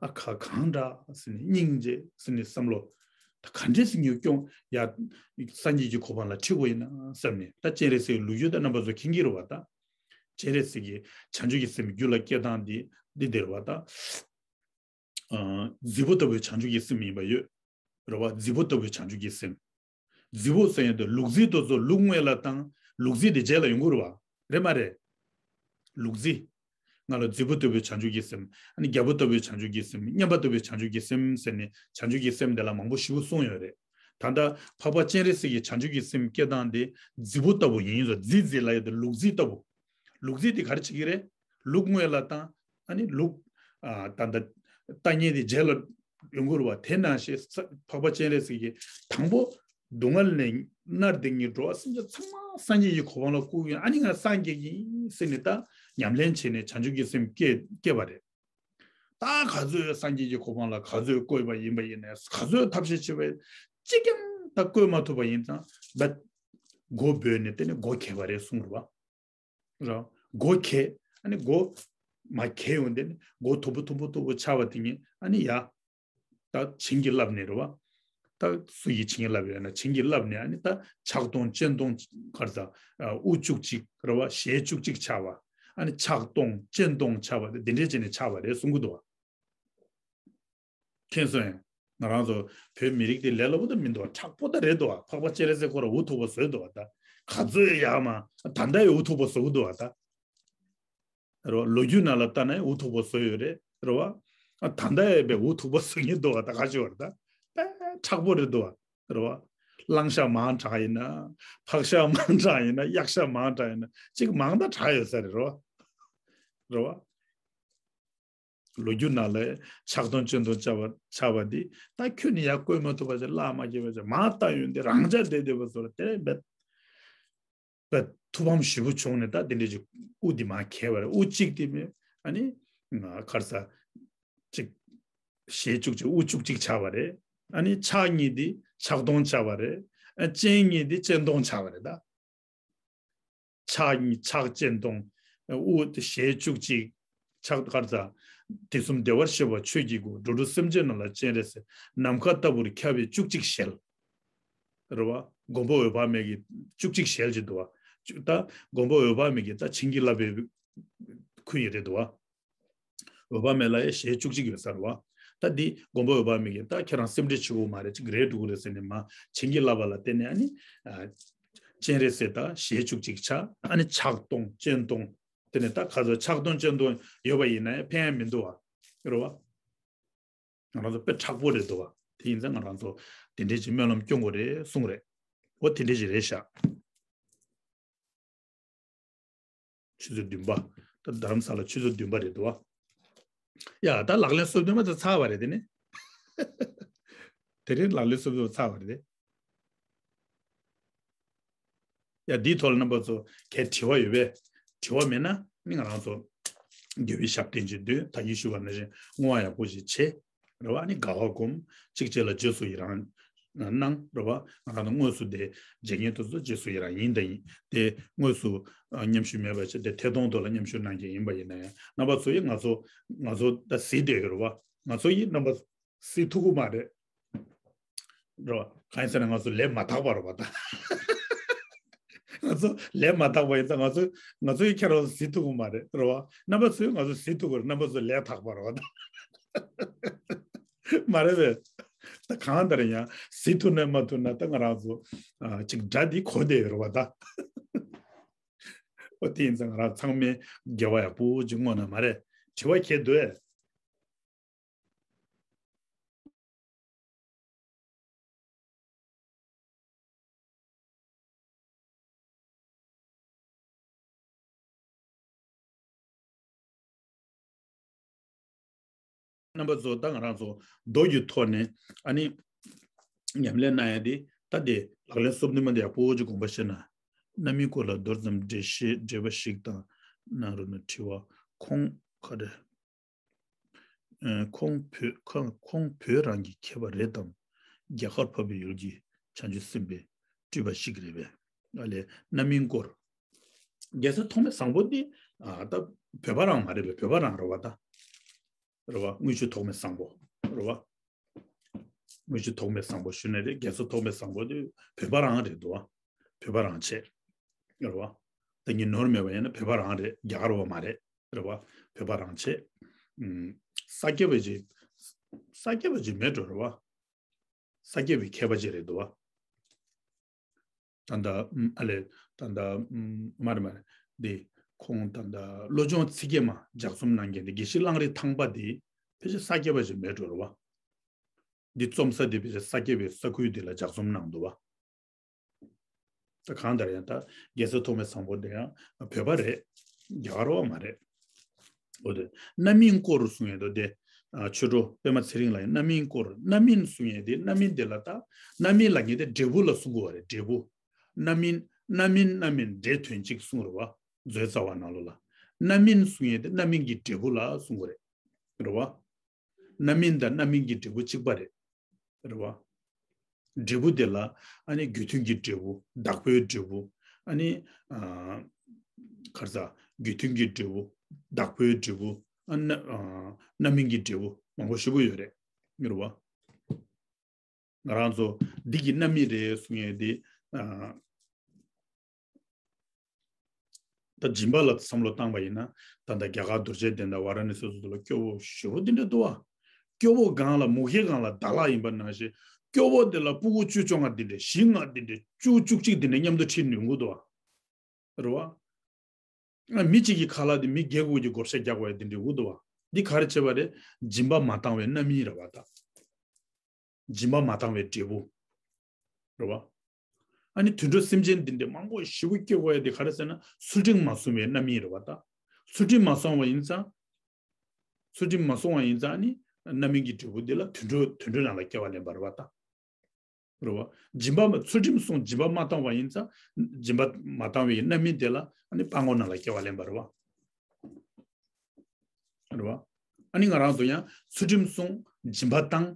ཨ་ཁ་གང་འདྲ་ཟེར་ནས་སྙིང་རྗེ་ཟེར་ནས་བསམ་བློ། ད་ག་འདྲས་སེ་ངས་སྐྱོང་ཡ། སངས་རྒྱས་ཀྱི་གོ་འཕང་ལ་ཁྲིད་དགོས་ཡིན་ན་བསམ་ནས། ད་སྤྱན་རས་གཟིགས་ལོ་རྒྱུས་ད་རྣམ་པ་ཚོ་མཁྱེན་གྱི་རེད་བ་ད། སྤྱན་རས་གཟིགས་ཀྱི་བྱང་ཆུབ་ཀྱི་སེམས་རྒྱུད་ལ་སྐྱེ་སྟངས་འདི་འདི་འདིར་བ་ད། ཨ་རྫི་བོ་ལྟ་བུའི་བྱང་ཆུབ་ཀྱི་སེམས་ཡིན་པ་ཡོད། རེད་བ། རྫི་བོ་ལྟ་བུའི་བྱང་ཆུབ་ཀྱི་སེམས། རྫི་བོ་ཟེར་ཡོང་དུས་ལུག་རྫི་དེ་ཚོ་ལུག་སྔོན་ལ་བཏང་། ལུག་རྫི་དེ་རྗེས་ལ་ཡོང་གི་རེད་བ། རེད་མ་རེད། ལུག་རྫི། ང་ལ་རྫི་བོ་ལྟ་བུའི་བྱང་ཆུབ་ཀྱི་སེམས། ཨ་ནི་རྒྱལ་པོ་ལྟ་བུའི་བྱང་ཆུབ་ཀྱི་སེམས། མཉན་པ་ལྟ་བུའི་བྱང་ཆུབ་ཀྱི་སེམས་ཟེར་ནས་བྱང་ཆུབ་ཀྱི་སེམས་དེ་ལ་མང་པོ་ཞེ་པོ་གསུངས་ཡོད་རེད། ད་ལྟ་འཕགས་པ་སྤྱན་རས་གཟིགས་ཀྱི་བྱང་ཆུབ་ཀྱི་སེམས་སྐྱེ་སྟངས་དེ་རྫི་བོ་ལྟ་བུ་ཡིན་ཟེར། རྫི་རྫི་ལབ་ཡོད་དེ་ལུག་རྫི་ལྟ་བུ། ལུག་རྫི་དེ་ག་རེ་བྱེད་ཀྱི་རེད། ལུག་སྔོན་ལ་བཏང་། ཨ་ནི་ལུག་ཨ་ད་ལྟ་ལྟ་མཁན་དེ་རྗེས་ལ་ཡོང་གི་རེད་བ། དེ་ནང་བཞིན་ས་འཕགས་པ་སྤྱན་རས་གཟིགས་ཀྱིས་དང་པོ་སྡུག་བསྔལ་ནས་མནར་སྡོད་མཁན་འགྲོ་བ་སེམས་ཅན་ཚང་མ་སངས་རྒྱས་ཀྱི་གོ་འཕང་ལ་བཀུག་ཡོང་། ཨ་ནི་ང་སངས་རྒྱས་ཀྱི་ཡིན་ཟེར་ནས་ད་ཉམས་ལེན་བྱས་ནས་བྱང་ཆུབ་ཀྱི་སེམས་སྐྱེ་སྐྱེ་བ་རེད། ད་ག་ཚོད་སངས་རྒྱས་ཀྱི་གོ་འཕང་ལ་ག་ཚོད་བཀོད་པ་ཡིན་པ་ཡིན་ནས། ག་ཚོད་ཐབས་ཤེས་བྱས་པ་ཅིག་ཀྱང་ད་བཀོད་མ་ཐུབ་པ་ཡིན་ཙང་། ད་མགོ་སྦོས་ནས་དེ་ནས་མགོ་གས་པ་རེད་གསུངས་རེད་བ། ར། མགོ་གས། ཨ་ནི་མགོ་མ་གས་ཡོང་དེ་ནི་མགོ་དུམ་བུ་དུམ་བུ་དུམ་བུ་ཆགས་པ་དེ་ཉིད་ཨ་ནི་ཡ། ད་བྱིན་གྱིས་བརླབས་ནས་རེད་བ། ད་སུ་ཡིས་བྱིན་གྱིས་བརླབས་ཡོད་ན། བྱིན་གྱིས་བརླབས་ནས་ཨ་ནི་ད་ཕྱག་སྟོང་སྤྱན་སྟོང་གར་ས་དབུ་བཅུ་གཅིག་རེད་བ། ཞལ་བཅུ་གཅིག་ཆགས་པ། ཨ་ནི་ཕྱག་སྟོང་སྤྱན་སྟོང་ཆགས་པ་དེ་འདི་འདྲས་བྱས་ནས་ཆགས་པ་རེད་གསུང་གི་འདུག་བ། མཁྱེན་སོང་ངས། ང་རང་ཚོ་བོད་མི་རིགས་དེ་ལས་སླ་པོ་ད་མི་འདུག་བ། དྲག་པོ་ད་རེད་འདུག་བ། འཕགས་པ་སྤྱན་རས་གཟིགས་ཁོ་རང་འུ་ཐུག་པ་བཟོས་འདུག་བ་ད། ག་ཚོད་ཡག་མ་ད་ལྟ་ཡང་འུ་ཐུག་པ་བཟོ་གི་འདུག་བ་ད། རེད་བ། ལོ་རྒྱུས་ནང་ལ་ལྟ་ན་ཡང་འུ་ཐུག་པ་བཟོས་ཡོད་རེད། རེད་བ། ཨ་ད་ལྟ་ཡང་པའི་འུ་ཐུག་པ་བཟོ་མཁན་འདུག་བ། ད་ག་ཅི་བར་ད་དཔེ་མཁྲེགས་པོ་རེད་འདུག་བ། རེད་བ། གླང་ཤ་མང་དྲགས་ཡིན་ན། ཕག་ཤ་མང་དྲགས་ཡིན་ན། གཡག་ཤ་མང་དྲགས་ཡིན་ན། གཅིག་མང་ད་དྲགས་ཡོད་ས་རེད། རེད་བ། རེད་བ། ལོ་རྒྱུས་ནང་ལ་ཕྱག་སྟོང་སྤྱན་སྟོང་བྱ་བ་ཆགས་པ་འདི་ད་ཁྱོད་ནི་ཡར་བཀོད་མ་ཐུབ་པ་ཅིག་བརླག་མ་སྐྱེས་པ་ཅིག་མ་བཏང་ཡོད་འདི་རང་ཅག་བསྡད་བསྡད་པ་ཚོ་ལ་དེ་རེད་འབད། པ་ཐུགས་ཕམ་ཞེ་པོ་བྱུང་ནས་ད་དེ་འདྲས་ཅིག་དབུ་འདི་མར་གས་པ་རེད། དབུ་གཅིག་དེ་མེད། ཨ་ནི་ང་ཁར་ས་གཅིག་ཞལ་བཅུ་གཅིག་དབུ་བཅུ་གཅིག་ཆགས་པ་རེད། ཨ་ནི་ཕྱག་གཉིས་དེ་ཕྱག་སྟོང་ཆགས་པ་རེད། ཨ་སྤྱན་གཉིས་དེ་སྤྱན་སྟོང་ཆགས་པ་རེད་ད། ཕྱག་གཉིས་ཕྱག་སྤྱན་སྟོང་། དབུ་དེ་ཞལ་བཅུ་གཅིག་ཕྱག་ཁར་ས་དུས་གསུམ་བདེ་བར་གཤེགས་པ་ཆོས་ཀྱི་སྐུ། འགྲོ་དྲུག་སེམས་ཅན་རྣམས་ལ་སྤྱན་རས་གཟིགས། ནམ་མཁའ་ལྟ་བུར་ཁྱབ་པའི་བཅུ་གཅིག་ཞལ། རེད་བ། མགོན་པོ་འོད་དཔག་མེད་ཀྱི་བཅུ་གཅིག་ཞལ་གྱི་འདུག་བ། ད་མགོན་པོ་འོད་དཔག་མེད་ཀྱི་ད་བྱིན་གྱིས་བརླབས་པའི་ཁུར་ཡི་རེད་འདུག་བ། འོད་དཔག་མེད་ལ་ཡང་ཞལ་བཅུ་གཅིག་ཡོད་ས་རེད་བ། ད་འདི་མགོན་པོ་འོད་དཔག་མེད་ཀྱི་ད་ཁྱེད་རང་སེམས་ཁྲལ་བྱེད་དགོས་མ་རེད། ཅིག་རེད་འགྲོ་གི་རེད་ཟེར་ནས་མ་བྱིན་གྱིས་བརླབས་པ་ལ་བརྟེན་ནས་ཨ་ནི། སྤྱན་རས་གཟིགས་ད་ཞལ་བཅུ་གཅིག་ཆགས། ཨ་ནི་ཕྱག་སྟོང་སྤྱན་སྟོང་། དེ་ནས་ད་ག་ཚོད་ཕྱག་སྟོང་སྤྱན་སྟོང་ཡོད་པ་ཡིན་ན་ཡང་ཕན་ཡ་མི་འདུག་བ། རེད་བ། ང་རང་ཚོ་དཔེ་མཁྲེགས་པོ་རེད་འདུག་བ། དེ་ཡིན་ཙང་ང་རང་ཚོ་དེ་འདྲས་ཀྱི་སྨོན་ལམ་སྐྱོན་དགོས་རེད་གསུངས་རེད། འོ་དེ་འདྲས་ཀྱི་རེད་ཤག་ཆུ་ཚོད་བདུན་པ། ད་རྡ་རམ་ས་ལ་ཆུ་ཚོད་བདུན་པ་རེད་འདུག་བ། ཡ་ད་ལག་ལེན་སོ་བདུན་པ་ཚོ་ཚར་བ་རེད་དེ་ནི། དེ་རིང་ལག་ལེན་སོ་བདུན་པ་ཚར་བ་རེད་དེ། ཡ་འདིའི་ཐོག་ལ་རྣམ་པ་ཚོ་གལ་དྲི་བ་ཡོད་པས། དྲི་བ་མེད་ན་ནི་ང་རང་ཚོ་དགེ་བའི་ཞབས་བརྟན་གྱི་འདུན། ད་གིན་ཞུས་པ་ནང་བཞིན་བསྔོ་བ་ཡག་པོ་ཞིག་བྱེད། རེད་བ། ཨ་ནི་དགའ་བ་སྒོམ། གཅིག་བྱས་ལ་རྗེས་སུ་ཡི་རང་གནང་། རེད་བ། ང་རང་ཚོ་དངོས་སུ་དེ་བྱེད་མཁན་དེ་ཚོ་རྗེས་སུ་ཡི་རང་ཡིན་དང་ཡིན། དེ་དངོས་སུ་མཉམ་ཞུགས་མེད་པ་བྱས་ཏེ་ཐད་གཏོང་ཐོག་ལ་མཉམ་ཞུགས་གནང་མཁན་ཡིན་པ་ཡིན་ན་ཡང་རྣམ་པ་ཚོ་ཡིས་ང་ཚོ་ང་ཚོ་ད་གཟིགས་བསྡད་ཡོད་རེད་བ། ང་ཚོ་ཡིས་རྣམ་པ་གཟིགས་ཐུབ་ཀྱི་མ་རེད། རེད་བ། གང་ཡིན་ཟེར་ན་ང་ཚོ་ལས་མ་དག་པ་རེད་བ་ད། ང་ཚོ་ལས་མ་དག་པ་ཡིན་ཙང་ང་ཚོ་ང་ཚོ་ཡི་ཁྱེད་རང་ཚོ་གཟིགས་ཐུབ་ཀྱི་མ་རེད། རེད་བ། རྣམ་པ་ཚོས་ང་ཚོ་གཟིགས་ཐུབ་ཀྱི་རེད། རྣམ་པ་ཚོ་ལས་དག་པ་རེད་བ་ད། མ་རེད་པས། ད་གང་ལྟར་ཡང་གཟིགས་ཐུབ་ན་མ་ཐུབ་ན་ད་ང་རང་ཚོ་ཨ་ཅིག་དགྲ་འདི་གོ་བསྡད་ཡོད་རེད་བ་ད། འོ་དེ་ཡིན་ཙང་ང་རང་ཚང་མས་དགེ་བ་ཡག་པོ་ཅིག་བསྔོ་ན་མ་རེད། དྲི་བ་གལ་འདུག་ཨེ། རྣམ་པ་ཚོ་ད་ང་རང་ཚོ་མདོ་ཡི་ཐོག་ནས་ཨ་ནི་ཉམས་ལེན་གནང་ཡ་དེ་ད་དེ་ལག་ལེན་སོ་བདུན་མ་དེ་ཡག་པོ་ཅིག་དགོངས་པ་བཞེས་ན། རྣམ་སྨིན་སྐོར་ལ་མདོར་ཙམ་འགྲེལ་བཤད་འགྲེལ་པ་ཞིག་དང་གནང་རོགས་གནང་། དྲི་བ། ཁོང་ག་རེ། ཨ་ཁོང་བོད་ཁོང་ཁོང་བོད་རང་གི་མཁས་པ་རེད་དམ། རྒྱ་གར་འཕགས་པའི་ཡུལ་གྱི་བྱང་ཆུབ་སེམས་དཔའི་སྤྲུལ་པ་ཞིག་རེད་པས། ཨ་ལས་རྣམ་སྨིན་སྐོར། རྒྱལ་སྲས་ཐོགས་མེད་བཟང་པོ་འདི་ཨ་ད་བོད་པ་རང་མ་རེད་པས། བོད་པ་རང་རེད་བ་ད། རེད་བ། དངུལ་ཆུ་ཐོགས་མེད་བཟང་པོ་རེད་བ། དངུལ་ཆུ་ཐོགས་མེད་བཟང་པོ་ཞུ་ནི་རེད། རྒྱལ་སྲས་ཐོགས་མེད་བཟང་པོ་འདི་བོད་པ་རང་རེད་འདུག་བ། བོད་པ་རང་བྱས། རེད་བ། ད་ངས་ནོར་མེད་པ་ཡིན་ན་བོད་པ་རང་རེད། རྒྱ་གར་བ་མ་རེད། རེད་བ། བོད་པ་རང་བྱས། ཨུམ། ས་སྐྱ་པ་ཅིག་ས་སྐྱ་པ་ཅིག་མེད་འགྲོ་རེད་བ། ས་སྐྱ་པའི་མཁས་པ་ཅིག་རེད་འདུག་བ། ད་ལྟ་ཨུམ་ཨ་ལས་ད་ལྟ་ཨུམ་མ་རེད་མ་རེད། འདི་ཁོང་ད་ལྟ་བློ་སྦྱོང་ཚིག་བརྒྱད་མ་ལྗགས་རྩོམ་གནང་མཁན་དེ་དགེ་བཤེས་གླང་རི་ཐང་པ་དེ་ཕལ་ཆེར་ས་སྐྱ་པ་ཅིག་མེད་འགྲོ་རེད་བ། འདི་རྩོམ་ས་དེ་ཕལ་ཆེར་ས་སྐྱ་པའི་ས་ཁུལ་དེ་ལ་ལྗགས་རྩོམ་གནང་འདུག་བ། ད་གང་ལྟར་ཡང་ད་རྒྱལ་སྲས་ཐོགས་མེད་བཟང་པོ་དེ་ཡང་བོད་པ་རེད། རྒྱ་གར་བ་མ་རེད། འོ་དེ་རྣམ་སྨིན་སྐོར་གསུང་ཡས་འདུག་དེ། ཨ་ཆོས་གྲོགས་པད་མ་ཚེ་རིང་ལགས་ཀྱིས་རྣམ་སྨིན་སྐོར། རྣམ་སྨིན་གསུང་ཡས་དེ་རྣམ་སྨིན་དེ་ལ་ད་རྣམ་སྨིན་ལབ་མཁན་དེ་འབྲས་བུ་ལ་གསུང་གི་ཡོད་རེད། འབྲས་བུ། རྣམ་སྨིན་རྣམ་སྨིན་རྣམ་སྨིན་འབྲས་དོན་གཅིག་གསུང་རེད་བ། མཛོད་རྩ་བ་ནང་ལོགས་ལ། རྣམ་སྨིན་གསུང་ཡས་དེ་རྣམ་སྨིན་གྱི་འབྲས་བུ་ལ་གསུང་གི་རེད། རེད་བ། རྣམ་སྨིན་དང་རྣམ་སྨིན་གྱི་འབྲས་བུ་གཅིག་པ་རེད། རེད་བ། འབྲས་བུ་དེ་ལ་ཨ་ནི་རྒྱུ་མཐུན་གྱི་འབྲས་བུ། བདག་པོའི་འབྲས་བུ། ཨ་ནི་ཨ་ག་རེ་ཟ། རྒྱུ་མཐུན་གྱི་འབྲས་བུ། བདག་པོའི་འབྲས་བུ། ཨ་ན་ཨ་རྣམ་སྨིན་གྱི་འབྲས་བུ་མང་པོ་ཞེ་པོ་ཡོད་རེད། རེད་བ། ང་རང་ཚོ་འདི་གི་རྣམ་སྨིན་རེད་གསུང་ཡས་དེ། ཨ་ད་སྦྱིན་པ་ལ་བསམ་བློ་བཏང་པ་ཡིན་ན། ད་ལྟ་རྒྱ་གར་རྡོ་རྗེ་གདན་དང་ཝཱ་ར་ཎ་སི་སོགས་ལ་སྐྱོ་བོ་ཞེ་པོ་འདི་འདྲ་འདུག་བ། སྐྱོ་བོ་སྒང་ལ་མུ་གེ་སྒང་ལ་ཟླ་ལག་ཡིན་པ་ནང་བཞིན། སྐྱོ་བོ་དེ་ལ་སྤུ་གུ་བཅུ་བཅོ་ལྔ་འདི་འདྲ། བཞི་ལྔ་འདི་འདྲ། བཅུ་བཅུ་གཅིག་འདི་འདྲ་མཉམ་དུ་ཁྲིད་ནུས་ཀྱི་འདུག་བ། རེད་བ། ཨ་མི་གཅིག་གི་ཁ་ལག་དེ་མི་བརྒྱད་དགུ་གིས་བགོ་བཤའ་རྒྱག་པ་ཡ་དེ་འདྲ་འུ་འདུག་བ། འདི་ག་རེ་བྱས་པ་རེད། སྦྱིན་པ་མ་བཏང་བའི་རྣམ་སྨིན་རེད་བ་ད། སྦྱིན་པ་མ་བཏང་བའི་འབྲས་བུ། རེད་བ། ཨ་ནི་དུད་འགྲོ་སེམས་ཅན་འདི་འདྲའི་མང་པོ་ཞེ་པོ་སྐྱེ་དགོས་ཡ་དེ་ག་རེ་ཟེར་ན། ཚུལ་ཁྲིམས་མ་བསྲུངས་པའི་རྣམ་སྨིན་རེད་བ་ད། ཚུལ་ཁྲིམས་མ་བསྲུངས་པ་ཡིན་ཙང་། ཚུལ་ཁྲིམས་མ་བསྲུངས་པ་ཡིན་ཙང་ཨ་ནི་རྣམ་སྨིན་གྱི་འབྲས་བུ་འདི་ལ་དུད་འགྲོ་དུད་འགྲོ་ནང་ལ་སྐྱེ་བ་ལེན་པ་རེད་བ་ད། རེད་བ། སྦྱིན་པ་མ་ཚུལ་ཁྲིམས་བསྲུངས་སྦྱིན་པ་མ་བཏང་བ་ཡིན་ཙང་། སྦྱིན་པ་མ་བཏང་བའི་རྣམ་སྨིན་དེ་ལ་ཨ་ནི་སྤྲང་པོ་ནང་ལ་སྐྱེ་བ་ལེན་པ་རེད་བ། རེད་བ། ཨ་ནི་ང་རང་ཚོ་ཡང་ཚུལ་ཁྲིམས་བསྲུངས་སྦྱིན་པ་བཏང་།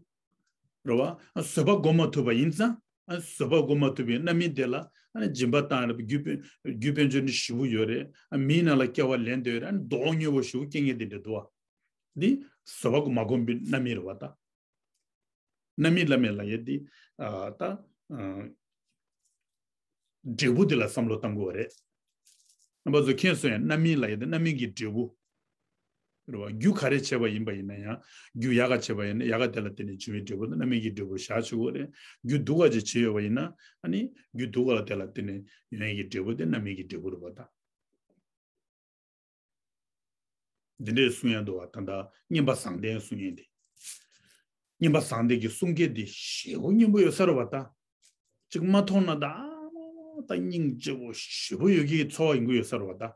རེད་བ། ཨ་བཟོད་པ་བསྒོམ་མ་ཐུབ་པ་ཡིན་ཙང་། ཨ་བཟོད་པ་བསྒོམ་མ་ཐུབ་པའི་རྣམ་སྨིན་དེ་ལ་ཨ་ནི་སྦྱིན་པ་བཏང་རེད་བ། རྒྱུ་དཔལ་རྒྱུ་དཔལ་འབྱོར་ནི་ཞེ་པོ་ཡོད་རེད། ཨ་མིའི་ནང་ལ་སྐྱེ་བ་ལེན་འདོད་རེད། ཨ་ནི་སྡུག་བསྔལ་པོ་ཞེ་པོ་སྐྱེ་མཁན་དེ་འདྲ་འདུག་བ། འདི་བཟོད་པ་མ་བསྒོམ་པའི་རྣམ་སྨིན་རེད་བ་ད། རྣམ་སྨིན་བླ་མེད་ལབ་ཡས་འདི། ཨ་ད། ཨ་འབྲས་བུ་འདི་ལ་བསམ་བློ་གཏང་དགོས་པ་རེད། རྣམ་པ་ཚོ་མཁྱེན་སོང་ཡ། རྣམ་སྨིན་ལབ་ཡས་འདི་རྣམ་སྨིན་གྱི་འབྲས་བུ། རེད་བ། རྒྱུ་ག་རེ་བྱས་པ་ཡིན་པ་ཡིན་ན་ཡང་། རྒྱུ་ཡག་ག་བྱས་པ་ཡིན་ན་ཡག་ག་དེ་ལ་བརྟེན་ནས་བྱུང་བའི་འབྲས་བུ་དེ་རྣམ་སྨིན་གྱི་འབྲས་བུ་བཞག་ཆོག་གི་རེད། རྒྱུ་སྡུག་ག་ཅིག་བྱས་ཡོད་པ་ཡིན་ན། ཨ་ནི་རྒྱུ་སྡུག་ག་ལ་དེ་ལ་བརྟེན་ནས་ཡོང་ཡས་ཀྱི་འབྲས་བུ་དེ་རྣམ་སྨིན་གྱི་འབྲས་བུ་རེད་བ་ད། འདི་འདྲའི་གསུང་ཡ་འདུག་བ། ད་ལྟ་སྙན་པ་བཟང་ལྡན་གསུང་ཡས་འདི། སྙན་པ་བཟང་ལྡན་གྱི་གསུང་སྐད་འདི་ཞེ་པོ་སྙན་པོ་ཡོད་ས་རེད་བ་ད། ཅིག་མ་མཐོང་ན་ད་ཨ་མ་ད་སྙིང་རྗེ་པོ་ཞེ་པོ་ཡོད་ཀྱི་ཚོར་བ་ཡོང་གི་ཡོད་ས་རེད་བ་ད།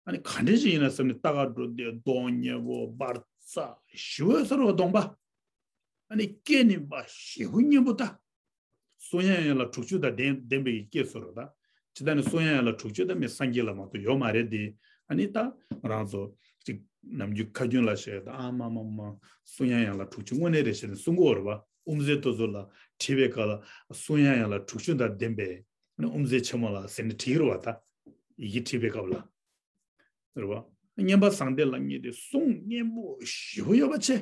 ཨ་ནི་ག་འདྲས་ཅིག་ཡིན་ན་བསམ་ནས་ལྟ་ག་འགྲོ་དུས་སྡུག་བསྔལ་པོ་འབར་འཛག་ཞེ་པོ་ཡོད་ས་རེད་བ་གདོང་པ། ཨ་ནི་སྐད་ནི་མ་ཞེ་པོ་སྙན་པོ་ད། གསུང་ཡང་ཡང་ལ་དྲུག་ཅུ་དང་ལྡན་ལྡན་པའི་སྐད་སོ་རོ་ད། ཇི་ལྟར་ནི་གསུང་ཡང་ཡང་ལ་དྲུག་ཅུ་ད་མི་སངས་རྒྱས་ལ་མ་གཏོགས་ཡོད་མ་རེད་དེ། ཨ་ནི་ད་ང་རང་ཚོ་ཅིག་ནམ་རྒྱུན་ཁ་རྒྱུན་ལ་བཤད་ད་ཨ་མ་མ་མ་གསུང་ཡང་ཡང་ལ་དྲུག་ཅུ་དངོས་གནས་རེད་ཟེར་ནས་གསུང་གི་ཡོད་རེད་བ། དབུ་མཛད་ཏོ་ཚོ་ལ་བྲིས་པའི་སྐབས་ལ་གསུང་ཡང་ཡང་ལ་དྲུག་ཅུ་དང་ལྡན་པའི་ཨ་ནི་དབུ་མཛད་ཆེན་མོ་ལ་ཟེར་ནས་བྲིས་ཀྱི་རེད་བ་ད། ཡི་གེ་བྲིས་པའི་སྐབས་ལ། རེད་བ། སྙན་པ་བཟང་ལྡན་ལ་ངེས་ཏེ་གསུང་སྙན་པོ་ཞེ་པོ་ཡོད་པ་ཆེ།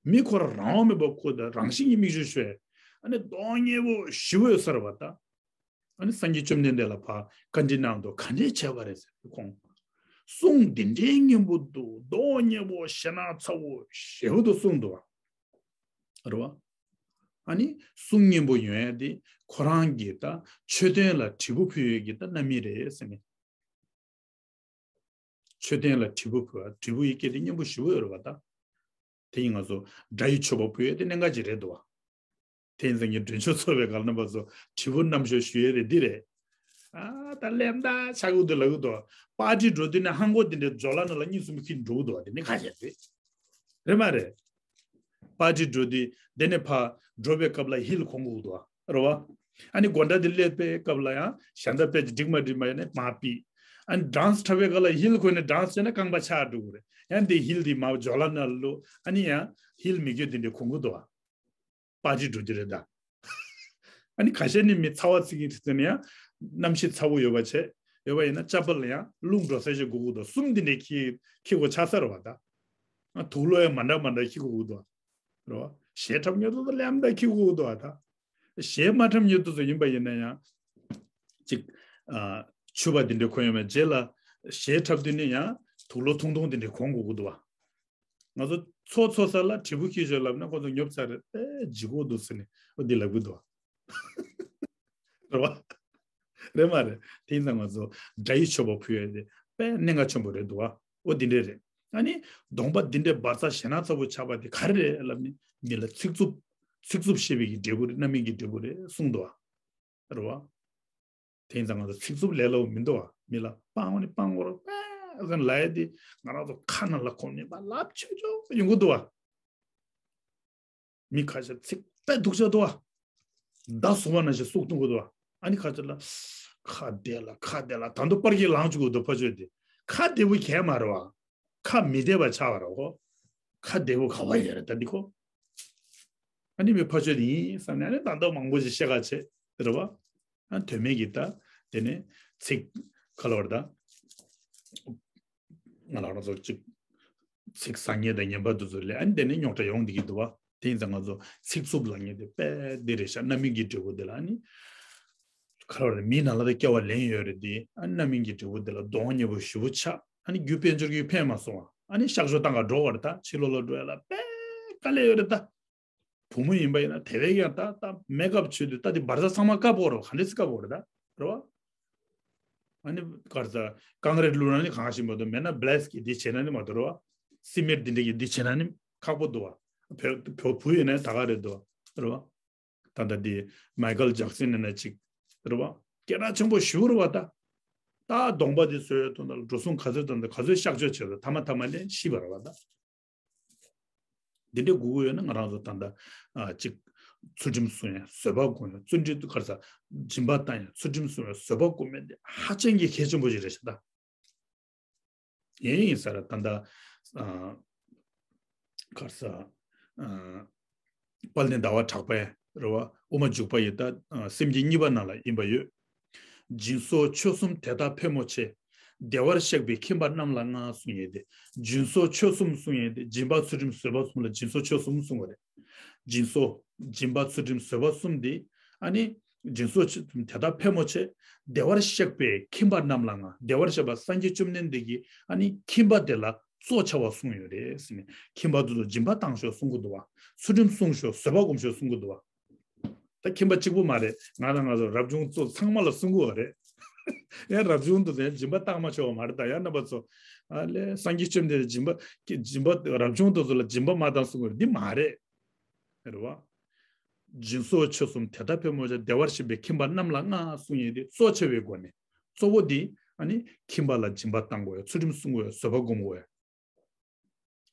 མི་ཁོ་རང་རང་དབང་མེད་པ་ཁོ་ད་རང་བཞིན་གྱི་མིག་ཆུ་ཤོད། ཨ་ནི་གདོང་སྙན་པོ་ཞེ་པོ་ཡོད་ས་རེད་བ་ད། ཨ་ནི་སངས་རྒྱས་བཅོམ་ལྡན་འདས་ལ་ཕར་བཀའ་འདྲི་གནང་འདུག་ག་འདྲས་བྱས་པ་རེད་ཟེར་ཁོང་། གསུང་འདི་འདྲའི་སྙན་པོ་འདུག་གདོང་སྙན་པོ་ཞེ་སྣང་ཚ་བོ་ཞེ་པོ་འདུག་གསུངས་འདུག་བ། རེད་བ། ཨ་ནི་གསུང་སྙན་པོ་ཡོང་ཡ་དེ་ཁོ་རང་གི་ད་མཆོད་རྟེན་ལ་དྲིལ་བུ་ཕུལ་ཡས་ཀྱི་ད་རྣམ་སྨིན་རེད་ཟེར་ནས། མཆོད་རྟེན་ལ་དྲིལ་བུ་ཕུལ་བ། དྲིལ་བུ་ཡི་སྐད་དེ་སྙན་པོ་ཞེ་པོ་ཡོད་རེད་བ་ད། དེ་ཡིན་ང་ཚོ་དགྲ་ཡི་མཆོད་པ་ཕུལ་ཡས་དེ་གནད་འགག་ཅིག་རེད་འདུག་བ། དེ་ཡིན་ཙང་ངས་མགྲོན་ཆོས་ཚོགས་པའི་སྒང་ལ་རྣམ་པ་ཚོ་དྲིལ་བུ་རྣམ་ཞོ་ཞུ་ཡས་རེད་འདི་རེད། ཨ་ད་ལེམ་ད་ཆག་གི་འདུག་ལབ་གི་འདུག་པར་ཏི་འགྲོ་དུས་ནས་ཧང་གོ་དེ་འདྲའི་ཇོ་ལ་ནང་ལ་གཉིས་གསུམ་ཁྱེར་འགྲོ་གི་འདུག་དེ་ནི་ཁ་ཤས་རེད། རེད་མ་རེད། པར་ཏི་འགྲོ་དུས་དེ་ནས་ཕར་འགྲོ་བའི་སྐབས་ལ་ཧིལ་གོན་དགོས་འདུག་རེད་བ། ཨ་ནི་སྒོ་འགྲམ་དེ་སླེབས་པའི་སྐབས་ལ་ཡང་ཞྭ་མདའ་དཔེ་ཅིག་འགྲིག་མ་འགྲིག་མ་ཡིན་ནས་མར་ཕུད། ཨ་ནི་ཌན་སི་འཁྲབ་པའི་སྐབས་ལ་ཧིལ་གོན་ནས་ཌན་སི་བྱས་ན་རྐང་པ་ཆག་འགྲོ་གི་རེད། ཡང་དེ་ཧིལ་དེ་མར་ཇོ་ལ་ནང་ལ་བླུགས། ཨ་ནི་ཡང་ཧིལ་མི་དགོས་དེ་འདྲའི་གོན་གི་འདུག་བ། པར་ཏི་འགྲོ་དུས་རེད་ད། ཨ་ནི་ཁ་ཤས་ནི་མི་ཚ་བ་ཚིག་གི་ཚིག་ནི་ཡང་གནམ་གཤིས་ཚ་བོ་ཡོད་པ་བྱས། ཡོད་པ་ཡིན་ན་ཅ་པལ་ལ་ཡང་རླུང་འགྲོ་ས་ཞིག་དགོས་ཀྱི་འདུག་གསུམ་འདི་འདྲའི་ཁྱེར་ཁྱེར་དགོས་ཆགས་ས་རེད་བ་ད། ཨ་དུག་ལོག་ཡང་མ་འདྲ་མ་འདྲ་ཁྱེར་དགོས་ཀྱི་འདུག་རེད་བ། གཞས་འཁྲབ་མཁན་ཚོ་ལ་ལམ་འདྲ་ཁྱེར་དགོས་ཀྱི་འདུག་བ་ད། གཞས་མ་འཁྲབ་མཁན་ཚོ་ཡིན་པ་ཡིན་ན་ཡང་། ཅིག་ཨ་ཕྱུ་པ་འདི་འདྲའི་གོན་ཡོད་མེད་རྗེས་ལ་གཞས་འཁྲབ་དུས་ནི་ཡང་དུག་ལོག་ཐུང་ཐུང་འདི་འདྲའི་གོན་དགོས་ཀྱི་འདུག་བ། ང་ཚོ་ཚོགས་ཚོགས་ས་ལ་དྲིལ་བུ་འཁྱེར་ཤོག་ལབ་ན་ཁོ་ཚོ་ཉོབ་ཚར་རེད། ཨེ་ལྗིད་ཁོག་འདུག་ཟེར་ནས་འོ་འདི་ལབ་གི་འདུག་བ། རེད་བ། རེད་མ་རེད། དེ་ཡིན་ཙང་ང་ཚོ་དགྲ་ཡི་མཆོད་པ་ཕུལ་ཡས་དེ་དཔེ་གནད་འགག་ཆེན་པོ་རེད་འདུག་བ། འོ་འདི་འདྲས་རེད། ཨ་ནི་གདོང་པ་འདི་འདྲས་འབར་འཛག་ཞེ་སྣང་ཚ་བོ་ཆགས་པ་དེ་ག་རེ་རེད་ལབ་ནས་མི་ལ་ཚིག་རྩུབ་ཚིག་རྩུབ་བཤད་པའི་གི་འབྲས་བུ་རེད། རྣམ་སྨིན་གྱི་འབྲས་བུ་རེད་གསུངས་འདུག་བ། རེད་བ། དེ་ཡིན་ཙང་ང་ཚོ་ཚིག་རྩུབ་ལས་སླ་པོ་མི་འདུག་བ། མི་ལ་སྤང་བ་ནི་སྤང་དགོས་རེད་པས་ཟེར་ལབ་ཡས་དེ་ང་རང་ཚོ་ཁ་ནང་ལ་གོ་ནས་མ་ལབ་ཆོག་ཆོག་ཡོང་གི་འདུག་བ། མི་ཁ་ཤས་ཚིག་དཔེ་སྡུག་ཅག་འདུག་བ། མདའ་ཟུག་པ་ནང་བཞིན་ཟུག་གཏོང་གི་འདུག་བ། ཨ་ནི་ཁ་ཤས་ལ་ཁ་བདེ་ལ་ཁ་བདེ་ལ་ད་དུང་པར་གྱི་ལངས་བཅུག་གི་འདུག་ཕ་ཆོས་དེ་ཁ་བདེ་པོ་གས་མ་རེད་བ། ཁ་མི་བདེ་བ་ཆགས་པ་རེད་ཁོ། ཁ་བདེ་པོ་ག་བ་ཡོད་རེད་ད་འདི་ཁོ། ཨ་ནི་མི་ཕ་ཆོས་དེ་ཡིན་བསམ་ནས་ཨ་ནི་ད་དུང་མང་པོ་ཞིག་བཤད་ག་བྱེད་རེད་བ། ཨ་དོན་མེད་ཀྱི་ད་དེ་ནས་ཚིག་ག་ལ་བར་ད། ང་ལ་རང་ཚོ་གཅིག་ཚིག་ཟ་མཁན་དང་ཉན་པ་དེ་ཚོ་ལས་ཨ་ནི་དེ་ནས་རྙོག་དྲ་ཡོང་བསྡད་ཀྱི་འདུག་བ། དེ་ཡིན་ཙང་ང་ཚོ་ཚིག་རྩུབ་ལབ་མཁན་དེ་དཔེ་འདི་རེད་ཤག་རྣམ་སྨིན་གྱི་འབྲས་བུ་དེ་ལ་ཨ་ནི་ག་རེ་རེད། མིའི་ནང་ལ་དེ་སྐྱེ་བ་ལེན་ཡོད་རེད་དེ། ཨ་ནི་རྣམ་སྨིན་གྱི་འབྲས་བུ་དེ་ལ་གདོང་ཉེ་པོ་ཞེ་པོ་ཆགས། ཨ་ནི་རྒྱུ་དཔལ་འབྱོར་གྱིས་ཕན་མ་སོང་བ། ཨ་ནི་གཤག་བཅོས་བཏང་ག་འགྲོ་བ་རེད། ད་ཕྱི་ལོགས་ལ་འགྲོ་ཡ་ལ་དཔེ་དཀའ་ལས་ཡོད་རེད་ད། བུ་མོ་ཡིན་པ་ཡིན་ན་དེ་བས་ཀྱང་ད་ད་མེག་ཨབ་བྱོས་དུས་ད་དེ་བར་ས་ཚང་མ་དཀར་པོ་རེད་བ། ག་འདྲས་སེ་དཀར་པོ་རེད་ད་རེད་བ། ཨ་ནི་གར་ས་ཀང་རེད་བླུགས་ན་ནི་གང་ཞིག་མ་གཏོགས་མེད་ན་བྷི་ལེག་གི་དེ་བྱས་ན་ནི་མ་གཏོགས་རེད་བ། སི་མེར་འདི་འདྲ་གི་འདི་བྱེད་ན་ནི་ཁག་པོ་འདུག་བ། བོད་བོད་བུ་ཡིན་ན་ད་ག་རེད་འདུག་བ། རེད་བ། ད་ལྟ་འདི་མའི་ཀལ་ཇག་སིན་ནས་ན་ཅིག་རེད་བ། སྐད་གྲགས་ཆེན་པོ་ཞུ་རེད་བ་ད། ད་གདོང་པ་འདི་བཟོས་དོན་དག་འགྲོ་སོང་ག་ཚོད་དང་ག་ཚོད་གཤག་བཅོས་བྱས་ཏེ་ཐ་མ་ཐ་མ་ལས་ཤི་བ་རེད་བ་ད། འདི་འདྲའི་དགོས་ཀྱི་ཡོད་ན་ང་རང་ཚོ་ད་ལྟ་ཨ་ཅིག་ཚུལ་ཁྲིམས་སྲུང་ཡ་བཟོད་པ་སྒོམ་ཡ་བརྩོན་འགྲུས་ག་རེ་ཟ་སྦྱིན་པ་བཏང་ཡ་ཚུལ་ཁྲིམས་སྲུང་ཡ་བཟོད་པ་སྒོམ་ཡ་འདི་ཧ་ཅང་གི་གལ་ཆེན་པོ་ཞིག་རེད་ཤག་ད། ཡིན་ཡིན་ཟེར་ད་ལྟ་ཨ་ག་རེ་ཟ་ཨ་དཔལ་ལྡན་ཟླ་བ་གྲགས་པའི་རེད་བ་དབུ་མ་འཇུག་པ་ཡི་ད་ཨ་སེམས་བསྐྱེད་གཉིས་པ་ནང་ལ་ཡིན་པ་ཡོད། སྦྱིན་སོགས་ཆོས་གསུམ་དེ་དག་ཕལ་མོ་ཆེ། བདེ་བར་གཤེགས་པའི་ཁྱིམ་པ་རྣམས་ལ་མངའ་གསུང་ཡས་ཏེ། སྦྱིན་སོགས་ཆོས་གསུམ་གསུང་ཡས་ཏེ་སྦྱིན་པ་ཚུལ་ཁྲིམས་བཟོད་པ་གསུམ་ལ་སྦྱིན་སོགས་ཆོས་གསུམ་གསུང་བ་རེད། སྦྱིན་སོགས་སྦྱིན་པ་ཚུལ་ཁྲིམས་བཟོད་པ་གསུམ་དེ་ཨ་ནི་སྦྱིན་སོགས་ཆོས་གསུམ་དེ་དག་ཕལ་མོ་ཆེ། བདེ་བར་གཤེགས་པའི་ཁྱིམ་པ་རྣམས་ལ་མངའ། བདེ་བར་གཤེགས་པ་སངས་རྒྱས་བཅོམ་ལྡན་འདས་ཀྱི་ཨ་ནི་ཁྱིམ་པ་དེ་ལ་གཙོ་ཆེ་བ་གསུངས་ཡོད་རེད་ཟེར་ནས་ཁྱིམ་པ་དེ་ཚོ་སྦྱིན་པ་བཏང་ཤོག་གསུང་གི་འདུག་བ། ཚུལ་ཁྲིམས་སྲུང་ཤོག་བཟོད་པ་སྒོམ་ཤོག་གསུང་གི་འདུག་བ། ད་ཁྱིམ་པ་གཅིག་པུ་མ་རེད། ང་དང་ང་ཚོ་རབ་བྱུང་ཚོ་ཚང་མ་ལ་གསུང་གི་ཡོད་རེད། ཡང་རབ་བྱུང་དུ་ཡང་སྦྱིན་པ་བཏང་མ་ཆོག་པ་མ་རེད། ད་ཡང་རྣམ་པ་ཚོ་ཨ་ལས་སངས་རྒྱས་བཅོམ་ལྡན་འདས་སྦྱིན་པ་སྦྱིན་པ་རབ་བྱུང་དུ་ཚོ་ལ་སྦྱིན་པ་མ་བཏང་གསུང་གི་ཡོད་རེད། འདི་མ་རེད། རེད་བ། སྦྱིན་སོགས་ཆོས་གསུམ་དེ་དག་ཕལ་མོ་ཆེ་བདེ་བར་གཤེགས་པའི་ཁྱིམ་པ་རྣམས་ལ་མངའ་གསུང་ཡས་དེ་གཙོ་ཆེ་བའི་སྒོ་ནས་གཙོ་བོ་འདི་ཨ་ནི་ཁྱིམ་པ་ལ་སྦྱིན་པ་བཏང་དགོས་ཡ། ཚུལ་ཁྲིམས་སྲུང་དགོས་ཡ། བཟོད་པ་སྒོམ་དགོས་ཡ།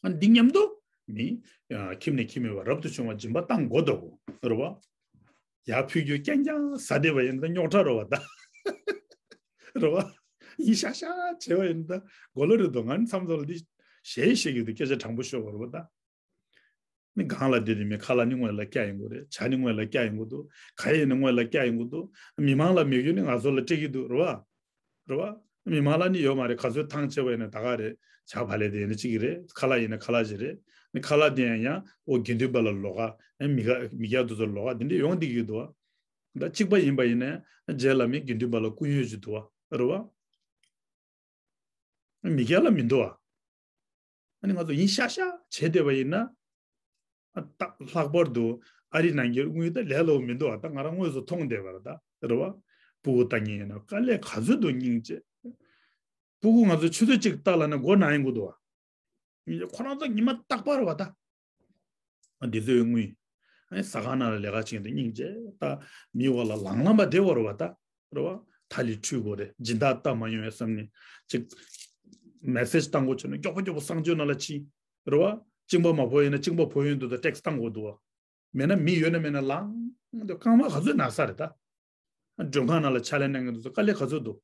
ཨ་འདི་མཉམ་དུ་མི་ཡ་ཁྱིམ་ནས་ཁྱིམ་མེད་པར་རབ་ཏུ་བྱུང་བ་སྦྱིན་པ་བཏང་དགོས་འདུག་གོ། རེད་བ། ཡར་ཕུལ་རྒྱུ་རྐྱང་རྐྱང་ཟ་བསྡད་པ་ཡིན་ན་རྙོག་དྲ་རེད་བ་ད། རེད་བ། ཡིན་ཤག་ཤག་བྱས་པ་ཡིན་ན་ད་མགོ་ལོག་རེད་འདུག་ང་ནི་མཚམས་མཚམས་ལ་འདི་ཞེ་ཞེ་གི་འདུག་སྐད་ཆ་དྲང་པོ་ཤོད་པ་རེད་བ་ད། ནི་སྒང་ལ་བསྡད་དེ་མི་ཁ་ལག་ནི་སྔོན་ལ་བཀྱག་ཡོང་གི་རེད། ཇ་ནི་སྔོན་ལ་བཀྱག་ཡོང་གི་འདུག་ག་ཡེ་ནི་སྔོན་ལ་བཀྱག་ཡོང་གི་འདུག་མི་མང་ལ་མེད་རྒྱུ་ནི་ང་ཚོ་ལ་སྤྲད་ཀྱི་འདུག་རེད་བ། རེད་བ། མི་མང་ལ་ནི་ཡོད་མ་རེད། ག་ཚོད་ཐང་ཆད་པ་ཡིན་ན་ད་ག་རེད། ཇ་བ་ལས་དེ་ནི་གཅིག་གི་རེད། ཁ་ལག་ཡིན་ན་ཁ་ལག་ཅིག་རེད། ནི་ཁ་ལག་དེ་ཡང་ཡང་ཨོ་དགེ་འདུན་པ་ལ་ལོགས་ཀ་ཨེ་མི་ག་མི་སྐྱ་དེ་ཚོ་ལོགས་ཀ་དེ་འདྲ་ཡོང་བསྡད་ཀྱི་འདུག་བ། ད་གཅིག་པ་ཡིན་པ་ཡིན་ན་རྗེས་ལ་མི་དགེ་འདུན་པ་ལ་སྐུ་ཡོན་ཅིག་འདུག་བ། རེད་བ། མི་སྐྱ་ལ་མི་འདུག་བ། ཨ་ནི་ང་ཚོ་ཡིན་ཤག་ཤག་བྱས་བསྡད་པ་ཡིན་ན། ཨ་ད་ལྷག་པར་དུ་ཨ་རི་ནང་གི་དངུལ་ད་ལས་སླ་པོ་མི་འདུག་ཨ། ད་ང་རང་དངོས་སུ་མཐོང་བསྡད་པ་རེད་ད། རེད་བ། སྤུ་གུ་ལྟ་མཁན་ཡིན་ན་དཀའ་ལས་ག་ཚོད་འདུག་སྙིང་རྗེ། སྤུ་གུ་ང་ཚོ་ཆུ་ཚོད་གཅིག་ལྟ་ལ་ན་མགོ་ན་ཡོང་གི་འདུག་ཨ། སྙིང་རྗེ་ཁོ་རང་ཚོ་ཉི་མ་རྟག་པར་བ་ད། ཨ་འདི་ཚོའི་དངུལ། ཨ་ཟ་ཁང་ནང་ལ་ལས་ཀ་བྱེད་མཁན་དེ་སྙིང་རྗེ་ད། མི་འོག་ལ་ལང་ལང་པ་བསྡད་པ་རེད་བ་ད། རེད་བ། ཐ་ལི་འཕྲུལ་དགོས་རེད། སྦྱིན་བདག་ལྟ་མ་ཡོང་བས་བསམ་ནས་ཅིག་མེ་སེ་ཇི་བཏང་དགོས་བྱུང་ན་མགྱོགས་པོ་མགྱོགས་པོ་གསང་སྤྱོད་ནང་ལ་ཕྱིན། རེད་བ། གཅིན་པ་མ་ཕོག་ཡིན་ན་གཅིན་པ་ཕོག་ཡོང་དུས་ད་ཊེག་སི་བཏང་དགོས་འདུག་བ། མེད་ན་མི་ཡོད་ན་མེད་ན་ལངས་འདུག་རྐང་པ་ག་ཚོད་ན་ས་རེད་ད། མགྲོན་ཁང་ནང་ལ་ཕྱག་ལས་གནང་མཁན་དེ་ཚོ་དཀའ་ལས་ག་ཚོད་འདུག་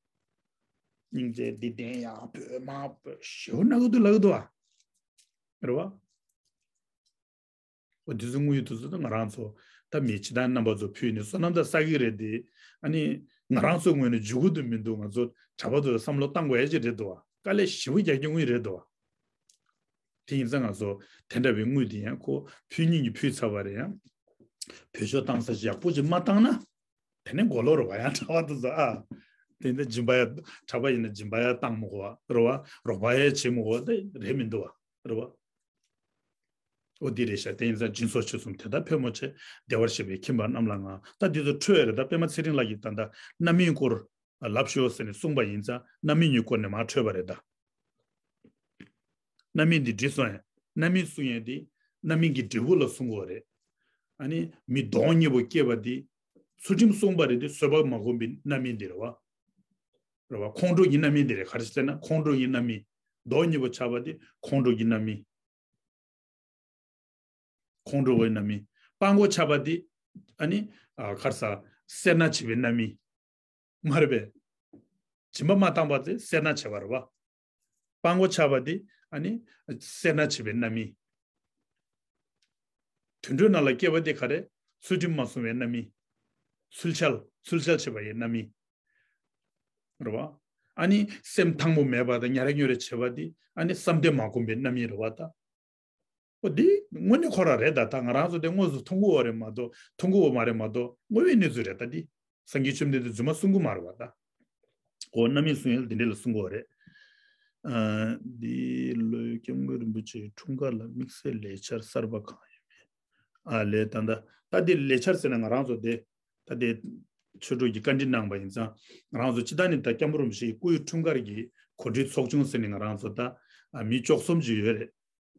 སྙིང་རྗེ་འདི་བསྟན་ཡག་བོད་དམག་བོད་ཞེ་པོ་ན་གི་འདུག་ལབ་གི་འདུག་ཨ། རེད་བ། འོ་དེ་ཚོ་དངུལ་དེ་ཚོ་ང་རང་ཚོ་ད་མི་སྤྱི་བཏང་རྣམ་པ་ཚོ་ཕུལ་ནས་བསོད་ནམས་ད་བསགས་ཀྱི་རེད་དེ། ཨ་ནི་ང་རང་ཚོ་ངོས་ནས་འཇུ་གི་འདུག་མི་འདུག་ང་ཚོ་གྲྭ་པ་ཚོ་བསམ་བློ་བཏང་དགོས་ཡ་ཅིག་རེད་འདུག་ཨ། དཀའ་ལས་ཞེ་པོ་རྒྱག་རྒྱུ་དངུལ་རེད་འདུག་ཨ། དེ་ཡིན་ཙང་ང་ཚོ་དེ་འདྲ་བའི་དངུལ་དེ་ཡང་ཁོ་ཕུལ་སྙིང་གི་ཕུལ་ཚར་བ་རེད། ཡང་བོད་ཤོག་བཏང་ས་ཞིག་ཡག་པོ་ཅིག་མ་བཏང་ན། དེ་ནས་མགོ་ལོག་རེད་བ། ཡང་གྲྭ་པ་དེ་ཚོ་ཨ། དེ་འདྲ་སྦྱིན་པ་ཡ་གྲྭ་པ་ཡིན་ན་སྦྱིན་པ་ཡ་བཏང་མི་དགོས་བ་རེད་བ། རོགས་པ་ཡ་བྱེད་མི་དགོས་བ་དེ་རེད་མི་འདུག་བ་རེད་བ། འོ་འདི་རེད་ཤག་དེ་ཡིན་ཙང་སྦྱིན་སོགས་ཆོས་གསུམ་དེ་དག་ཕལ་མོ་ཆེ་བདེ་བར་གཤེགས་པའི་ཁྱིམ་པ་རྣམས་ལ་མངའ། ད་འདི་ཚོ་འཕྲོས་རེད། ད་པད་མ་ཚེ་རིང་ལགས་ཀྱིས་ད་ལྟ་རྣམ་སྨིན་སྐོར་ལབ་ཤོག་ཟེར་ནས་གསུངས་པ་ཡིན་ཙང་རྣམ་སྨིན་གྱི་སྐོར་ནས་མར་འཕྲོས་པ་རེད་ད། རྣམ་སྨིན་འདི་འགྲིག་སོང་ཡ། རྣམ་སྨིན་གསུང་ཡ་འདི་རྣམ་སྨིན་གྱི་འབྲས་བུ་ལ་གསུང་དགོས་རེད། ཨ་ནི་མི་མདོག་གཉིས་པོ་སྐྱེས་པ་འདི་ཚུལ་ཁྲིམས་སྲུང་བ་རེད་དེ་བཟོད་པ་མ་སྒོམ་པའི་རྣམ་སྨིན་འདི་རེད་བ། རེད་བ། ཁོང་ཁྲོ་གི་རྣམ་སྨིན་འདི་རེད། ག་རེ་ཟེར་ན་ཁོང་ཁྲོ་གི་རྣམ་སྨིན། མདོག་གཉིས་པོ་ཆགས་པ་འདི་ཁོང་ཁྲོ་གི་རྣམ་སྨིན། ཁོང་ཁྲོ་བའི་རྣམ་སྨིན། སྤྲང་པོ་ཆགས་པ་འདི་ཨ་ནི་ཨ་ག་རེ་ཟ་སེར་སྣ་བྱེད་པའི་རྣམ་སྨིན། མ་རེད་པས། སྦྱིན་པ་མ་བཏང་བ་དེ་སེར་སྣ་བྱེད་པ་རེད་བ། སྤྲང་པོ་ཆགས་པ་དེ་ཨ་ནི་སེར་སྣ་བྱེད་པའི་རྣམ་སྨིན། དུད་འགྲོའི་ནང་ལ་སྐྱེ་བ་དེ་ག་རེ། ཚུལ་ཁྲིམས་མ་སྲུང་བའི་རྣམ་སྨིན། ཚུལ་འཆལ་ཚུལ་འཆལ་བྱེད་པ་ཡི་རྣམ་སྨིན། རེད་བ། ཨ་ནི་སེམས་ཐང་པོ་མེད་པ་དང་ཉ་རེ་ཉོ་རེ་བྱེད་པ་དེ་ཨ་ནི་བསམ་གཏན་མ་བསྒོམས་པའི་རྣམ་སྨིན་རེད་བ་ད། འོ་འདི་དངོས་གནས་ཁོ་རང་རེད་ད། ད་ང་རང་ཚོ་དེ་དངོས་སུ་མཐོང་གི་ཡོད་རེད་མ་གཏོགས་མཐོང་གི་ཡོད་མ་རེད་མ་གཏོགས་དངོས་ཡོད་གནས་ཚུལ་རེད་ད་འདི། སངས་རྒྱས་བཅོམ་ལྡན་འདས་རྫུན་མ་གསུང་གི་མ་རེད་བ་ད། འོ་རྣམ་སྨིན་གསུང་ཡུལ་འདི་འདྲ་ལ་གསུང་གི་ཡོད་རེད། ཨ་འདི་ལོའི་སྐྱབས་མགོན་རིན་པོ་ཆེའི་འཁྲུངས་སྐར་ལ་དམིགས་བསལ་ལས་འཆར་གསར་པ་གང་ཡོད་མེད། ཨ་ལས་ད་ད་ད་འདི་ལས་འཆར་ཟེར་ན་ང་རང་ཚོ་དེ་ད་དེ་ཆོས་གྲོགས་ཀྱིས་བཀའ་འདྲི་གནང་པ་ཡིན་ཙང་ང་རང་ཚོ་སྤྱི་བཏང་ནས་ད་སྐྱབས་མགོན་རིན་པོ་ཆེའི་སྐུའི་འཁྲུངས་སྐར་གྱི་གོ་སྒྲིག་ཚོགས་ཆུང་ཟེར་ནས་ང་རང་ཚོ་ད་ཨ་མི་བཅུ་གསུམ་ཅིག་ཡོད་རེད།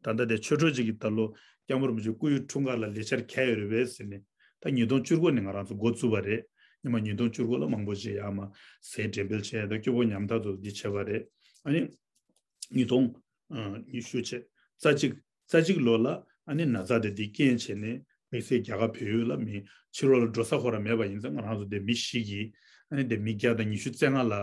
ད་ལྟ་དེ་ཆོས་གྲོགས་ཅིག་གིས་ད་ལོ་སྐྱབས་མགོན་རིན་པོ་ཆེ་སྐུ་ཡི་འཁྲུངས་སྐར་ལ་ལས་འཆར་ག་ཡོད་རེད་པས་ཟེར་ནས། ད་ཉིས་སྟོང་བཅུ་དགུ་ནས་ང་རང་ཚོ་འགོ་བཙུགས་པ་རེད། ཉི་མ་ཉིས་སྟོང་བཅུ་དགུ་ལ་མང་པོ་ཞིག་ཡར་མར་ཟས་འགྲེམས་སྤེལ་བྱས་དང་སྐྱོ་པོ་ཉམ་ཐག་ཏུ་འདི་བྱས་པ་རེད། ཨ་ནི་ཉིས་སྟོང་ཉི་ཤུ་བྱས་རྩ་གཅིག་རྩ་གཅིག་ལོ་ལ་ཨ་ནི་ན་ཚ་དེ་འདི་རྐྱེན་བྱས་ནས་དམིགས་བསལ་རྒྱ་གར་བལ་ཡུལ་ལ་མི་ཕྱི་ལོགས་ལ་འགྲོ་ས་ཁོ་རང་མེད་པ་ཡིན་ཙང་ང་རང་ཚོ་དེ་མི་བཞི་གིས་ཨ་ནི་དེ་མི་བརྒྱ་དང་ཉི་ཤུ་རྩ་ལྔ་ལ་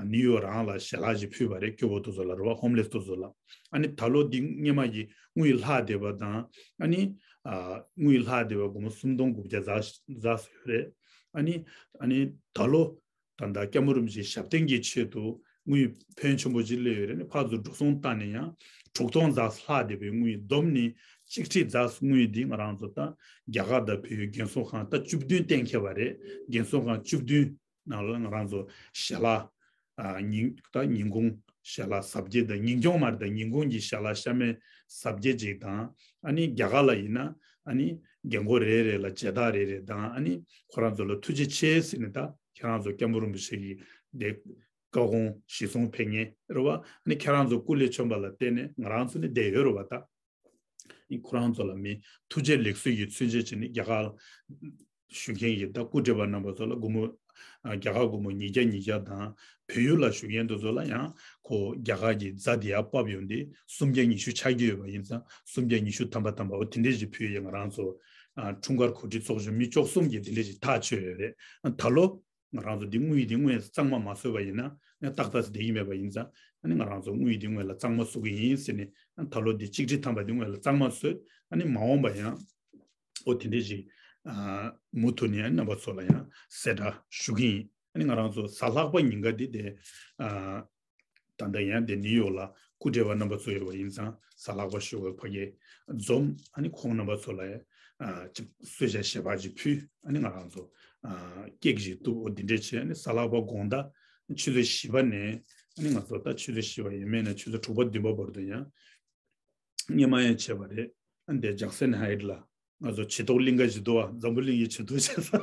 ནིའུ་ཡོག་རང་ལ་ཞལ་ལག་ཅིག་ཕུལ་བ་རེད། སྐྱོ་པོ་དེ་ཚོ་ལ་རེད་བ། ཧོམ་ལེས་དེ་ཚོ་ལ། ཨ་ནི་ད་ལོ་འདི་སྔོན་མ་གི་དངུལ་ལྷག་བསྡད་པ་དང་ཨ་ནི་ཨ་དངུལ་ལྷག་བསྡད་པ་སྒོར་མོ་སུམ་སྟོང་དགུ་བརྒྱ་ཙམ་ཙམ་ཡོད་རེད། ཨ་ནི་ཨ་ནི་ད་ལོ་ད་ལྟ་སྐྱབས་མགོན་རིན་པོ་ཆེའི་ཞབས་བརྟན་གྱི་ཆེད་དུ་དངུལ་ཕོན་ཆེན་པོ་ཅིག་སླེབས་ཡོད་རེད། ཨ་ནི་ཕར་ཚུར་འགྲོ་སོང་བཏང་ནས་ཡང་དྲུག་སྟོང་ཙམ་ལྷག་བསྡད་པའི་དངུལ་བསྡོམས་ནས་གཅིག་ཁྲི་ཙམ་དངུལ་འདི་ང་རང་ཚོ་ད་རྒྱ་གར་དང་བལ་ཡུལ་རྒན་གསོ་ཁང་ད་བཅུ་བདུན་གཏན་འཁེལ་བ་རེད། རྒན་གསོ་ཁང་བཅུ་བདུན་ནང་ལ་ང་རང་ཚོ་ཞལ་ལག་ཨ་ཉིན་ད་ཉིན་གུང་ཞལ་ལག་གཟབ་རྒྱས་དང་ཉིན་གུང་མ་རེད་ད་ཉིན་གུང་གི་ཞལ་ལག་ཤ་མེད་གཟབ་རྒྱས་ཅིག་དང་ཨ་ནི་རྒྱ་གར་ལ་ཡིན་ན་ཨ་ནི་རྒན་གོག་རེ་རེ་ལ་མཇལ་དར་རེ་རེ་དང་ཨ་ནི་ཁོ་རང་ཚོ་ལ་ཐུགས་རྗེ་ཆེ་ཟེར་ནས་ད་ཁྱེད་རང་ཚོ་སྐྱབས་མགོན་རིན་པོ་ཆེ་གི་དེ་བཀའ་དགོངས་གཞི་བཟུང་ཕེབས་མཁན་རེད་བ། ཨ་ནི་ཁྱེད་རང་ཚོ་སྐུ་ལས་བྱོན་པ་ལ་བརྟེན་ནས་ང་རང་ཚོ་ནི་བསྡད་ཡོད་རེད་བ་ད། ཁོ་རང་ཚོ་ལ་མི་ཐུགས་རྗེ་ལེགས་གསོལ་གྱི་མཚོན་བྱེད་བྱས་ནས་རྒྱ་གར་བཞུགས་མཁན་གྱི་ད་སྐུ་བགྲེས་པ་རྣམ་པ་ཚོ་ལ་སྒོར་མོ་ཨ་རྒྱ་གར་སྒོར་མོ་ཉིས་བརྒྱ་ཉིས་བརྒྱ་དང་བལ་ཡུལ་ལ་བཞུགས་མཁན་དེ་ཚོ་ལ་ཡང་ཁོ་རྒྱ་གར་གྱི་ཛ་དེ་ཡར་ཕབ་ཡོང་དུས་སུམ་བརྒྱ་ཉི་ཤུ་ཆགས་ཀྱི་ཡོད་པ་ཡིན་ཙང་སུམ་བརྒྱ་ཉི་ཤུ་ཐམ་པ་ཐམ་པ་འོ་དེ་འདྲས་ཞིག་ཕུལ་ཡས་ང་རང་ཚོ་ཨ་འཁྲུངས་སྐར་གོ་སྒྲིག་ཚོགས་ཆུང་མི་བཅུ་གསུམ་གྱིས་དེ་འདྲས་ཞིག་ཐག་ཆོད་ཡོད་རེད། ཨ་ད་ལོ། ང་རང་ཚོ་འདི་དངུལ་འདི་དངོས་གཙང་མ་མ་བཟོས་པ་ཡིན་ན་ཡང་ཏག་ཏག་བསྡད་ཀྱི་མེད་པ་ཡིན་ཙང་ཨ་ནི་ང་རང་ཚོ་དངུལ་འདི་དངོས་ལ་གཙང་མ་བཟོ་གི་ཡིན་ཟེར་ནས་ཨ་ད་ལོ་འདི་གཅིག་ཁྲི་ཐམ་པ་འདི་དངོས་ལ་གཙང་མ་བཟོས། ཨ་ནི་མ་འོངས་པ་ཡང་ཨོ་དེ་འདྲས་ཞིག་ཨ་མུ་མཐུད་ནས་རྣམ་པ་ཚོ་ལ་ཡང་གསལ་བསྒྲགས་ཞུ་གི་ཡིན། ཨ་ནི་ང་རང་ཚོ་གཟའ་ལྷག་པ་ཉིན་ཀ་འདི་དེ་ཨ་ད་ལྟ་ཡང་དེ་ནིའུ་ཡོག་ལ་སྐུ་བགྲེས་པ་རྣམ་པ་ཚོ་ཡོད་པ་ཡིན་ཙང་གཟའ་ལྷག་པ་ཞུ་བའི་ཕ་གི་འཛོམས། ཨ་ནི་ཁོང་རྣམ་པ་ཚོ་ལ་ཨ་ཅིག་གསོལ་ཇ་ཞལ་འབག་ཅིག་ཕུལ། ཨ་ནི་ང་རང་ཚོ་ཨ་ཀེག་ཅིག་གཏུབ། འོ་འདི་འདྲས་བྱས། ཨ་ནི་གཟའ་ལྷག་པ་དགོང་དག་ཆུ་ཚོད་བཞི་པ་ནས་ཨ་ནི་ང་ཚོ་ད་ཆུ་ཚོད་བཞི་པ་ཡིན་མིན་ན་ཆུ་ཚོད་དྲུག་པ་བདུན་པ་བར་དུ་ཡང་སྔོན་མ་ཡང་བྱས་པ་རེད། ཨ་ནི་དེ་ཇག་སན་ཧའེཊ་ལ། ང་ཚོ་བྱི་ཏོག་གླིང་ག་བྱི་ཏོག་འཛམ་བུ་གླིང་གི་བྱི་ཏོག་བྱས་ས། བར་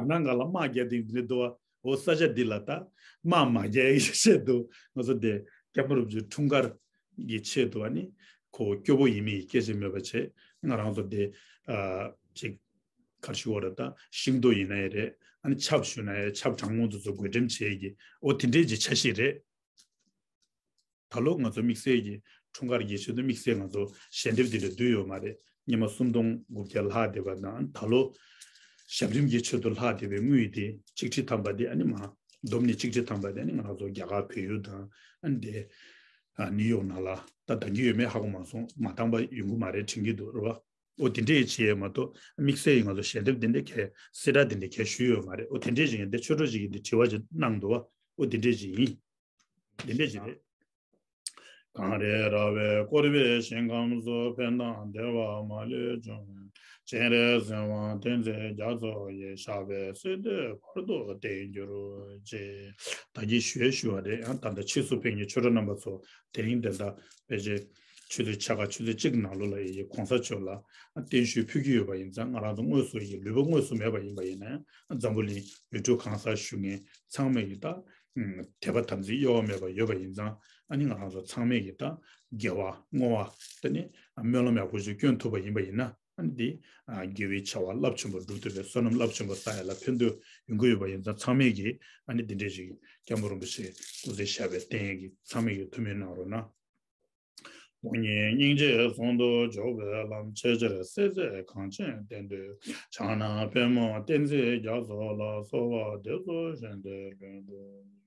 སྣང་ག་ལ་དམག་རྒྱག་སྟེང་འདི་འདུག་བ། འོ་ས་ཆ་འདི་ལ་ད་དམག་མ་རྒྱག་ཡག་ཆེད་དུ་ང་ཚོ་དེ་སྐྱབས་མགོན་རིན་པོ་ཆེ་འཁྲུངས་སྐར་གྱི་ཆེད་དུ་ཨ་ནི་ཁོ་སྐྱོ་པོ་ཡིན་མིན་སྐད་ཆ་མེད་པ་བྱས། ང་རང་ཚོ་དེ་ཨ་ཅིག་གར་ཞུ་བ་རེད། ད་ཤིང་ཏོག་ཡིན་ན་ཡང་རེད། ཨ་ནི་ཆབ་ཞུ་ན་ཡང་ཆབ་གྲང་མོ་འདི་ཚོ་བགོ་འགྲེམས་བྱེད་ཀྱི་འོ་དེ་འདྲས་ཀྱི་འཆར་གཞི་རེད། ད་ལོ་ང་ཚོ་དམིགས་བསལ་གྱི་འཁྲུངས་སྐར་གྱི་ཆེད་དུ་དམིགས་བསལ་ང་ཚོ་ཞལ་འདེབས་འདི་འདྲ་བསྡུས་ཡོད་མ་རེད། སྔོན་མ་སུམ་སྟོང་དགུ་བརྒྱ་ལྷག་བསྡད་པ་དང་ད་ལོ་ཞབས་རིམ་གྱི་ཆེད་དུ་ལྷག་བསྡད་པའི་དངུལ་དེ་གཅིག་ཁྲི་ཐམ་པ་དེ་ཨ་ནི་མ་བསྡོམས་ནས་གཅིག་ཁྲི་ཐམ་པ་དེ་ཨ་ནི་ང་ཚོ་རྒྱ་གར་བལ་ཡུལ་དང་ཨ་ནི་དེ་ཨ་ནིའུ་ཡོག་ནང་ལ་ད་ད་གི་ཡོད་མེད་ཧ་གོ་མ་སོང་། མ་འདང་པ་ཡོང་གི་མ་རེད་དྲན་གྱི་འདུག་རེད་བ། འོ་དེ་འདྲས་བྱས་མ་གཏོགས་དམིགས་བསལ་ཡིན་ང་ཚོ་ཞལ་འདེབས་དེ་འདྲས་གས་གསལ་བསྒྲགས་དེ་འདྲས་གས་ཞུས་ཡོད་མ་རེད། འོ་དེ་འདྲས་བྱས་ཡིན་དེ་ཆོས་གྲོགས་ཅིག་གིས་འདི་དྲི་བ་ཅིག་གནང་འདུག་བ། འོ་དེ་འདྲས་ཅིག་ཡིན། དེ་འདྲས་ཅིག་རེད། གངས་རི་ར་བས་བསྐོར་བའི་ཞིང་ཁམས་སུ། ཕན་དང་བདེ་བ་མ་ལུས་འབྱུང་བའི། སྤྱན་རས་གཟིགས་དབང་བསྟན་འཛིན་རྒྱ་མཚོ་ཡི། ཞབས་པད་སྲིད་མཐའི་བར་དུ་བརྟན་གྱུར་ཅིག་ད་གིན་ཞུ་ཡས་ཞུ་བ་རེད། ཡང་ད་ལྟ་ཕྱིས་སུ་ཕེབས་མཁན་ཆོས་གྲོགས་རྣམ་པ་ཚོ་དེ་རིང་དེ་འདྲ་ཕལ་ཆེར་ཆུ་ཚོད་ཕྱེད་ཀ་ཆུ་ཚོད་གཅིག་ནང་ལོགས་ལ་ཡི་གོང་ས་མཆོག་ལ་བརྟན་བཞུགས་ཕུལ་གྱི་ཡོད་པ་ཡིན་ཙང་ང་རང་ཚོ་དངོས་སུ་ཡི་ལུས་པོ་དངོས་སུ་མེད་པ་ཡིན་པ་ཡིན་ན་ཡང་འཛམ་བུ་གླིང་ཡུལ་གྲུ་གང་སར་བཞུགས་མཁན་ཚང་མས་ཡི་ད་དད་པ་དམ་ཚིག་གཡོ་བ་མེད་པ་ཡོད་པ་ཡིན་ཙང་ཨ་ནི་ང་རང་ཚོ་ཚང་མས་ཡི་ད་དགེ་བ་བསྔོ་བ་དེ་ནི་སྨོན་ལམ་ཡག་པོ་ཞིག་བསྐྱོན་ཐུབ་པ་ཡིན་པ་ཡིན་ན། ཨ་ནི་འདི་ཨ་དགེ་བའི་བྱ་བ་རླབས་ཆེན་པོ་སྒྲུབ་ཐུབ་པའི་བསོད་ནམས་རླབས་ཆེན་པོ་བསགས་ཡ་ལ་ཕན་ཐོགས་ཡོང་གི་ཡོད་པ་ཡིན་ཙང་ཚང་མས་ཀྱིས་ཨ་ནི་འདི་འདྲས་ཞིག་སྐྱབས་མགོན་རིན་པོ་ཆེ་སྐུ་ཚེ་ཞབས་པད་བརྟན་ཡས་ཀྱི་ཚང་མས་ཀྱིས་ཐུགས་སྨོན་གནང་རོགས་གནང་། དཔུང་གཉེན་སྙིང་རྗེ་ཟུང་དུ་འཇུག་པའི་ལམ། ཆེས་ཆེར་གསལ་མཛད་གངས་ཅན་བསྟན་འདུས་ཕྱག་ན་པདྨོ་བསྟན་འཛིན་རྒྱ་མཚོ་ལ། གསོལ་བ་འདེབས་སོ་བཞེད་དོན་ལྷུན་གྲུབ་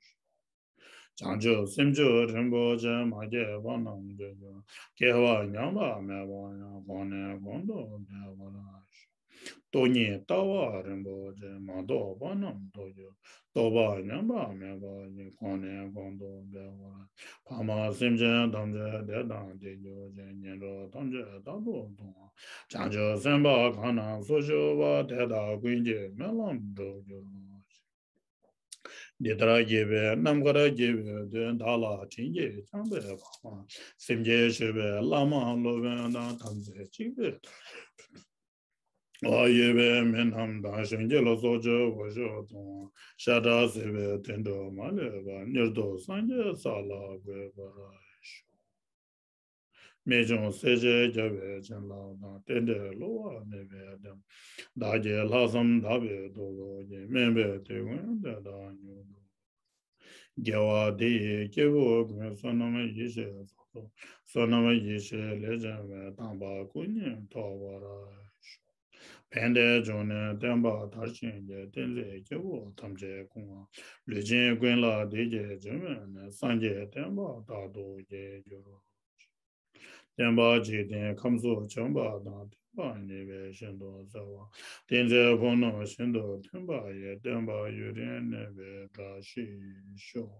ཤོག་བྱང་ཆུབ་སེམས་མཆོག་རིན་པོ་ཆེ། མ་སྐྱེས་པ་རྣམས་སྐྱེ་གྱུར་ཅིག་སྐྱེས་པ་ཉམས་པ་མེད་པར་ཡང་། གོང་ནས་གོང་དུ་འཕེལ་བར་ཤོག་སྟོང་ཉིད་ལྟ་བ་རིན་པོ་ཆེ། མ་རྟོགས་པ་རྣམས་རྟོགས་གྱུར་ཅིག་རྟོགས་པ་ཉམས་པ་མེད་པར་ཤོག་གོང་ནས་གོང་དུ་འཕེལ་བར་ཤོག་ཕ་མ་སེམས་ཅན་ཐམས་ཅད་བདེ་དང་ལྡན་གྱུར་ཅིག་ངན་འགྲོ་ཐམས་ཅད་རྟག་ཏུ་སྟོངས་པར་ཤོག་བྱང་ཆུབ་སེམས་དཔའ་གང་རྣམས་སུ་ཞུགས་པ། དེ་དག་ཀུན་གྱི་སྨོན་ལམ་འགྲུབ་གྱུར་ཅིག་འདི་ལྟར་བགྱིས་པའི་རྣམ་དཀར་དགེ་བའི་དོན། བདག་ལ་བྱིན་གྱིས་བརྐྱངས་པའི་འཕགས་མ། སེམས་བསྐྱེད་ཞུས་པའི་བླ་མ་སློབ་དཔོན་དང་། དམ་ཚིག་གཅིག་པའི་ལ་ཡོད་པའི་མི་རྣམས་དང་། གཞན་གྱི་ལ་སོགས་ཆོས་སྐུ་མཆོག་མཐོང་བ། ཤ་ཁྲག་གསོད་པའི་དུད་འགྲོ་མ་ལུས་པ། མྱུར་དུ་སངས་རྒྱས་ས་ལ་འགོད་པར་ཤོག་རྨད་བྱུང་སྲས་བཅས་རྒྱལ་བའི་བྱིན་རླབས་དང་། རྟེན་འབྲེལ་བསླུ་བ་མེད་པའི་བདེན་པ། བདག་གི་ལྷག་བསམ་དག་པའི་ཐུགས་རྡོ་རྗེ། དམན་པའི་དེད་དཔོན་དེ་དག་མྱུར་དུ། དགེ་བ་འདི་ཡིས་སྐྱེ་བོ་ཀུན། བསོད་ནམས་ཡེ་ཤེས་ཚོགས་སུ། བསོད་ནམས་ཡེ་ཤེས་ལས་བྱུང་བའི། དམ་པ་སྐུ་གཉིས་ཐོབ་པར་ཤོག། ཕན་བདེའི་འབྱུང་གནས་བསྟན་པ་དར་ཞིང་རྒྱས། བསྟན་འཛིན་སྐྱེ་བོ་ཐམས་ཅད་ཀུན་དབང་། ལུས་ཅན་ཀུན་ལ་བདེ་སྐྱིད་འབྱུང་བའི་གནས། སངས་རྒྱས་བསྟན་པ་རྟག་ཏུ་རྒྱས་གྱུར་ཅིག། བསྟན་པ་འཇིག་རྟེན་ཁམས་སུ་བྱོན་པ་དང་། བསྟན་པ་ཉིད་ཀྱི་ཞིང་དུ་གསལ་བ། བསྟན་འཛིན་ཕུན་སུམ་ཚོགས་པ་ཡི། བསྟན་པ་ཡུན་རིང་གནས་པའི་བཀྲ་ཤིས་ཤོག།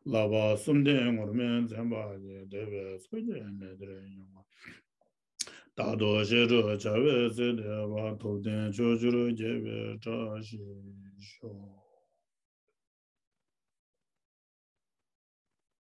བསླབ་པ་གསུམ་ལྡན་ངུར་སྨྲིག་འཛིན་པ་ཡི། བདེ་བའི་འཚོ་བའི་གནས་དེར་ཡོང་བ། རྟག་ཏུ་ཞི་ཁྲོ་བྱ་བའི་ཚུལ་བསྟན་པ། ཐུབ་བསྟན་ཕྱོགས་བཅུར་རྒྱས་པའི་བཀྲ་ཤིས་ཤོག།